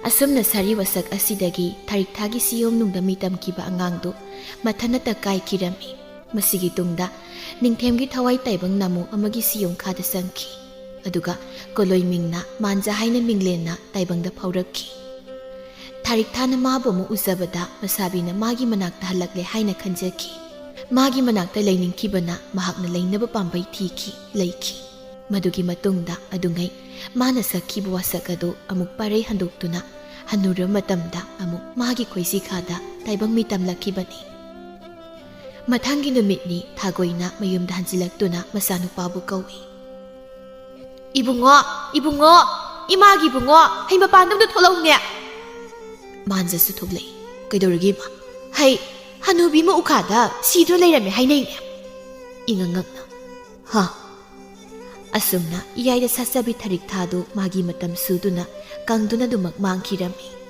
ꯑꯁꯨꯝꯅ ꯁꯥꯔꯤ ꯋꯥꯁꯛ ꯑꯁꯤꯗꯒꯤ ꯊꯥꯔꯤꯛꯊꯥꯒꯤ ꯁꯤꯌꯣꯝꯅꯨꯡꯗ ꯃꯤꯇꯝꯈꯤꯕ ꯑꯉꯥꯡꯗꯨ ꯃꯊꯟꯅꯇ ꯀꯥꯏꯈꯤꯔꯝꯃꯤ꯫ ꯃꯁꯤꯒꯤ ꯇꯨꯡꯗ ꯅꯤꯡꯊꯦꯝꯒꯤ ꯊꯋꯥꯏ ꯇꯥꯏꯕꯪ ꯅꯥꯃꯨ ꯑꯃꯒꯤ ꯁꯤꯌꯣꯝꯈꯥꯗ ꯆꯪꯈꯤ꯫ ꯑꯗꯨꯒ ꯀꯣꯂꯣꯏ ꯃꯤꯡꯅ ꯃꯥꯟꯖ ꯍꯥꯏꯅ ꯃꯤꯡꯂꯦꯟꯅ ꯇꯥꯏꯕꯪꯗ ꯐꯥꯎꯔꯛꯈꯤ꯫ ꯊꯥꯔꯤꯛꯊꯥꯅ ꯃꯥꯕꯨ ꯑꯃꯨꯛ ꯎꯖꯕꯗ ꯃꯁꯥꯕꯤꯅ ꯃꯥꯒꯤ ꯃꯅꯥꯛꯇ ꯍꯜꯂꯛꯂꯦ ꯍꯥꯏꯅ ꯈꯟꯖꯈꯤ꯫ ꯃꯥꯒꯤ ꯃꯅꯥꯛꯇ ꯂꯩꯅꯤꯡꯈꯤꯕꯅ ꯃꯍꯥꯛꯅ ꯂꯩꯅꯕ ꯄꯥꯝꯕꯩ ꯊꯤꯈꯤ, ꯂꯩꯈꯤ꯫ ꯃꯗꯨꯒꯤ ꯃꯇꯨꯡꯗ ꯑꯗꯨꯉꯩ ꯃꯥꯅ ꯁꯛꯈꯤꯕ ꯋꯥꯁꯛ ꯑꯗꯨ ꯑꯃꯨꯛ ꯄꯔꯩ ꯍꯟꯗꯣꯛꯇꯨꯅ ꯍꯟꯅꯨꯔꯕ ꯃꯇꯝꯗ ꯑꯃꯨꯛ ꯃꯥꯒꯤ ꯈꯣꯏꯁꯤꯈꯥꯗ ꯇꯥꯏꯕꯪ ꯃꯤꯇꯝꯂꯛꯈꯤꯕꯅꯤ꯫ ꯃꯊꯪꯒꯤ ꯅꯨꯃꯤꯠꯅꯤ ꯊꯥꯒꯣꯏꯅ ꯃꯌꯨꯝꯗ ꯍꯟꯖꯤꯜꯂꯛꯇꯨꯅ ꯃꯆꯥꯅꯨꯄꯥꯕꯨ ꯀꯧꯏ꯫ "ꯏꯕꯨꯡꯉꯣ, ꯏꯕꯨꯡꯉꯣ, ꯏꯃꯥꯒꯤ ꯏꯕꯨꯡꯉꯣ, ꯍꯩ ꯃꯄꯥꯟꯗ ꯑꯝꯇ ꯊꯣꯛꯂꯛꯎꯅꯦ"꯫ ꯃꯥꯟꯖꯁꯨ ꯊꯣꯛꯂꯛꯏ꯫ "ꯀꯩꯗꯧꯔꯒꯦ ꯏꯃꯥ?" "ꯍꯩ, ꯍꯅꯨꯕꯤ ꯑꯃ ꯎꯈꯥꯗ ꯁꯤꯗꯨꯅ ꯂꯩꯔꯝꯃꯦ ꯍꯥꯏꯅꯩꯅꯦ"꯫ ꯏꯉꯛ ꯉꯛꯅ꯫ "ꯍꯥ?" ꯑꯁꯨꯝꯅ ꯏꯌꯥꯏꯗ ꯁꯥꯠꯆꯕꯤ ꯊꯥꯔꯤꯛꯊꯥꯗꯨ ꯃꯥꯒꯤ ꯃꯇꯝ ꯁꯨꯗꯨꯅ ꯀꯪꯗꯨꯅ ꯑꯗꯨꯃꯛ ꯃꯥꯡꯈꯤꯔꯝꯃꯤ꯫